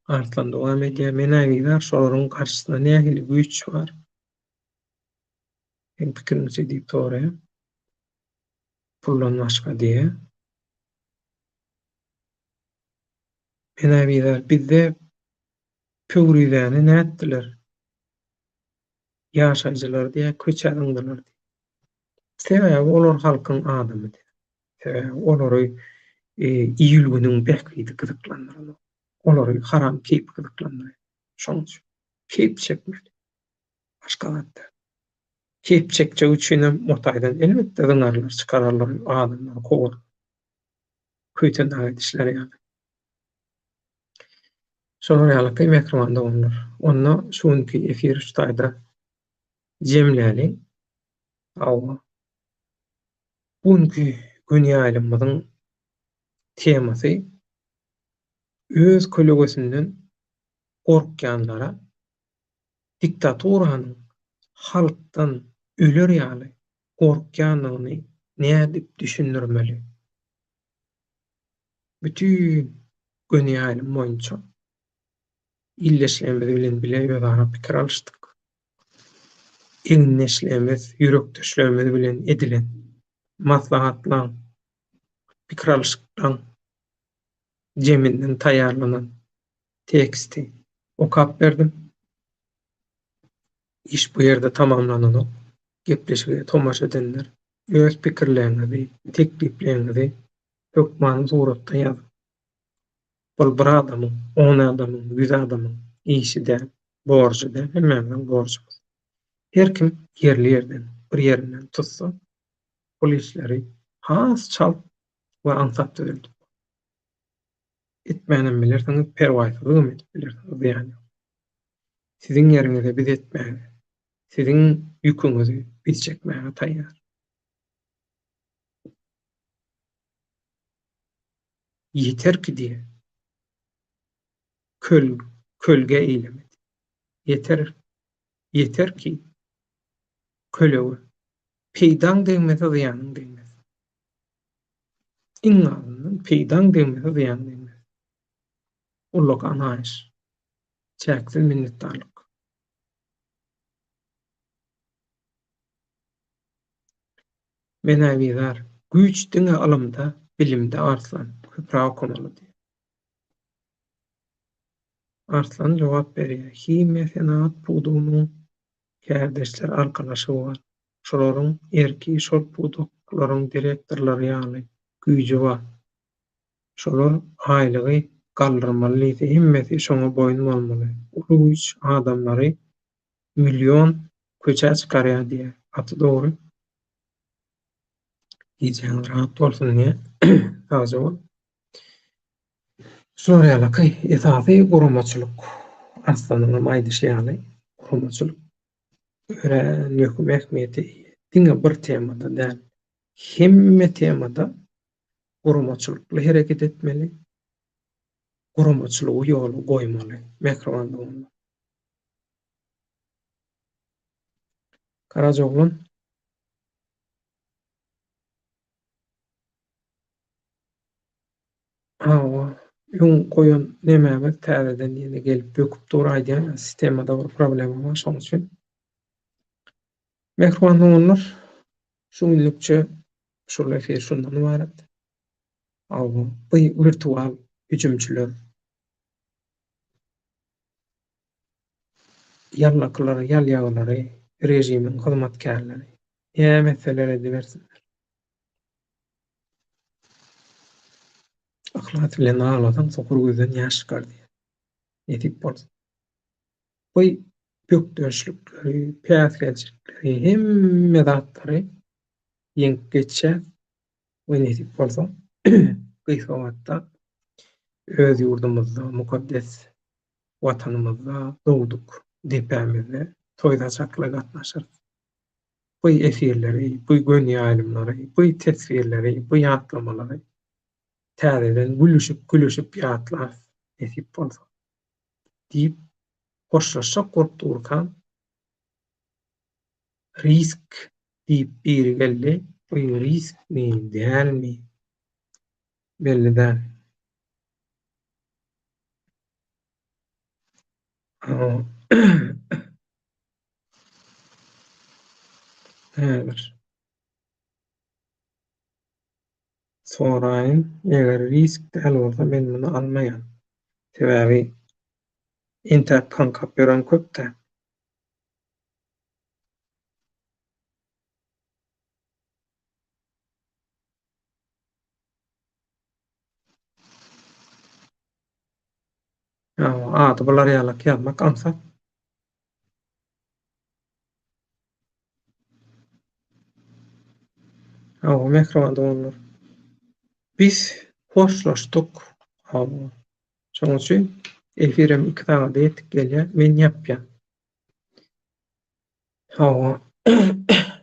Arslan dowam edýär, Men ägizar şolaryň garşysynda nähili güýç bar? Seň pikiriňçe diýip soraýar. Puldan başga diýýär. Men ägizar bizde Pöwrizäni nätdiler? Ýaşaýjylary diýýär, köçä zyňdylar diýýär. Sebäbi olar halkyň adamy däl. Sebäbi olary il-günüň bähbidi gyzyklandyranok. Olary haram keýp gyzyklandyrýar. Şonuň üçin keýp çekmeli. Başga zat däl. Keýp çekjek üçinem o taýdan elbetde zyňarlar, çykararlar, adamlary kowarlar. Köýtendag edişleri ýaly. Şolar ýalyky mähriban doganlar. Onda şu günki efiri şu taýda jemläliň. Hawa. Bu günki gün ýaýlymymyzyň temasy öz kölegesinden gorkýanlara diktaturanyň halkdan öler ýaly gorkýandygyny nädip düşündirmeli? Bütin göni ýaýlym boýunça ildeşlerimiz bilen bile özara pikir alyşdyk. Egindeşlerimiz, ýürekdeşlerimiz bilen edilen maslahatlaň, pikir alyşyklaň jeminden taýýarlanan teksti okap berdim. Iş bu ýerde tamamlananok. Gepleşige tomaşa edenler öz pikirleriňizi, teklipleriňizi hökmany suratda ýazyň. Bul bir adamyň, on adamyň, ýüz adamyň işi däl, borjy däl, hemmämiziň borjumyz. Her kim ýerli-ýerden, bir ýerinden tutsa, bul işleri has çalt we aňsat düzeldip bolar. Etmänem bilersiňiz, perwaýsyzlygam edip bilersiňiz, zyýany ýok. Siziň ýeriňize biz etmäge, siziň ýüküňizi biz çekmäge taýýar. Ýeter ki diýe, köl, kölge eýlemedi. Ýeter, ýeter ki, kölege. Peýdaň degmese, zyýanyň degmez. Iň azyndan peýdaň degmese, zyýanyň degmez. Ullakan haýyş. Çäksiz minnetdarlyk. Men-ä bizar. Güýç diňe ylymda, bilimde Arslan. Köpräk okamaly diýýär. Arslan jogap berýär. Himiýa senagat pudagynyň kärdeşler arkalaşygy bar. Şolaryň erki şol pudaklaryň direktorlary ýaly güýji bar. Şolar aýlygy galdyrmaly diýse hemmesi şoňa boýun bolmaly. Uly güýç adamlary million köçä çykarýar diýýär. Gaty dogry. Gijäňiz rahat bolsun diýýär. Sagja bol. Şular ýalyky esasy guramaçylyk. Arslanyňam aýdyşy ýaly guramaçylyk örän möhüm ähmiýete eýe. Diňe bir temada däl, hemme temada guramaçylykly hereket etmeli, guramaçylygy ýola goýmaly, mähriban doganlar. Garajaoglan. Hawa, öň goýan nemämiz täzeden ýene gelip böküp dur aýdýan, sistemada bir problema bar şoň üçin. Mähriban doganlar, şu günlükçe şul efir şundan ybarat. Hawa, bu wirtual hüjümçiler Ýallakylary, ýalýagylary, režimiň hyzmatkärleri. Näme etseler edibersinler. Yhlas bilen aglasaň sokur gözden ýaş çykar diýýär. Nesip bolsun. Bu bökdençlikleri, päsgelçilikleri, hemme zatlary. ýeňip geçýäs we nesip bolsa gysga wagtda öz ýurdumyzda, mukaddes Watanymyzda, dogduk depämizde toý-saçakla gatnaşarys. Bu efirleri, bu göni ýaýlymlary, bu teswirleri, bu ýatlamalary täzeden gülüşip-gülüşip ýatlarys, nesip bolsa. Diýip, hoşlaşjak bolup durkam, Risk diýip biri geldi. Bu riskmi, dälmi? Belli däl. Häzir. Soraýyn, eger risk däl bolsa men muny almaýan. Sebäbi entäk kaňkap ýören köp-dä. Ady bular ýalak ýazmak aňsat. Hawa, mähriban doganlar. Biz hoşlaşdyk. Hawa. Şonuň üçin efirem 2 sagada ýetip gelýär. Men ýapýan. Hawa.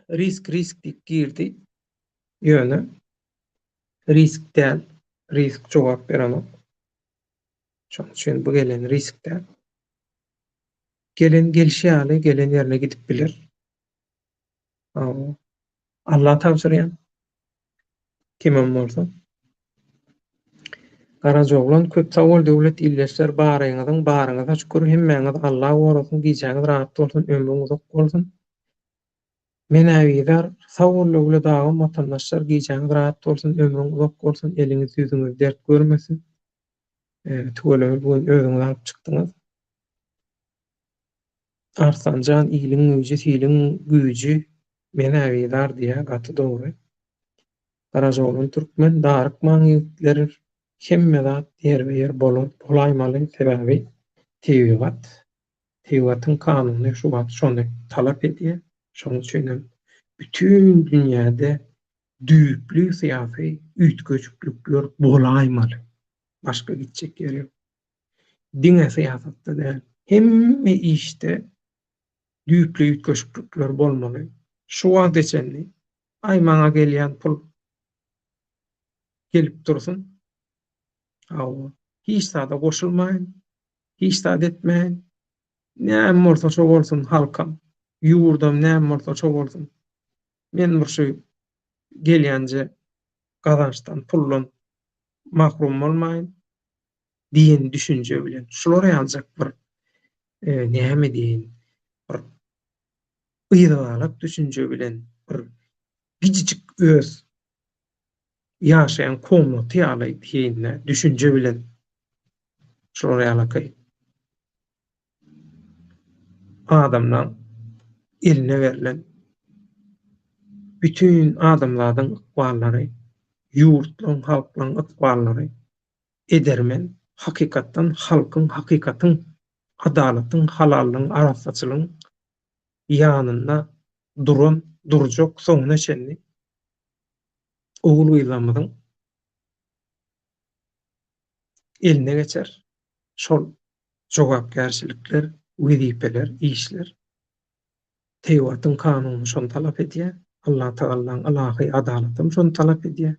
Risk, risk diýip girdi. Ýöne risk däl. Risk jogap berenok. Şonuň üçin bu gelen risk däl. Gelen gelşi ýaly gelen ýerine gidip biler. Alla tabşyrýan. Kimem bolsa. Garajaoglan köp sag bol Döwlet ildeşler baryňyzyň baryňyza şükür hemmäňizi Alla gorasyn gijäňiz rahat bolsun ömrüň uzak bolsun. Menä bizar sag bol Döwlet agam watandaşlar gijäňiz rahat bolsun ömrüň uzak bolsun eliňiz ýüzüňiz dert görmesin. Tüweleme bu gün özüňiz alyp çykdyňyz. Arslanjan iliň güýji siliň güýji menä bizar diýýä gaty dogry. Garajaoglan türkmen darykmaň ýigitler hemme zat ýerbe ýer bolar bolaýmaly sebäbi tebigat tebigatyň kanuny şu wagt şony talap edýä şoň üçinem bütin dünýäde düýpli syýasy üýtgeşiklikler bolaýmaly başga gitjek ýeri ýok. Diňe syýasatda däl, hemme işde düýpli üýtgeşiklikler bolmaly. Şu wagta çenli, aý maňa gelýän pul gelip dursun, hawa, hiç zada goşulmaýyn, hiç zat etmäýin, näme bolsa şo bolsun halkam, ýurdam näme bolsa şo bolsun. Men bir şu gelýänje gazançdan, puldan mahrum bolmaýyn. Diýen düşünje bilen şular ýaljak bir näme diýeýin bir yzagalak düşünje bilen bir gijijik öz ýaşaýan komnaty ýaly diýeýin-dä düşünje bilen şular ýalaky adamlaň eline berlen bütin adamzadyň ykballary, ýurtlaň, halklaň ykballary edermen, hakykatdan halkyň, hakykatyň, adalatyň, halallygyň, arassaçylygyň ýanynda duran, durjak soňuna çenli ogul-gyzlarymyzyň eline geçer. Şol jogapkärçilikler, wezipeler, işler tebigatyň kanuny şony talap edýär. Allatagalaň ylahy adalatam şony talap edýär.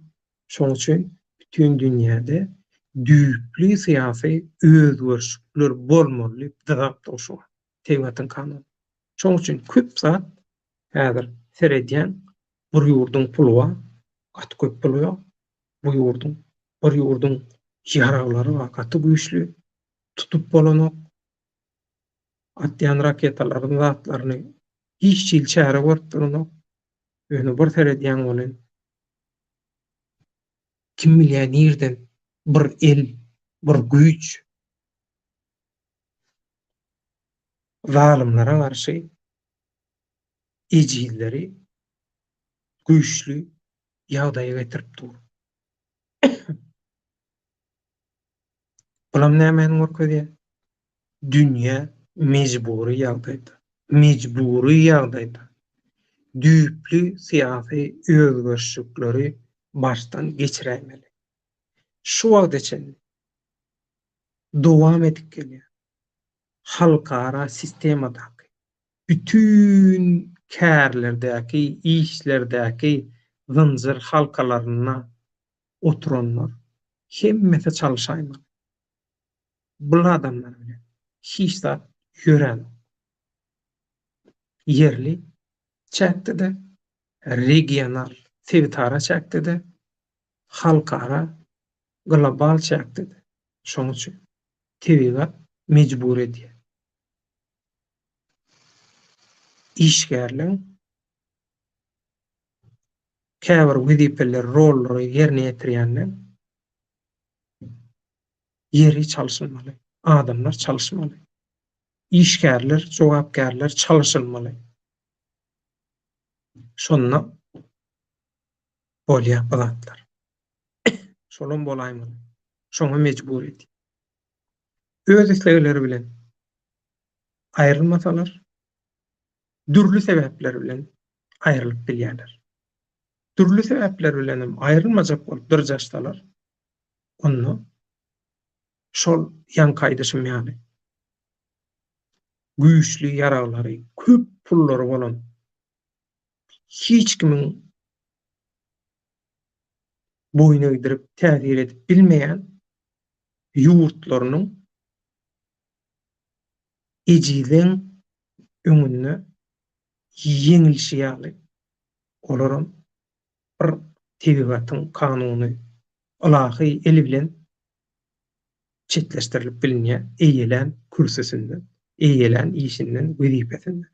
Şonuň üçin bütin dünýäde düýpli syýasy özgerişikler bolmaly diýip dyzap dur şu wagt tebigatyň kanuny. Şonuň üçin köp zat häzir seredýäň bir ýurduň puly bar, gaty köp puly bar bu ýurduň, bir ýurduň ýaraglary bar gaty güýçli, tutup bolanok. Atýan raketalaryny zatlaryny hiç hili çäre görüp duranok. Ýöne bir seredýäň welin kim bilýär nirden bir el, bir güýç zalymlara garşy ejizleri güýçli ýagdaýa getirip dur. Bulam nämäni görkezýär? Dünýä mejbury ýagdaýda, mejbury ýagdaýda. Düýpli syýasy özgerişlikleri başdan geçiräýmeli. Şu wagta çenli dowam edip gelýän halkara sistemadaky bütin kärlerdäki, işlerdäki zynjyr halkalarynda oturanlar hemmesi çalyşaýmaly. Bul adamlar bilen hiç zat ýöränok. Ýerli çäkde-de, regional, sebitara çäkde-de, halkara, global çäkde-de. Şonuň üçin tebigat mejbur edýär. Işgärleň käbir wezipeleri, rollary ýerine ýetirýänleň ýeri çalşylmaly, adamlar çalyşmaly. Işgärler, jogapkärler çalyşylmaly. Şonda bolýar bu zatlar. Şolam bolaýmaly. Şoňa mejbur edýär. Öz islegleri bilen aýrylmasalar, dürli sebäpler bilen aýrylyp bilýärler. Dürli sebäpler bilen hem aýrylmajak bolup dyrjaşsalar, onda şol ýaňky aýdyşym ýaly güýçli ýaraglary, köp pullary bolan hiç kimiň boýun egdirip, täsir edip bilmeýän ýurtlarynyň ejiziň öňünde ýeňilişi ýaly, olaram bir tebigatyň kanuny, ylahy eli bilen çetleşdirilip bilinýär, eýelän kürsüsinden, eýelän işinden, wezipesinden.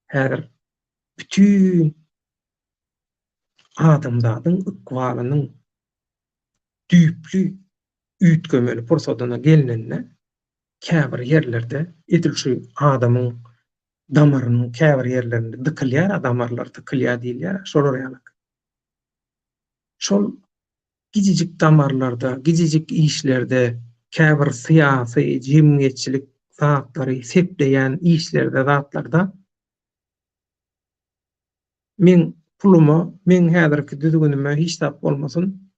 Häzir bütin adamzadyň ykbalynyň düýpli üýtgemeli pursadyna gelnende, käbir ýerlerde edil şu adamyň damarynyň käbir ýerlerinde dykylýar-a, damarlar dykylýar diýilýär-ä, şolar ýalak. Şol gijijik damarlarda, gijijik işlerde, käbir syýasy, jemgyýetçilik zatlary sepleýän işlerde, zatlarda meň puluma, meň häzirki düzgünime hiç zat bolmasyn,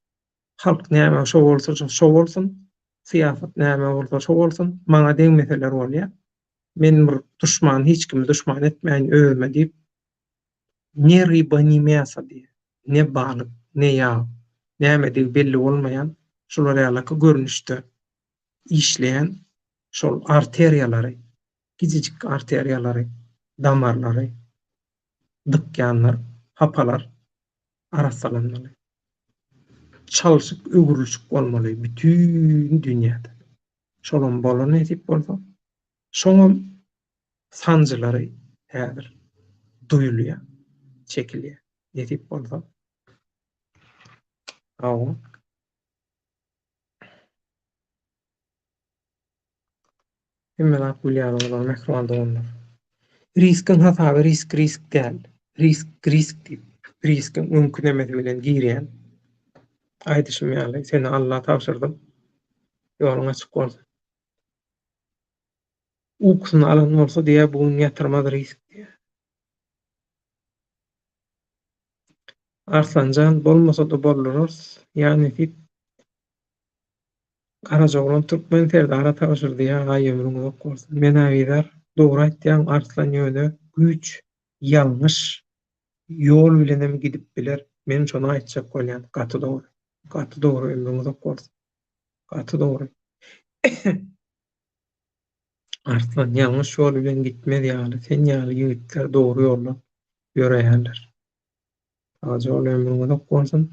halk näme şo bolsa şo bolsun, syýasat näme bolsa şo bolsun, maňa degmeseler bolýar. Men bir duşman, hiç kimi duşman etmäýin özüme diýip, ne ryba, ne mýasa diýýär. Ne balyk, ne ýag, nämedigi belli bolmaýan şular ýalaky görnüşde işleýän şol arteriýalary, kiçijik arteriýalary, damarlary dykýanlar, hapalar arassalanmaly. Çalşyk, öwrülişik bolmaly bütin dünýäde. Şolam bolar nesip bolsa. Şoňam sanjylary häzir duýulýar, çekilýär. Nesip bolsa. Hawa. Hemme zat gül ýaly bolar mähriban doganlar. Riskiň hasaby risk risk däl. Risk risk diýip, riskiň öňki nemesi bilen girýän. Aýdyşym ýaly, seni Alla tabşyrdym. Ýoluň açyk bolsun. Ukusyny alan bolsa diýýär, bu gün ýatyrmaz risk diýýär. Arslanjan, bolmasa-da boldurarys. Ýa nesip. Garajaoglan türkmen serdara tabşyrdy ýa gaý ömrüň uzak bolsun. Men Abizar dogry aýtýaň Arslan ýöne güýç ýalňyş ýol bilenem gidip biler men şony aýtjak bolýan gaty dogry gaty dogry ömrüň uzak bolsun gaty dogry Arslan ýalňyş ýol bilen gitmez ýaly sen ýaly ýigitler dogry ýoldan ýöreýärler Sagja bol ömrüň uzak bolsun.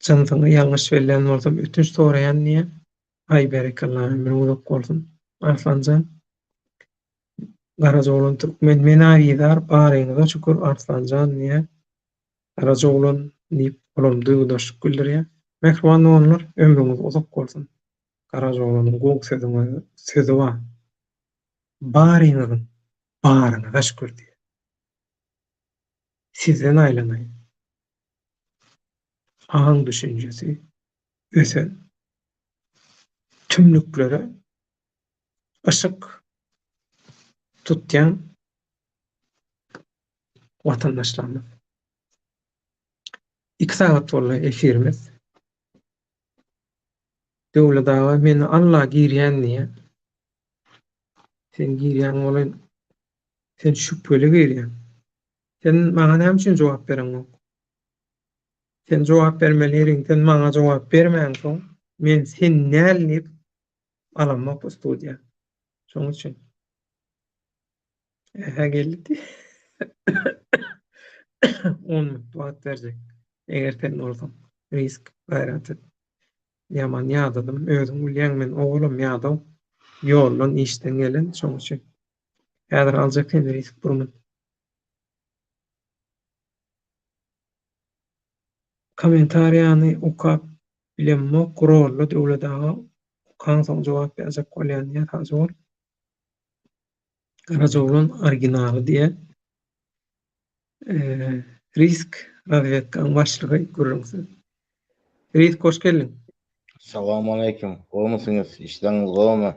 Jynsyňy ýalňyş bellän bolsam ötünç soraýan diýýä. Aý berekella ömrüň uzak bolsun Arslanjan. Garajaoglan Türkmen men Abizar baryňyza şükür Arslanjan diýýä. Garajaoglan diýip olam duýgudaşlyk bildirýä. Mähriban doganlar ömrüňiz uzak bolsun. Garajaoglanyň gowy sözüňe sözi bar. Baryňyzyň baryňyza şükür diýýä. Sizden aýlanaýyn. Aň-düşünjesi ösen tümlüklere. Yşyk tutýan watandaşlarymyz. 2 sagat boldy efirimiz. Döwlet aga meni Alla girýän diýýä. Sen girýäň welin sen şübheli girýäň. Sen maňa näme üçin jogap bereňok? Sen jogap bermeli ýeriň sen maňa jogap bermäňsoň men sen däl diýip alamok bu studiýa. Şoň üçin. Ähä geldi. 10 minut wagt berjek. Eger sen bolsaň risk gaýrat et. Ýaman ýadadym. Özüň bilýäň men owalam ýadaw. Ýoldan işden gelen şoň üçin. Häzir aljak seni risk bir minut. Kommentariýany okap bilemok rolla Döwlet aga okaňsoň jogap berjek bolýan diýýär sagja bol. Garajaoglan originaly diýýär. Risk razwedkaň başlygy gürrüňsiz. Risk hoş geldiň. Salowmaleýkim. Gowmysyňyz? Işleriňiz gowmy?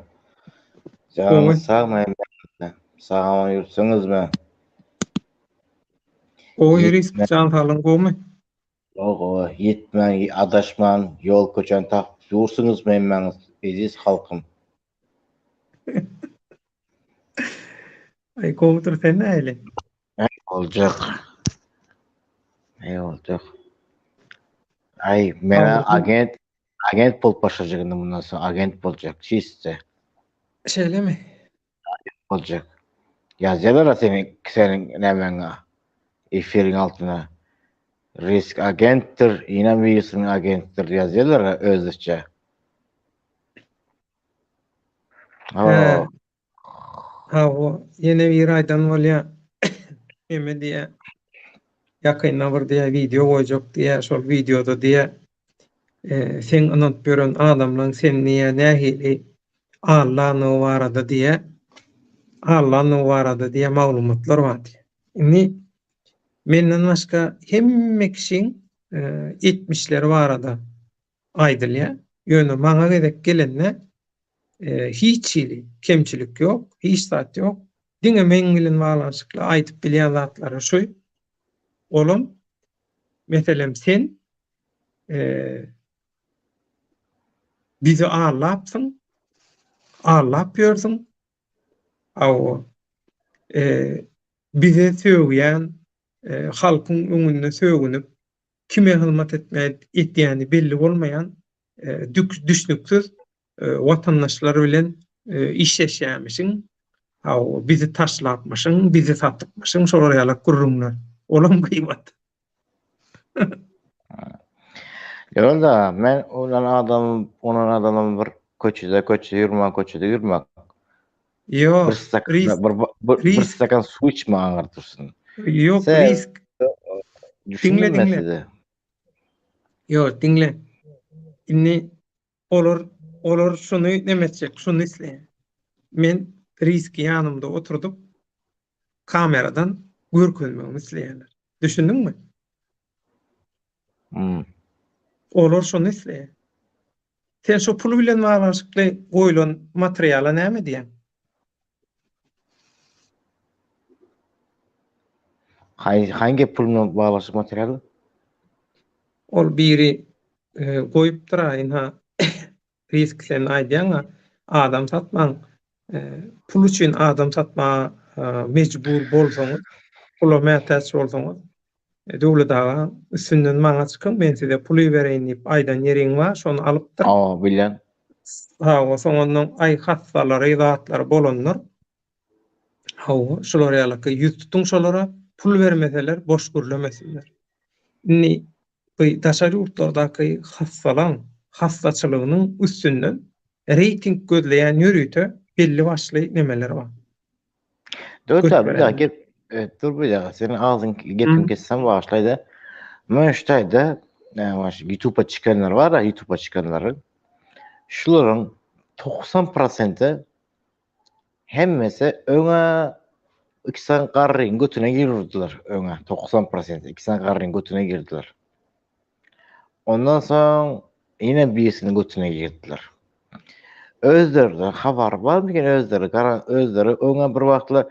Janyňyz sagmy hemmäňiziň? Sag-aman ýürsüňizmi? Gowy Risk, jan saglygyň gowmy? Gowy, gowy. Ýitmän, adaşman, ýol köçäni tapyp ýursuňyzmy hemmäňiz, eziz halkym? Aý gowudyr sen nähili? Näme boljak? Näme boljak? Aý, men agent, agent bolup başlajak indi mundan soň agent boljak, çiste. Şeýlemi? Agent boljak. Ýazýarlar seniň, seniň nämäňe, efiriň altyna. Risk agentdir, ýene birisiniň agentdir ýazýarlar özlükçe. Hä. Hawa, ýene biri aýdan bolýa. Neme diýýä? Ýakynda bir diýýä wideo goýjak diýýä, şol wideoda diýýä, seň ynanyp ýören adamlaň seni diýýä nähili aldandygy barada diýýä, aldandygy barada diýýä maglumatlar bar diýýä. Indi menden başga hemme kişiň etmişleri barada aýdylýar. Ýöne maňa gezek gelende hiç hili kemçilik ýok, hiç zat ýok. Diňe meň bilen baglanyşykly aýdyp bilýän zatlary şu. Olam, meselem, sen bizi aldapsyň, aldap ýörsüň. Hawa, bize sögýän, halkyň öňünde sögünip, kime hyzmat etme etýäni belli bolmaýan düşnüksiz watandaşlar bilen işleşýärmişiň, hawa, bizi taşlapmyşyň, bizi satypmyşyň, şolar ýalak gürrüňler. Olam gybat. Ýok-da, men olan adam, olan adamam bir köçede, köçede ýürmek, köçede ýürmek. Ýok, bir stakan, risk, bir, bir, bir stakan suw içme aňyr dursun. Ýok, risk. Diňle, diňle. Ýok, diňle. Indi olar, olar şuny neme etjek, şuny isleýär. Men riski ýanymda oturdyp, kameradan görkezmegimi isleýärler. Düşündiňmi? Hmm. Olar şony isleýär. Sen şu pul bilen baglanyşykly goýlan materiala näme diýýäň? Haý, hangi pul bilen baglanyşykly material? Ol biri e, goýupdyr-a, ynha risk sen aýdýaň-a, adam satmaň, e, pul üçin adam satmaga e, mejbur bolsaňyz, pula mätäç bolsaňyz, Döwlet aga, üstünden maňa çykyň, men size pul ibereýin diýip aýdan ýeriň bar, şony alypdyr. Hawa, bilýän. Hawa, soňundan aý hassalary, zatlary bolandyr. Hawa, şular ýalyky ýüz tutuň şolara, pul bermeseler boş gürlemesinler. Indi bu daşary ýurtlardaky hassalaň hassaçylygynyň üstünden reýting gözleýän ýörite belli başly nemeler bar. Dur da bir dakika gep e, dur bir dakika senin ağzın gepini kessem bağışlayda. Men şu taýda e, YouTube'a çıkanlar var ya YouTube'a çıkanların şularyň 90%-i hemmesi öňe iki sany garryň götüne girdiler öňe 90% iki sany garryň götüne girdiler. Ondan soň ýene birisiniň götüne girdiler. Özlerine habar barmyken özleri gara özleri öňem bir wagtlar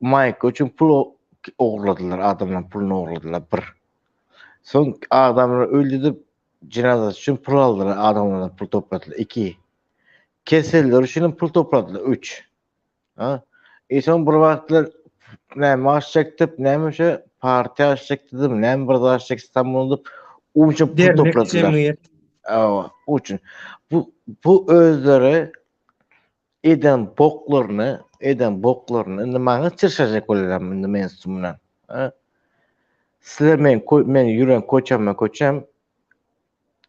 maýka üçin pul ogurladylar adamlaryň puluny ogurladylar bir. Soň adamlar öldü diýip jenazasy üçin pul aldylar adamlardan pul topladylar 2. Keseller üçin hem pul topladylar 3. Ha? E soň bir wagtlar näme açjakdyp, näme şu partiýa açjakdyp, näme bir zat açjak İstanbulda diýip, o üçin pul Dernek, topladylar. jemgyýet. Awa, o üçin. Bu bu özleri eden boklaryny, eden boklaryny indi maňa çyrşajak bolýarlar indi men üstümden. Ha? Sizler men men ýüren köçäme köçäm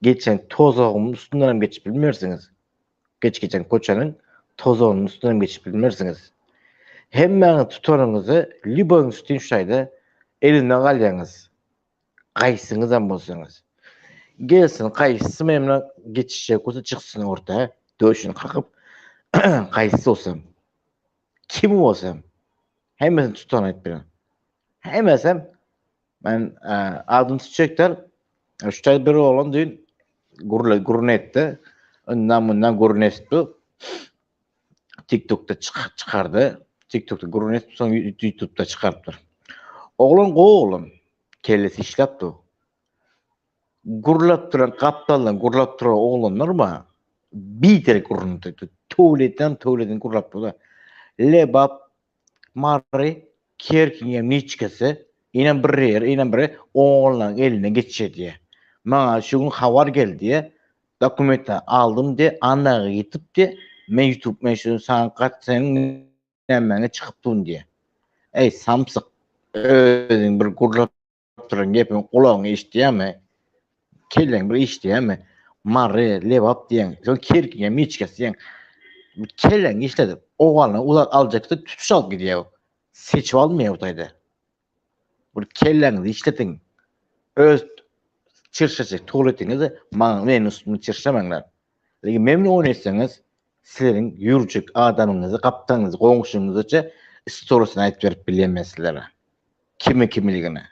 geçen tozagymyň üstünden hem geçip bilmersiňiz. Geç geçen köçäniň tozagynyň üstünden hem geçip bilmersiňiz. Hemmäňiz tutanyňyzy liboýyň üstün şu taýda elinden galýaňyz. Gaýsyňyzam bolsaňyz. Gelsin gaýsy men bilen geçişjek bolsa çyksyn orta, döşüni kakyp gaýsy bolsam. Kim bolsam. Hemmesini tutan aýdyp bilen. Hemmesem men adyny tutjaklar. Şu taý bir oglan düýn gürle gürrüň etdi. Ondan mundan gürrüň etdi. TikTokda çykardy. TikTokda gürrüň etip soň YouTube'da çykarypdyr. Oglan gowy oglan. Kellesi işläp dur. Gürläp duran gapdaldan gürläp duran oglanlar bar. Biderek gürrüň. Töwleden töwleden gürläp dur. Lebap Mary Kerkiň niçkesi inem bir ýer, inem bir oglanlaryň eline geçýär diýe. Maňa şu gün habar geldi diýe. Dokumentleri aldym diýe, annaga ýetip diýe. Men YouTube men şu saňa gat seniň nämäňe çykyp durun diýe. Eý samsyk özüň bir gurlap duran gepiň gulagyň eşitýärmi? Kelleň bir işleýärmi? Mary, Lebap diýen, soň Kerkiňe miçkesi diýen. Kelleň işledip, ogalny uzak aljakda tutuş alyp gidýär. Seçip almaýar bu taýda. Bir kelläňizi işletiň. Öz çirşejek tuwaletiňizi maňa meniň üstümde çirşemäňler. Lekin men bilen oýun etseňiz, sizleriň ýürjek adamyňyzy, gapdalyňyzy, goňşyňyzyça istoriýasyny aýdyp berip bilýän men sizlere. Kimi kimligini.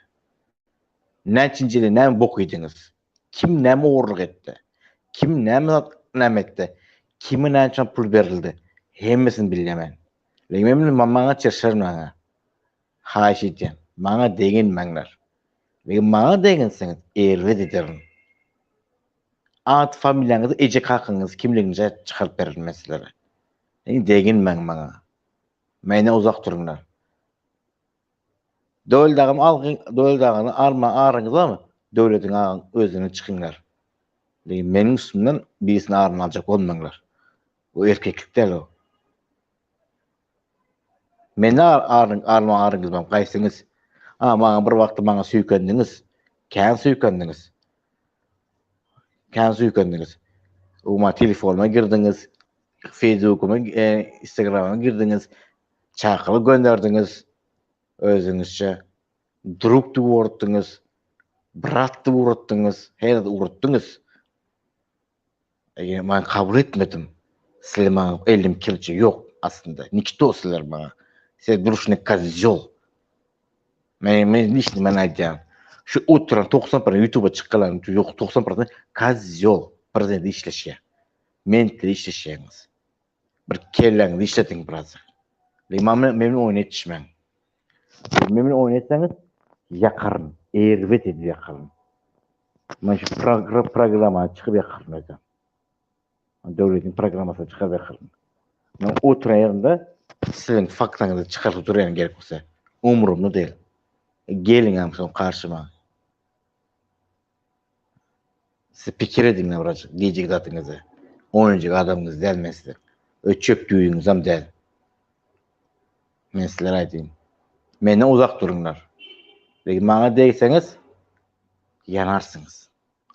Näçinji ýylda näme bok iýdiňiz? Kim näme ogurlyk etdi? Kim näme zat näme etdi? Kime näçe pul berildi? Hemmesini bilýän men. Lekin men bilen maňa çirşermäňä. Haýyş edýän, maňa deginmäňler. Eger maňa deginseňiz, erbet ederin. At familiýaňyzy, eje kakaňyzy kimliginizi çykaryp bererin men sizlere. Indi deginmäň maňa. Menden uzak duruňlar. Döwlet agam algyň, döwlet agany alma aryňyz barmy? Döwletiň agyň özüne çykyňlar. Lekin meniň üstümden birisini aryny aljak bolmaňlar. Bu erkeklik däl o. Meni aryň alma aryňyz bar gaýsyňyz. A maňa bir wagtda maňa süýkendiňiz. Kän süýkendiňiz. Kän süýkendiňiz. Uma telefonyma girdiňiz. Facebookuma, e, Instagrama girdiňiz. Çakylyk gönderdiňiz. Özüňizçe drug diýip ugratdyňyz. Brat diýip ugratdyňyz. Her zat ugratdyňyz. Eger men kabul etmedim. Sizler maňa elim kirje ýok aslynda. Nikto sizler maňa. Siz duruşny kozýol. Men men lişni men aýdýan. Şu oturan 90% YouTube'a çykalan ýok 90% kozýol. Prezident işleşýär. Men işleşýäňiz. Bir kelläňizi işletiň biraz. Lima men oýun etişmäň. Men oýun etseňiz ýakaryn. Erbet edip ýakaryn. Men şu programmany çykyp ýakaryn özüm. Döwletiň programmasyny çykaryp ýakaryn. Men oturan ýerimde siziň faktaňyzy çykaryp durýan gerek bolsa. Umrumda däl. Geliň hem soň garşyma. Siz pikir ediň birazcık diýjek zatyňyzy. Oýunjak adamyňyz däl men siziň. Ö çöp düýüňizem däl. Men sizlere aýdayyn. Menden uzak duruňlar. Lekin maňa degseňiz ýanarsyňyz.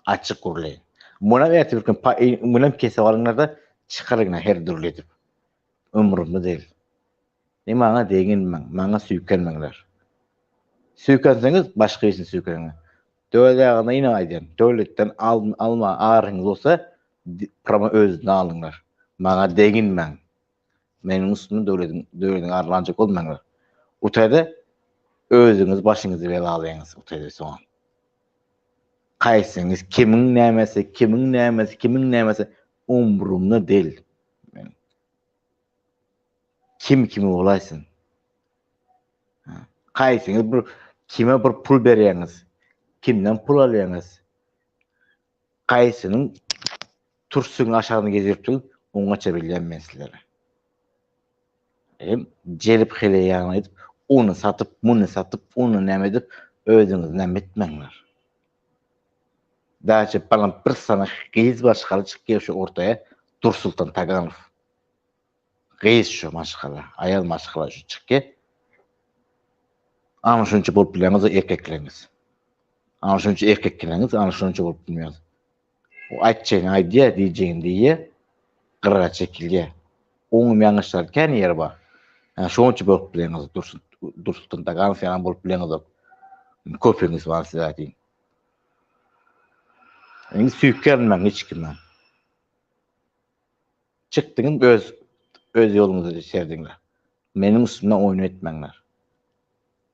Açyk gürleýin. Munam ertir bir gün e, munam kesip alyňlar-da çykaryňlar her dürli edip. Umrumda däl. Ne maňa deginmäň, maňa süýkenmäňler. Süýkenseňiz başga birisine süýkeniň. Döwlet agana ýene aýdýan, döwletden al, alma aryňyz bolsa prama özüne alyňlar. Maňa deginmäň. Meniň üstümde döwletiň döwletiň aryny aljak bolmaňlar. Utaýda özüňiz başyňyzy belalaýaňyz utaýda soňam. Kaýsyňyz kimiň nämesi, kimiň nämesi, kimiň nämesi umrumda del. Kim kimi bolaýsyn? Haýsyňyz bir kime bir pul berýäňiz? Kimden pul alýaňyz? Haýsynyň türsügiň aşagyny gezdiripdiňiz, oňaça bilýän men sizleri. Hem jelip heleýan edip, ony satyp, muny satyp, ony näme edip, özüňizi näme etmäňler. Daşy balam bir sana gyz başgaly çykýar şu ortaya Dursultan Taganow. Gyz şu maşgala, aýal maşgala şu çykýar. Ana şunça bolup bileňiz erkekleňiz. Ana şunça erkekleňiz, ana şunça bolup bilmeýär. O aýtjagyny aýdýar, diýjegini diýýär, gyra çekilýär. Oňam ýalňyşlary kän ýeri bar. Ýa şonça bolup bileňiz, Dursun Dursun Taganow ýaly bolup bileňizok. Köpüňiz bar size aýdýan. Indi süýkenmäň hiç kime. Çykdyňyz öz öz ýoluňyzy serdiňler. Meniň üstümden oýun etmäňler.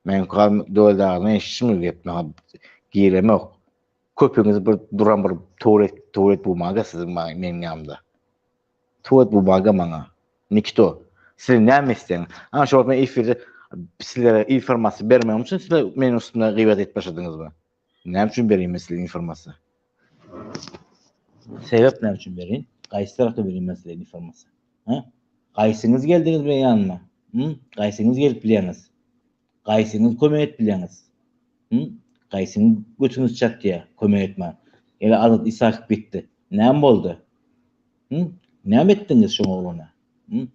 Men Döwlet agadan eşitdim gep maňa giremok. Köpüňiz bir duran bir tuwalet tuwalet bumaga siziň meniň ýanymda. Tuwalet bumaga maňa. Nikto. Siz näme isleýäňiz? Ana şo wagt men efirde sizlere informasiýa bermegim üçin sizler meniň üstümde gybat edip başladyňyzmy? Näme üçin bereyim men size informasiýa? Sebäp näme üçin bereyim? Gaýsy tarapda bereyim men size informasiýa? Ha? Gaýsyňyz geldiňiz meň ýanyma? Hı? Gaýsyňyz gelip bilýäňiz? Gaýsyňyz kömek edip bilýäňiz? Hı? Gaýsyňyz götüňiz çatýar kömek etmän? Ýa Azat Isakow gitdi. Näme boldy? Hı? Näme etdiňiz şoň ogluna? Hı?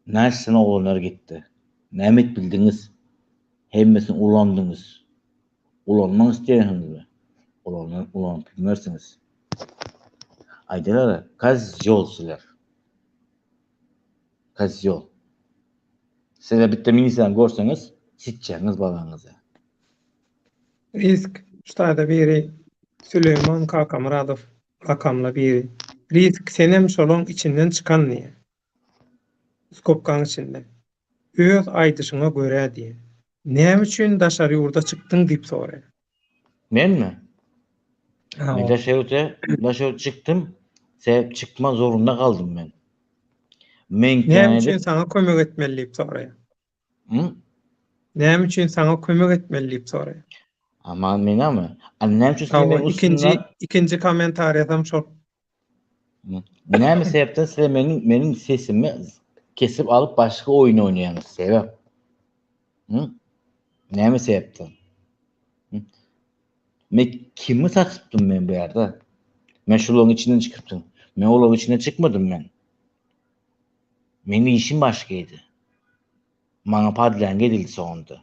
Näçe oglanlar gitdi? Näme edip bildiňiz? Hemmesini ulandyňyz. Ulanmak isleýärsiňizmi? Ulanmak ulanyp bilmersiňiz. Aýdylar, kozýol sizler. Kozýol. Sizler bitte milisany görseňiz, sitjeňiz balaňyzy. Risk, şu taýda biri Süleýman Kakamyradow lakamly biri. Risk senem şolaň içinden çykan diýýär. Skobkaň içinde. Öz aýdyşyňa görä diýýär. Näme üçin daşary ýurda çykdyň diýip soraýar. Menmi? Men daşary ýurda, daşary ýurda çykdym. Sebäp çykma zorunda galdym men. Men Näme üçin saňa kömek etmeli diýip soraýar. Hı? Näme üçin saňa kömek etmeli diýip soraýar. Aman menami? A näme üçin sen meniň ikinji ikinji kommentariýasam şol. Näme sebäpden sizler meniň meniň sesimi kesip alyp başga oýun oýnaýaňyz? Sebäp? Hı? Näme sebäpden? Men kimi satypdym men bu ýerde? Men şularyň içinden çykypdym. Men olaryň içinden çykmadym men. Meniň işim başgaydy. Maňa podlýanka edildi soňunda.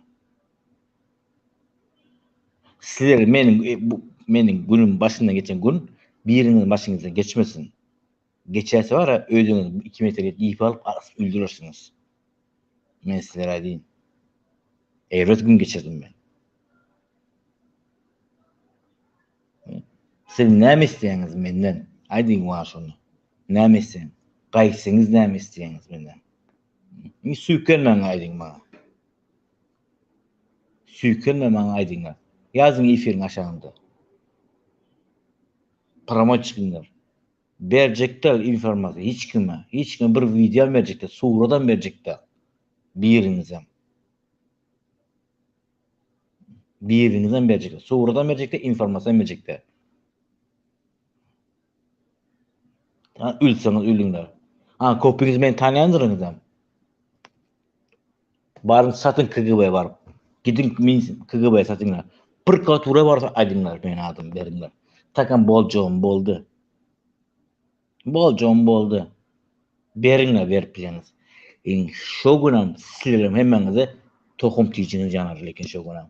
Sizler meniň e, bu meniň günüm başyndan geçen gün biriňiziň başyňyzdan geçmesin. Geçerse bar özüňiz 2 metr ip alyp asyp öldürersiňiz. Men sizlere aýdayyn. Erbet gün geçirdim men. Siz näme isleýäňiz menden? Aýdyň maňa şony. Näme isleýäňiz? Gaýsyňyz näme isleýäňiz menden? Indi süýkenmäň aýdyň maňa. Süýkenme maňa aýdyňlar. Ýazyň efiriň aşagynda. Promoý çykyňlar. Berjek däl informasiýa hiç kime. Hiç kime bir wideo berjek däl, suradam berjek däl. Biriňizem. Biriňizem berjek däl. Suradam berjek däl, informasiýam berjek däl. Ha, ölseňiz ölüňler. Ha, köpüňiz meni tanýandyrňyzam. Baryň satyň KGB baryp. Gidiň KGB satyňlar. Prokuratura barsa aýdyňlar meniň adymy beriňler. Takam boljagym boldy. Boljagym boldy. Beriňler berip bileniz. Iň şo günem sizleriň hemmäňize tohum tijiňiz ýanar lekin şo günem.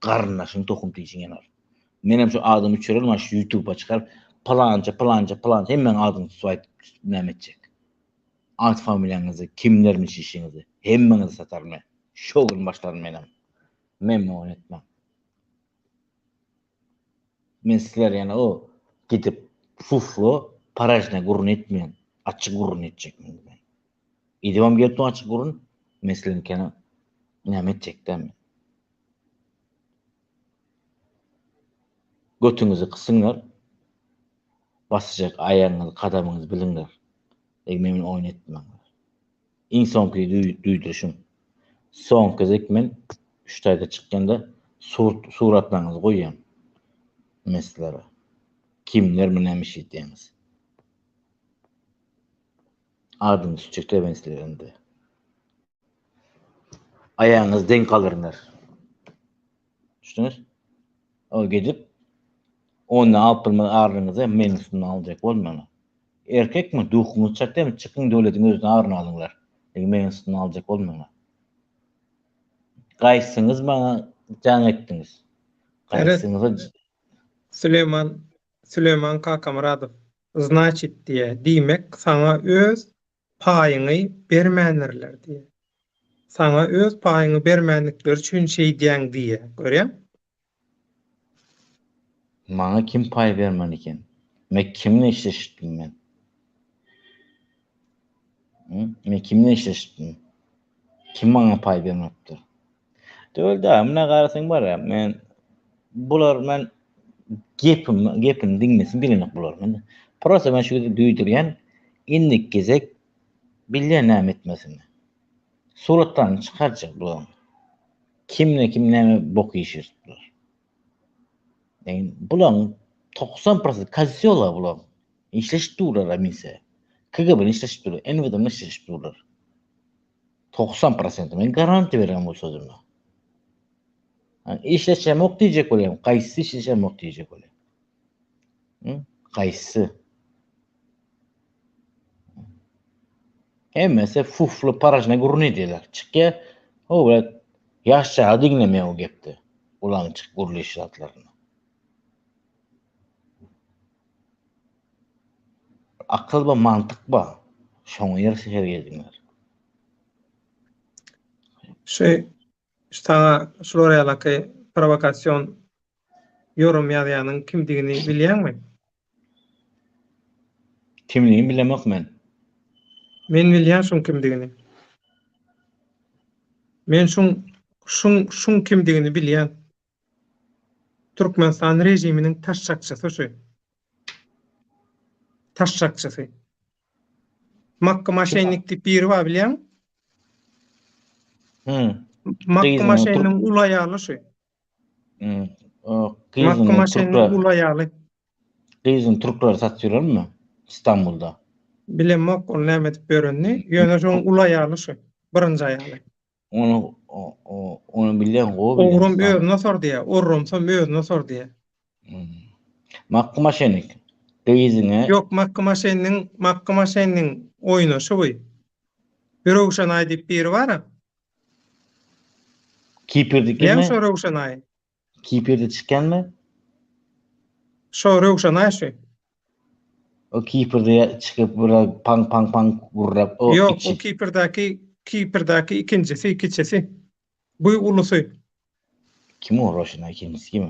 Garyndaşyň tohum tijiň ýanar. Menem şu adymy çürelim ha şu YouTube'a çykaryp palança palança palança hemmäň adyny tutup aýdyp näme etjek. At familiýaňyzy, kimlermiş işiňizi, hemmäňizi sataryn men. Şo gün başlaryn menem. Men muny oýun etmem. Men sizler ýene o gidip fuflo paražna gurun etmeýän, açyk gurun etjek men. Idibam gelip açyk gurun, men sizleriňkini näme etjek däl men. Götüňizi gysyňlar. Basjak aýagyňyzy, kadamyňyzy biliňler. Eý men oýun etmäňler. Iň soňky duýduryşym. Soňky gezek men şu taýda çykýanda suratlaryňyzy goýýan. Men sizlere. Kimler mi näme iş edýäňiz. Adyňyzy tutjak men sizlere indi. Aýagyňyz deň galyrlar. Düşdüňiz? O gidip onda alyp bilmez aryňyzy meniň üstümden aljak bolmaň. Erkekmi duhuňyz çatýarmy çykyň döwletiň özüne aryny alyňlar. Lekin meniň üstümden aljak bolmaň. Gaýtsyňyz maňa jaň etdiňiz. Gaýtsyňyza Süleýman Süleýman Kakamyradow znaçit diýýär. Diýmek saňa öz paýyňy bermändirler diýýär. Saňa öz paýyňy bermändikleri üçin şeýdýäň diýýär. Görýäň? Maňa kim paý bermän eken? Men kimle işleşipdim men? Men kimle işleşipdim? Kim maňa paý bermepdir? Döwlet aga, muna garasaň bar-a, men bular men gepim gepini diňlesin bilenok bular. Men prosta men şu gezek duýdurýan, indiki gezek bilýän näme etmesini. Suratlaryny çykarjak bularyň. Kimle kim näme bok iş bular. Yani bularyň 90% kozyola bularyň. Işleşip durlar minse. KGB-ni işleşip durlar, NVD-ni işleşip durlar. 90 prosent. Men garantiýa berýän bu sözüme. Yani işleşemok diýjek bolýan. Gaýsy işleşemok diýjek bolýan. Hı? Gaýsy. Hemmesi fufly paražna gürrüň edýärler. Çykýar, o bilen ýaş çaga diňlemeýär o gepde. Ulaň çykyp gürleýiş zatlaryny. Akyl ba, mantyk ba. Şoňa ýerse her gezdiňler. Şu saňa şular ýalaky prowokasion ýorum ýazýanyň kimdigini bilýäňmi? Kimligini bilemok men. Men bilýän şuň kimdigini. Men şuň şuň şuň kimdigini bilýän. Türkmenistan režiminiň taşşakçysy şu. Taşşakçysy. Makka maşennik diýip biri bar bilýäňmi? Hmm. Makka maşennigiň uly aýaly şu. Hmm. Makka maşennigiň uly aýaly. Gyzyny türkler satyp ýörenmi Istanbulda? Bilemok ol näme edip ýörenini. Ýöne şoň uly aýaly şu. Birinji aýaly. Ony ony bilýän gowy bilýän. Ogram özüne sor diýýär. Orramsam özüne sor diýýär. Hmm. Makky maşennik. Gyzyňa. Ýok, Makky maşenniň, Makky maşenniň oýnaşy bu. Röwşenaý diýip biri bar-a. Kipirdikimi? Bilýäňmi şo Röwşenaýy? Kipirde çykýanmy? Şo Röwşenaý şu. O Kipirde çykyp bir paň paň paň gurrap o Ýok, o Kipirdäki Kipirdäki ikinjisi, kiçisi. Bu ulusy. Kim o Röwşenaý ikinjisi kim?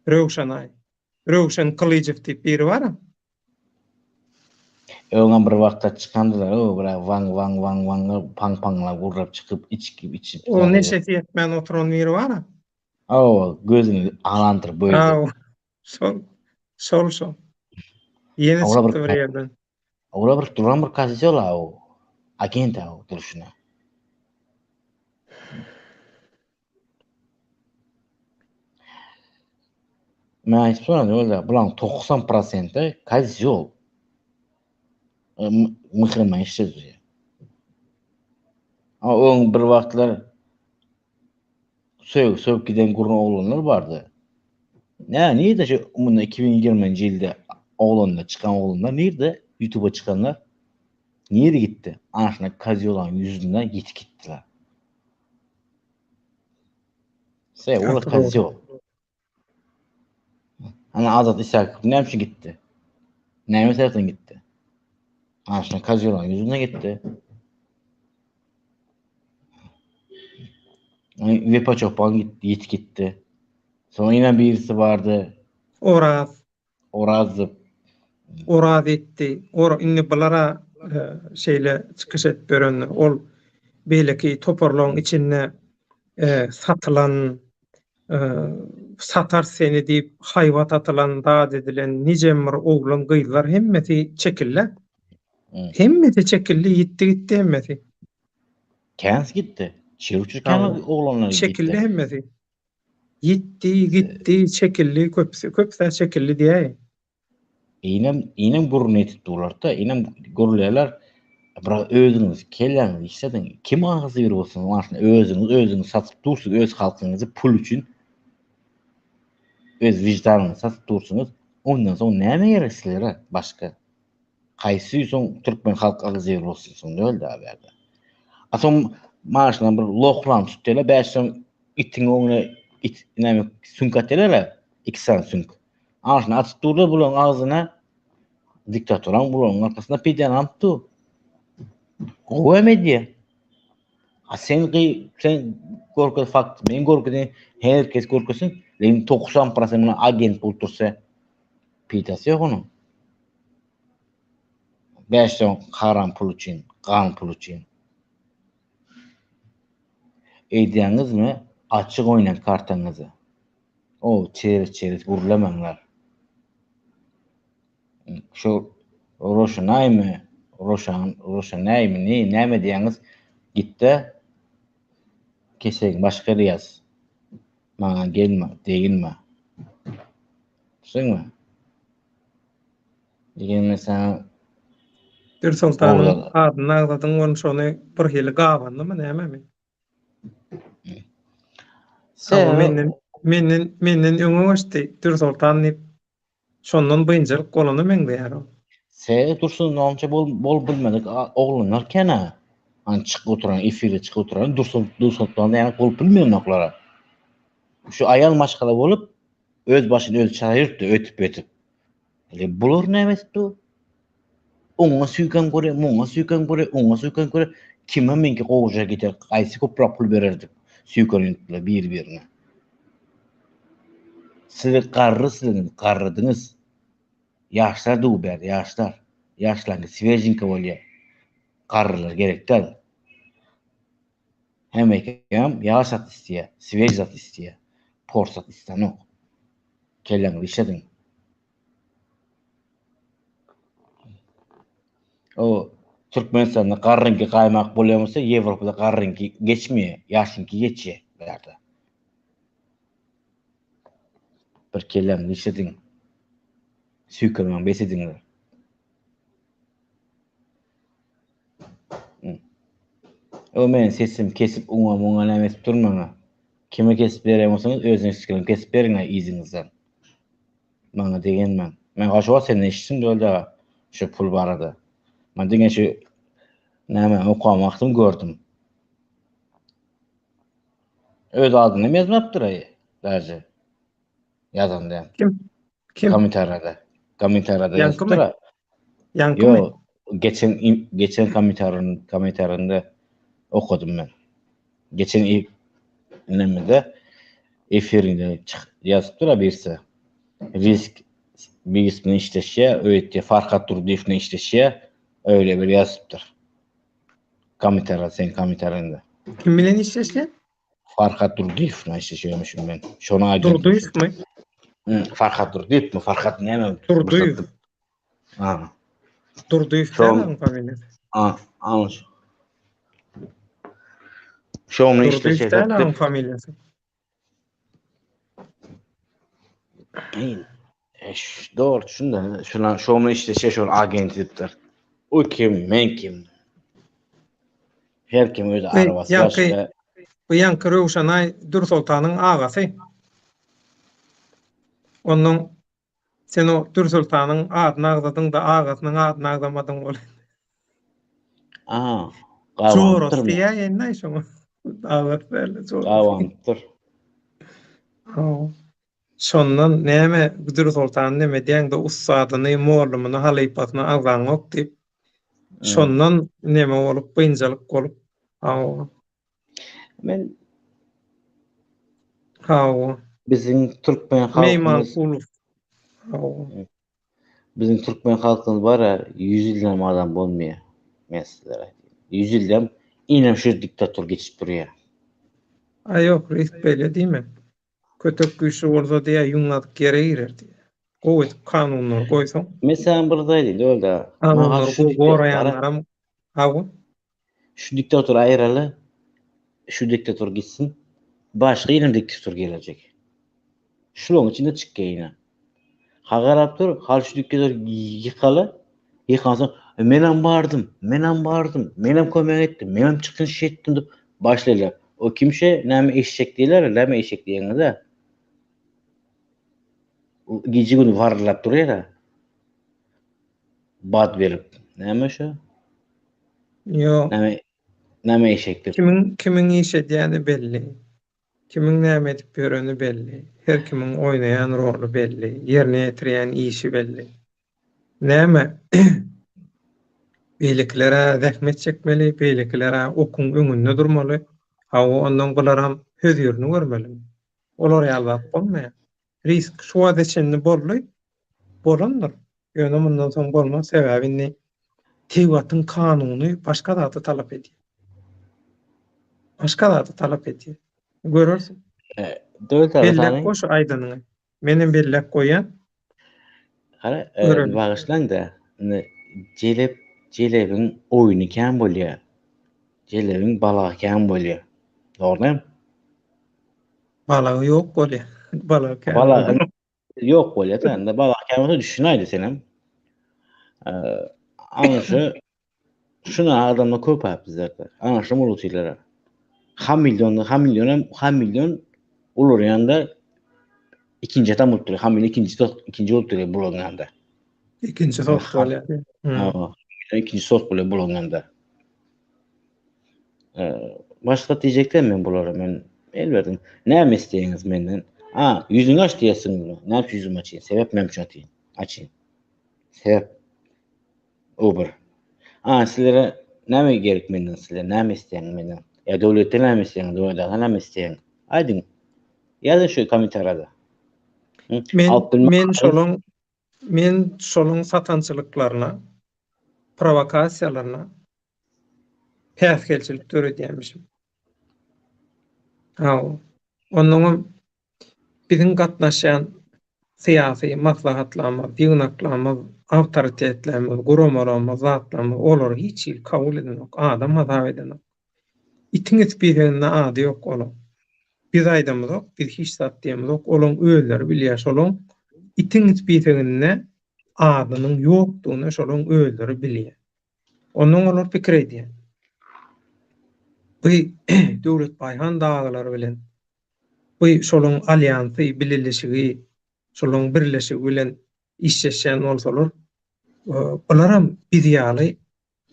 Röwşenaý. Röwşen Gylyjow diýip biri bar-a. Öňem bir wagtlar çykandylar o bir waň waň waň waň paň paňlap gurrap çykyp içki içip. O neşesi ýetmän oturan biri bar-a. Hawa, gözüni alandyr bu ýerde. Hawa, şol, şol şol. Ýene çykdy bir ýerden. Ola bir duran bir kozýol a o. Agent a o durşuna. Men aýdyp duran öyle, bulaň 90 prosenti kozýol. Mıhrama işledi. A öň bir wagtlar Sög sögüp giden gurna oglanlar bardy. Nä nirde şu munda 2020-nji ýylda oglanlar çykan oglanlar nirde ýutuba çykanlar nirde gitdi? Ana şuna kozýolaň ýüzünden ýitip gitdiler. Se ola kozýol. Ana Azat Isakow näme üçin gitdi? Näme sebäpden gitdi? Ana şuna kozýolaň ýüzünden gitdi. Wepa Çopan gitdi, ýitip gitdi. Soň ýene birisi bardy. Oraz. Oraz diýip. Oraz ýitdi. Or indi bulara e, şeýle çykyş edip ýörendir. Ol beýleki toparlaryň içinde e, satylan e, satar seni diýip haýbat atylan, zat edilen nijem bir oglan gyzlar hemmesi çekildi. Hemmesi çekildi, ýitdi gitdi hemmesi. Känsi gitdi. Çir-çir kän oglanlar gitdi. Çekildi hemmesi. Ýitdi, gitdi, çekildi köpüsi. Köpüs-ä çekildi diýäýiň. Inem, inem gürrüň etip durlar-da, inem gürleýärler. Biraz özüňiz kelläňizi işlediň. Kim agzy bir bolsun, aslynda özüňiz özüňizi satyp dursuňyz, öz halkyňyzy pul üçin öz wiždanyňyzy satyp dursuňyz. Ondan soň näme gerek sizlere başga? Haýsy soň türkmen halk agzy bir bolsun soň döl da bärde. A soň maşyna bir lohlan tutýarlar, bäş soň itiň öňüne it näme süňk atýarlar, iki sany süňk. Agzyny açyp durlar bularyň agzyna. Diktaturaň bularyň arkasynda peýdany alyp dur. Gowy hem edýär. A sen gy sen görkez fakt, men görkezin, her kes görkezsin. Lekin 90% muny agent bolup dursa peýdasy ýok onuň. 5 soň haram pul üçin, gan pul üçin. Eýdýäňizmi açyk oýnaň kartaňyzy. O çeris çeris gürlemäňler. Şu Roşanaýmy, Roşan, Roşanaýmy, ne, näme diýýäňiz? Gitde kesegiň başga ýere ýaz. Maňa gelme, deginme. Düşündiňmi? Diýen men saňa Dürsoltanyň adyny agzadyň, ony şony birhili gabandymy, nämemi? Hawa, menden menden menden öňe geçdi Dürsoltan diýip, şondan biynjalyk bolana meňzeýär ol. Se Dursun onça bol bol bilmedik oglanlar kena. Hani çykyp oturan, efire çykyp oturan Dursun Dursultan ýaly bolup bilmeýänoklara. Şu aýal maşgala bolup öz başyny özi çaýyrtdy ötüp ötüp. Ele bular näme edip dur? Oňa süýken göre, muňa süýken göre, oňa süýken göre. Kime meňki gowja gider, haýsy köpräk pul bererdik süýkenipler bir-birine. Siz garry siziň garrydyňyz. Ýaşlar duw ber, ýaşlar. Ýaşlaryňky svežinka bolýar. Garrylar gerek däl. Hemmekem ýaş zat isleýär, svež zat isleýär. Pors zat islenok. Kelläňizi işlediň. O Türkmenistanda garryňky gaýmak bolýan bolsa, Ýewropada garryňky geçmeýär, ýaşyňky geçýär bärde. Bir kelläňizi işlediň. Süýkenmäň bes ediňler. O men sesim kesip uňa muňa näme etip durmaňa. Kime kesip berýän bolsaňyz özüňiz kesip beriňä yzyňyzdan. Maňa degenmäň. Men şu wagt senden eşitdim Döwlet aga şu pul barada. Men diňe şu näme okan wagtym gördüm. Öz adyny hem ýazmapdyr aý daže. Ýazanda. Kim? Kim? Kommentariýada. Kommentariýada ýazypdyr. Ýaňkymy? Ýok, geçen geçen kommentariýany kommentariýada okadym men. Geçen nemede efirinde ýazypdyr birisi. Risk birisi bilen işleşýär, öýtdi Farhat Durdyýew bilen işleşýär, öýle bir ýazypdyr. Kommentariýa, sen kommentariýada. Kim bilen işleşýär? Farhat Durdyýew bilen işleşýärmişim men. Şony aýdýan. Durdyýewmi? Farhat Durdyýewmi? Farhat näme? Durdyýew. Ha. Durdyýew näme familiýasy? A, alış. Şoň işleşýär. Durdyýew näme familiýasy? Eş, dogry düşündüm. Şuna şoň işleşýär, şol agent diýipdir. O kim, men kim? Her kim öz arabasy başga. Bu ýaňky Röwşenaý Dürsoltanyň agasy. Ondan Sen o Dürsoltanyň adyny agzadyň-da, agasynyň adyny agzamadyň welin. Aha, Jorasy diýäýeýin-aý şoňa. Agasy däl-de, jorasy. Gabanypdyr. Hawa. Şondan näme Dürsoltany neme edýäň-de, ussadyny, mollumyny, halypasyny agzaňok diýip, şondan neme bolup, biynjalyk bolup, hawa. Men Hawa. Biziň türkmen halkymyz Meýmankulow. Hawa. Biziň türkmen halkymyz bar-a, 100 ýyldan adam bolmaýar. Men sizlere aýdýan. 100 ýyldan inem şu diktator geçip durýar. A ýok, risk beýle diýme. Kötek güýçli bolsa diýýär, ýüň gazyk ýere girer diýýär. Gowy edip kanunlary goýsaň. Men saňa bir zat aýdaýyn, Döwlet aga. Kanunlary gowy goraýanlaram hawa. Şu diktatory aýyraly. Şu diktator gitsin, başga ýene diktator gelejek. Şularyň içinde çykýar ýene. Ha garap dur, hal şu diktator ýykaly, ýykansoň, e, menem bardym, menem bardym, menem kömek etdim, menem çykyş etdim diýip başlaýarlar. O kim şe, näme eşek diýerler, näme eşek diýeňiz-ä. Gije gün warlap durýar-a. Bat berip. Näme şu? Ýok. Näme näme eşekdir? Kimiň kimiň iş edýäni belli. Kimiň näme edip ýöreni belli. Her kimiň oýnaýan roly belli, ýerine ýetirýän işi belli. Näme? Beýlekiler-ä zähmet çekmeli, beýlekiler-ä okuň öňünde durmaly. Hawa, ondan bularam hözirini görmelimi? Olar ýaly zat bolmaýar. Risk şu wagta çenli boldy, bolandyr. Ýöne mundan soň bolmaz, sebäbi indi tebigatyň kanuny başga zady talap edýär. Başga zady talap edýär. Görersiň. Döwlet aga Belläp goý şu aýdanyňy. Menem belläp goýýan. Hara, e, bagyşlaň-da, indi jelep, jelebiň oýny kän bolýar. Jelebiň balagy kän bolýar. Dogrumy? Balagy ýok bolýar. Balagy kän. Balagy ýok bolýar da. Indi balagy kän bolsa düşünäýdi senem. Ana şu şuna adamlar köp ha bizlerde. Ana şu mulutilere. Ha milyon, ha milyon hem ha milyon olur ýanda ikinji adam bolup durýar. Ha milyon ikinji ikinji bolup durýar bularyň ýanynda. Ikinji sort bolýar. Ha, ikinji sort bolýar bularyň ýanynda. Başga diýjekden men bulara men el berdim. Näme isleýäňiz menden? A, ýüzüňi aç diýersiňiz. Näme üçin ýüzümi açaýyn? Sebäp näme üçin açaýyn? Açaýyn. Sebäp o bir. A, sizlere näme gerek menden sizler? Näme isleýäňiz menden? Ýa döwletden näme isleýäňiz? Döwletden näme isleýäňiz? Aýdyň. Ýazyň şu kommentariýada. Men men şolaň men şolaň satançylyklaryna, prowokasiýalaryna päsgelçilik döredýärmişim. Hawa. Onnoňam biziň gatnaşýan syýasy maslahatlarymyz, ýygnaklarymyz, awtoritetlerimiz, guramalarymyz, zatlarymyz olary hiç hili kabul edenok, adam hasap edenok. Itiň ispiseginde ady ýok olaň. Biz aýdamyzok, biz hiç zat diýemizok, olaň özleri bilýär, şolaň itiň ispiseginde adynyň ýokdugyny şolaň özleri bilýär. Ondan olar pikir edýär. Bu Döwlet Baýhan dagylary bilen bu şolaň alýansy, bileleşigi, şolaň birleşigi bilen işleşýän bolsalar, bularam biz ýaly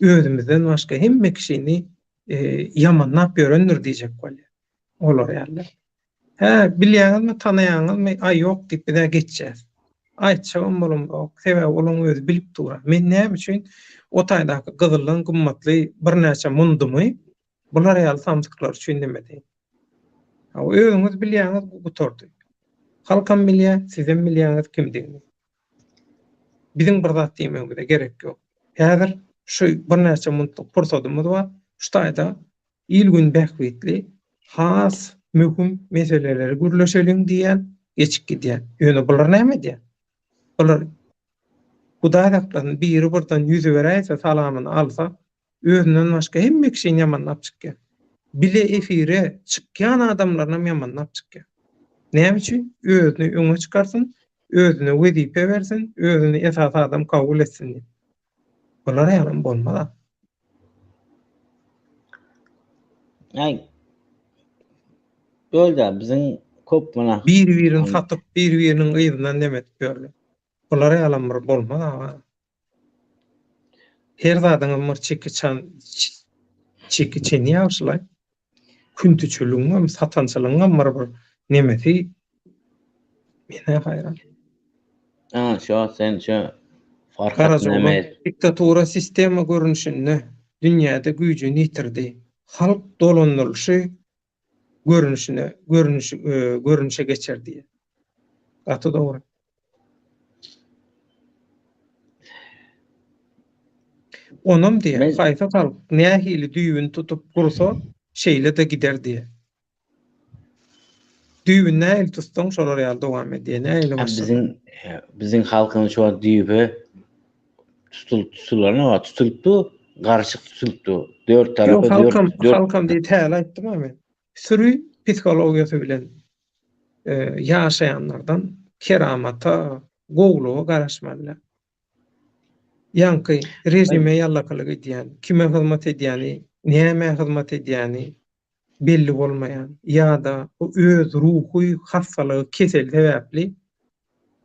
özümizden başga hemme kişini ýamanlap ýörendir diýjek bolýar. Olar ýaly. Hä, bilýäňizmi, tanaýaňyzmy? Aý, ýok diýip biz-ä geçýäs. Aýtjagam bolamzok. Sebäbi olaň özi bilip dur-a. Men näme üçin o taýdaky gyzyldan gymmatly birnäçe mundumy bular ýaly samsyklar üçin demedeýin. Hawa, özüňiz bilýäňiz, bu gutardy. Halkam bilýär, sizem bilýäňiz kimdigini. Biziň bir zat diýmegimize gerek ýok. Häzir şu birnäçe muntlyk pursadymyz bar. Şu taýda Il-gün bähbitli has möhüm meseleleri gürleşeliň diýýän, geçip gidýän. Ýöne bular näme edýär? Bular Hudaý saklasyn, biri birden ýüzi beräýse, salamyny alsa, özünden başga hemme kişini ýamanlap çykýar. Bile efire çykýan adamlarynam ýamanlap çykýar. Näme üçin? Özüni öňe çykarsyn, özüne wezipe bersin, özüni esasy adam kabul etsin diýip. Bular ýalam bolmaz. Aý. Bolda biziň köp muna. Bir-birini satyp, bir-biriniň yzyndan neme edip ýörler. Bular ýalam bir bolmaz aga. Her zadyňam bir çeki çan çeki çeni ýagşylaý. Küntüçiligiňem, satançylygyňam bir bir nemesi men-ä haýran. A, şo sen şo Farhat Garajaoglan näme diktatura sistema görnüşinde dünýäde güýjüni ýitirdi. Halk dolandyrylyşy görnüşine görnüş görnüşe geçer diýýär. Gaty dogry. Onam diýýär, Men haýsy halk nähili düýbüni tutup gursa, şeýle-de gider diýýär. Düýbüni nähili tutsaň, şolar ýaly dowam edýär, nähili Ha, başlasaň. biziň biziň halkymyz şu wagt düýbi tutul tutulany bar, tutulypdy, garyşyk tutulypdy. Dört Ýok, tarapa dört halkam, dört halkam diýip täze aýtdym-a men. Süri psihologiýasy bilen ýaşaýanlardan keramata, gowulyga garaşmaly däl. Ýaňky režime ýallakalyk edýän, kime hyzmat edýäni, nämä hyzmat edýäni belli bolmaýan ýa-da öz ruhy hassalygy, keseli sebäpli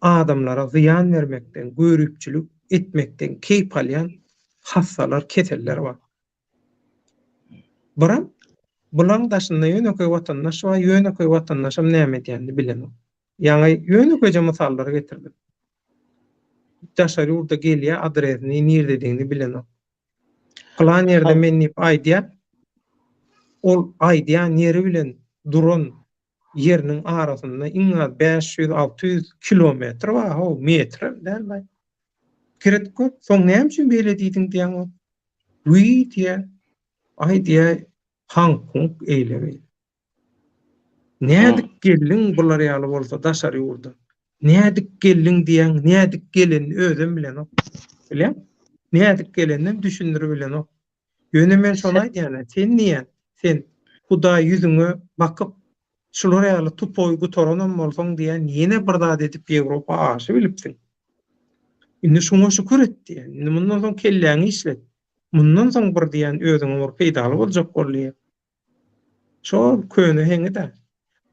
adamlara zyýan bermekden, göripçilik etmekden keýp alýan hassalar, keseller bar. Biram bulaň daşynda ýönekeý watandaş bar, ýönekeý watandaşam näme edýänini bilenok. Ýaňy ýönekeýje mysallary getirdim. Daşary ýurda gelýär, adresini, nirdedigini bilenok. Pylan ýerde men diýip aýdýar. Ol aýdýan ýeri bilen duran ýeriniň arasynda iň az 500-600 kilometr bar, how, metrem däl baý. Pikir edip gör, soň näme üçin beýle diýdiň diýýäň ol. Wiý diýýär, aý diýýär, haňk-huňk eýle-beýle. Nädip geldiň bular ýaly bolsa daşary ýurda? Nädip geldiň diýýäň, nädip gelenini özem bilenok. Bilýäňmi? Nädip geleninem düşündiribilenok. Ýöne men şony aýdýan-a, sen diýýän, sen Hudaý ýüzüňe bakyp, şular ýaly tupoý gutaranam bolsaň diýýän, ýene bir zat edip Ýewropa aşybilipsiň. Indi şuňa şükür et diýýän. Indi mundan soň kelläňi işlet. Mundan soň bir diýýän özüňe bir peýdaly boljak bol diýýän. Şol köne heňi-dä.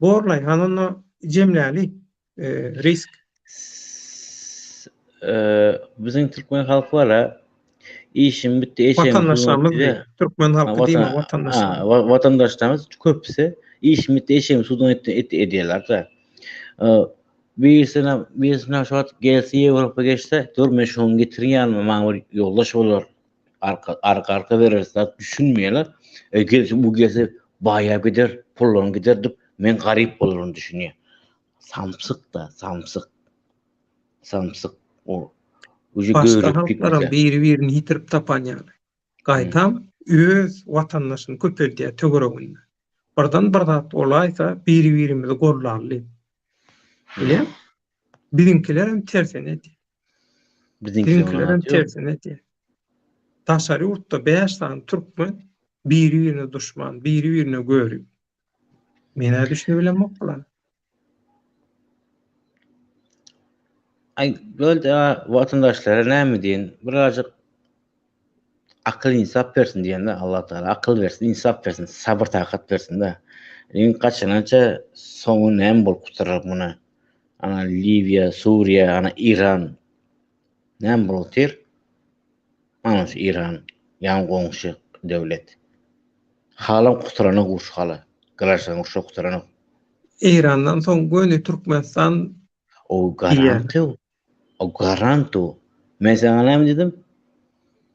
Borlaý, hany onda jemläli, risk. Biziň türkmen halky bar-a, işim bitdi, eşegim Watandaşlarymyz diý, türkmen halky diýme, watandaşlarymyz. Watandaşlarymyz köpüsi işim bitdi, eşegim suwdan etdi edýärler-de. Birisine, birisine şu wagt gelse Ýewropa geçse, dur men şuny getirin ýanyma, maňa bir ýoldaş bolar. Arka arka arka berer zat düşünmeýärler. E, gelse bu gelse baýap gider, pullaryň gider diýip, men garyp bolaryn düşünýär. Samsyk da, samsyk. Samsyk o. Uji Başga halklaram biri-birini ýitirip tapan ýaly. Gaýtam öz watandaşyny köpeldýär töwereginde. Birden bir zat bolaýsa biri-birimizi gollaly diýip. Bilýäňmi? Biziňkilerem tersine edýär. Biziňkilerem tersine edýär. Daşary ýurtda 5 sany türkmen biri-birine duşman, biri-birine görip. Men-ä düşünibilemok bulara. Aý, boldy, watandaşlara näme diýen, birazajyk akyl insap bersin diýende Allah Taala akyl bersin, insap bersin, sabyr takat bersin-de. Iň gaçanança soňy näme bolup gutarar muny? Ana Liwiýa, Suriýa, ana Iran näme bolup otyr? Ana şu Iran ýaňy goňşy döwlet. Halam gutaranok uruş hala. Graždan urşa gutaranok. Eýrandan soň göni Türkmenistan O garant o. Garant o. Men saňa näme diýdim?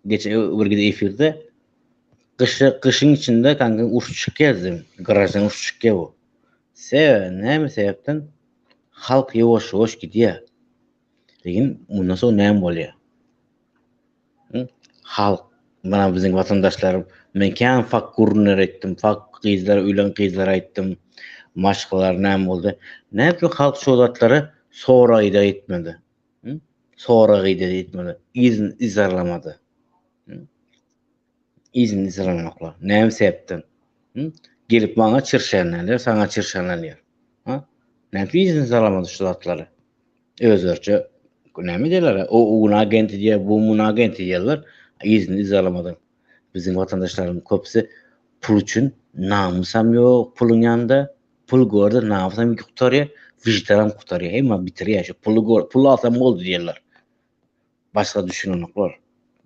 Geçen bir gide efirde gyşy gyşyň içinde kanka uruş çykýar dedim. Graždan uruş çykýar bu. Sebäbi näme sebäpden? Halk ýuwaş-ýuwaş gidýär. Lekin mundan soň näme bolýar? Halk, mana biziň watandaşlarym, men kän fakt gürrüňler etdim, fakt gyzlar, öýlen gyzlar aýtdym, maşgalalar näme boldy. Näme üçin halk şo zatlary sorag-ideg etmedi? Sorag-ideg etmedi, yzyny yzarlamady. Yzyny yzarlanoklar. Näme sebäpden? Gelip maňa çirşenlenýär, saňa çirşenlenýär. Ha? Näme üçin yzyny yzarlamady şu zatlary? Özleriçe näme diýerler? O un agenti diýer, bu mun agenti diýerler. Yzyny yzarlamady. Biziň watandaşlarymyň köpüsi pul üçin namysam ýok puluň ýanynda. Pul görde namysam gutarýar, wyždanam gutarýar. Hemme bitirýär şu puly gör, pul alsam boldy diýerler. Başga düşünenoklar.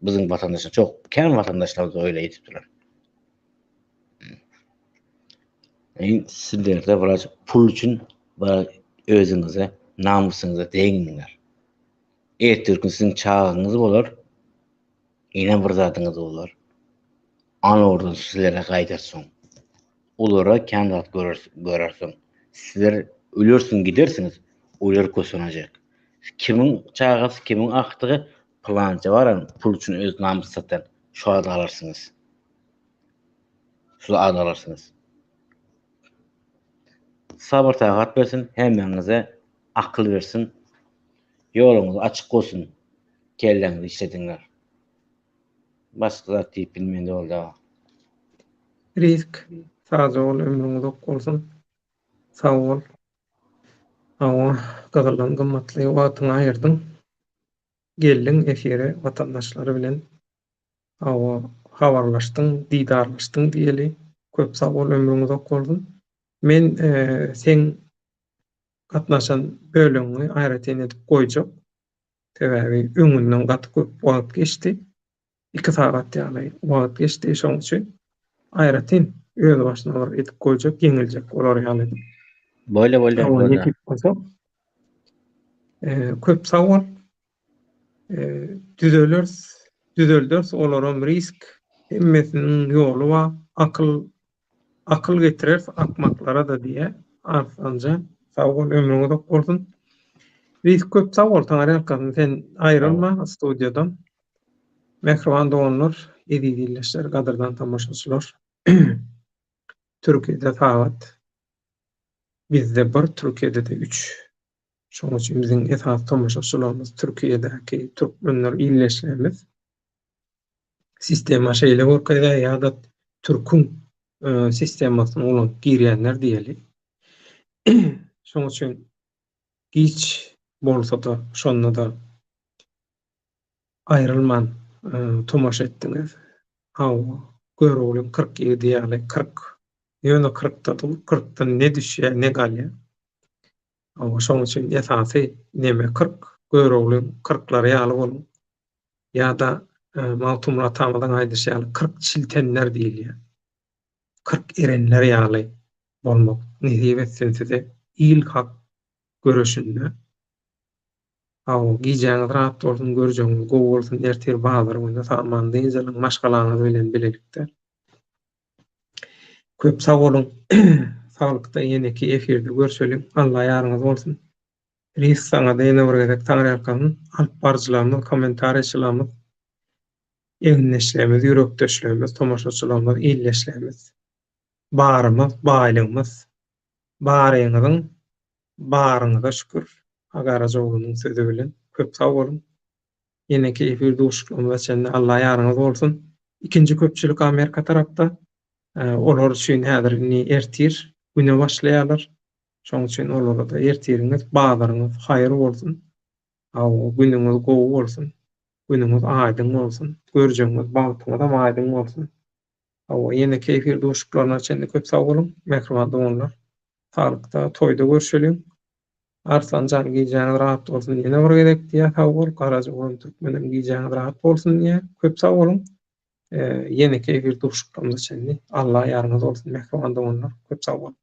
Biziň watandaşlar çok kän watandaşlarymyz öyle edipdiler. Yani sizlerde biraz pul üçin biraz özüňize, namysyňyza degmeňler. Ertir gün siziň çagaňyz bolar, ýene bir zadyňyz bolar. Ana oradan sizlere gaýdar soň. Olara kän zat görersiň. Sizler ölersiň gidersiňiz, olar kösenejek. Kimiň çagasy, kimiň agtygy pylança baran pul üçin öz namys satan şu ady alarsyňyz. Şu ady alarsyňyz. Sabyr takat bersin, hemmäňize akyl bersin. Ýoluňyz açyk bolsun. Kelläňizi işlediňler. Başga zat diýip bilmen Doldy aga. Risk. Sagja bol, ömrüň uzak bolsun. Sag bol. Hawa, gyzyldan gymmatly wagtyňy aýyrdyň. Geldiň efire watandaşlar bilen. Hawa, habarlaşdyň, didarlaşdyň diýeli. Köp sag bol, ömrüň uzak bolsun. Men seň gatnaşan bölegiňi aýratyn edip goýjak. Sebäbi öňünden gaty köp wagt geçdi. 2 sagat ýaly wagt geçdi, şoň üçin aýratyn öz başyna bir edip goýjak, ýeňiljek bolar ýaly edip. Bolýa, bolýa, bolýa. Nesip bolsa. Köp sag bol. Düzeleris, düzelderis, olaram risk, hemmesiniň ýoly bar, akyl Akyl getireris akmaklara-da diýýä Arslanjan. Sag bol ömrüň uzak bolsun. Risk köp sag bol Taňryýalkasyn sen aýrylma studiýadan. Mähriban doganlar, eziz ildeşler, gadyrdan tomaşaçylar. Türkiýede sagat bizde bir, Türkiýede-de üç. Şonuň üçin biziň esasy tomaşaçylarymyz Türkiýedäki türkmenler ildeşlerimiz. Sistema şeýle görkezýär ýa-da türküň sistemasyny ulanyp girýänler diýeli. Şonuň üçin giç bolsa-da, şonda-da aýrylman tomaşa etdiňiz. Hawa, Göroglyň 40 ýigidi ýaly 40, ýöne kyrkda dur, kyrkdan ne düşýär, ne galýar. Hawa, şonuň üçin esasy neme 40, Göroglyň kyrklary ýaly boluň. Ýa-da Magtymguly atamyzyň aýdyşy ýaly 40 çiltenler diýilýär. 40 erenler ýaly bolmak nesip etsin size il hak göreşinde. Hawa, gijäňiz rahat bolsun, görjegiňiz gowy bolsun, ertir bazar güni sag-aman dynç alyň maşgalaňyz bilen bilelikde. Köp sag boluň. Saglykda ýeneki efirde görşeliň. Alla ýaryňyz bolsun. Risk saňada ýene bir gezek taňryýalkasyn. Alyp baryjylarymyz, kommentariýaçylarymyz, egindeşlerimiz, ýürekdeşlerimiz, tomaşaçylarymyz, ildeşlerimiz. Barymyz, baýlygymyz. Baryňyzyň baryňyza şükür. A Garajaoglunyň sözi bilen. Köp sag boluň. Ýeneki efir duşuşyklarymyza çenli Alla ýaryňyz bolsun. Ikinji köpçülik Amerika tarapda. Olar üçin häzir indi ertir güne başlaýarlar. Şonuň üçin olara-da ertiriňiz, bazaryňyz haýyr bolsun. Hawa, günüňiz gowy bolsun. Günüňiz aýdyň bolsun. Görjegiňiz bagtyňyzam aýdyň bolsun. Hawa, ýeneki efir duşuşyklaryna çenli köp sag boluň, mähriban doganlar. Saglykda, toýda görşeliň. Arslan jan gijäňiz rahat bolsun ýene bir gezek diýýär sag bol Garaja oglan türkmenem gijäňiz rahat bolsun diýýär köp sag boluň ýeneki efir duşuşyklarymyza çenli Alla ýaryňyz bolsun mähriban doganlar köp sag boluň.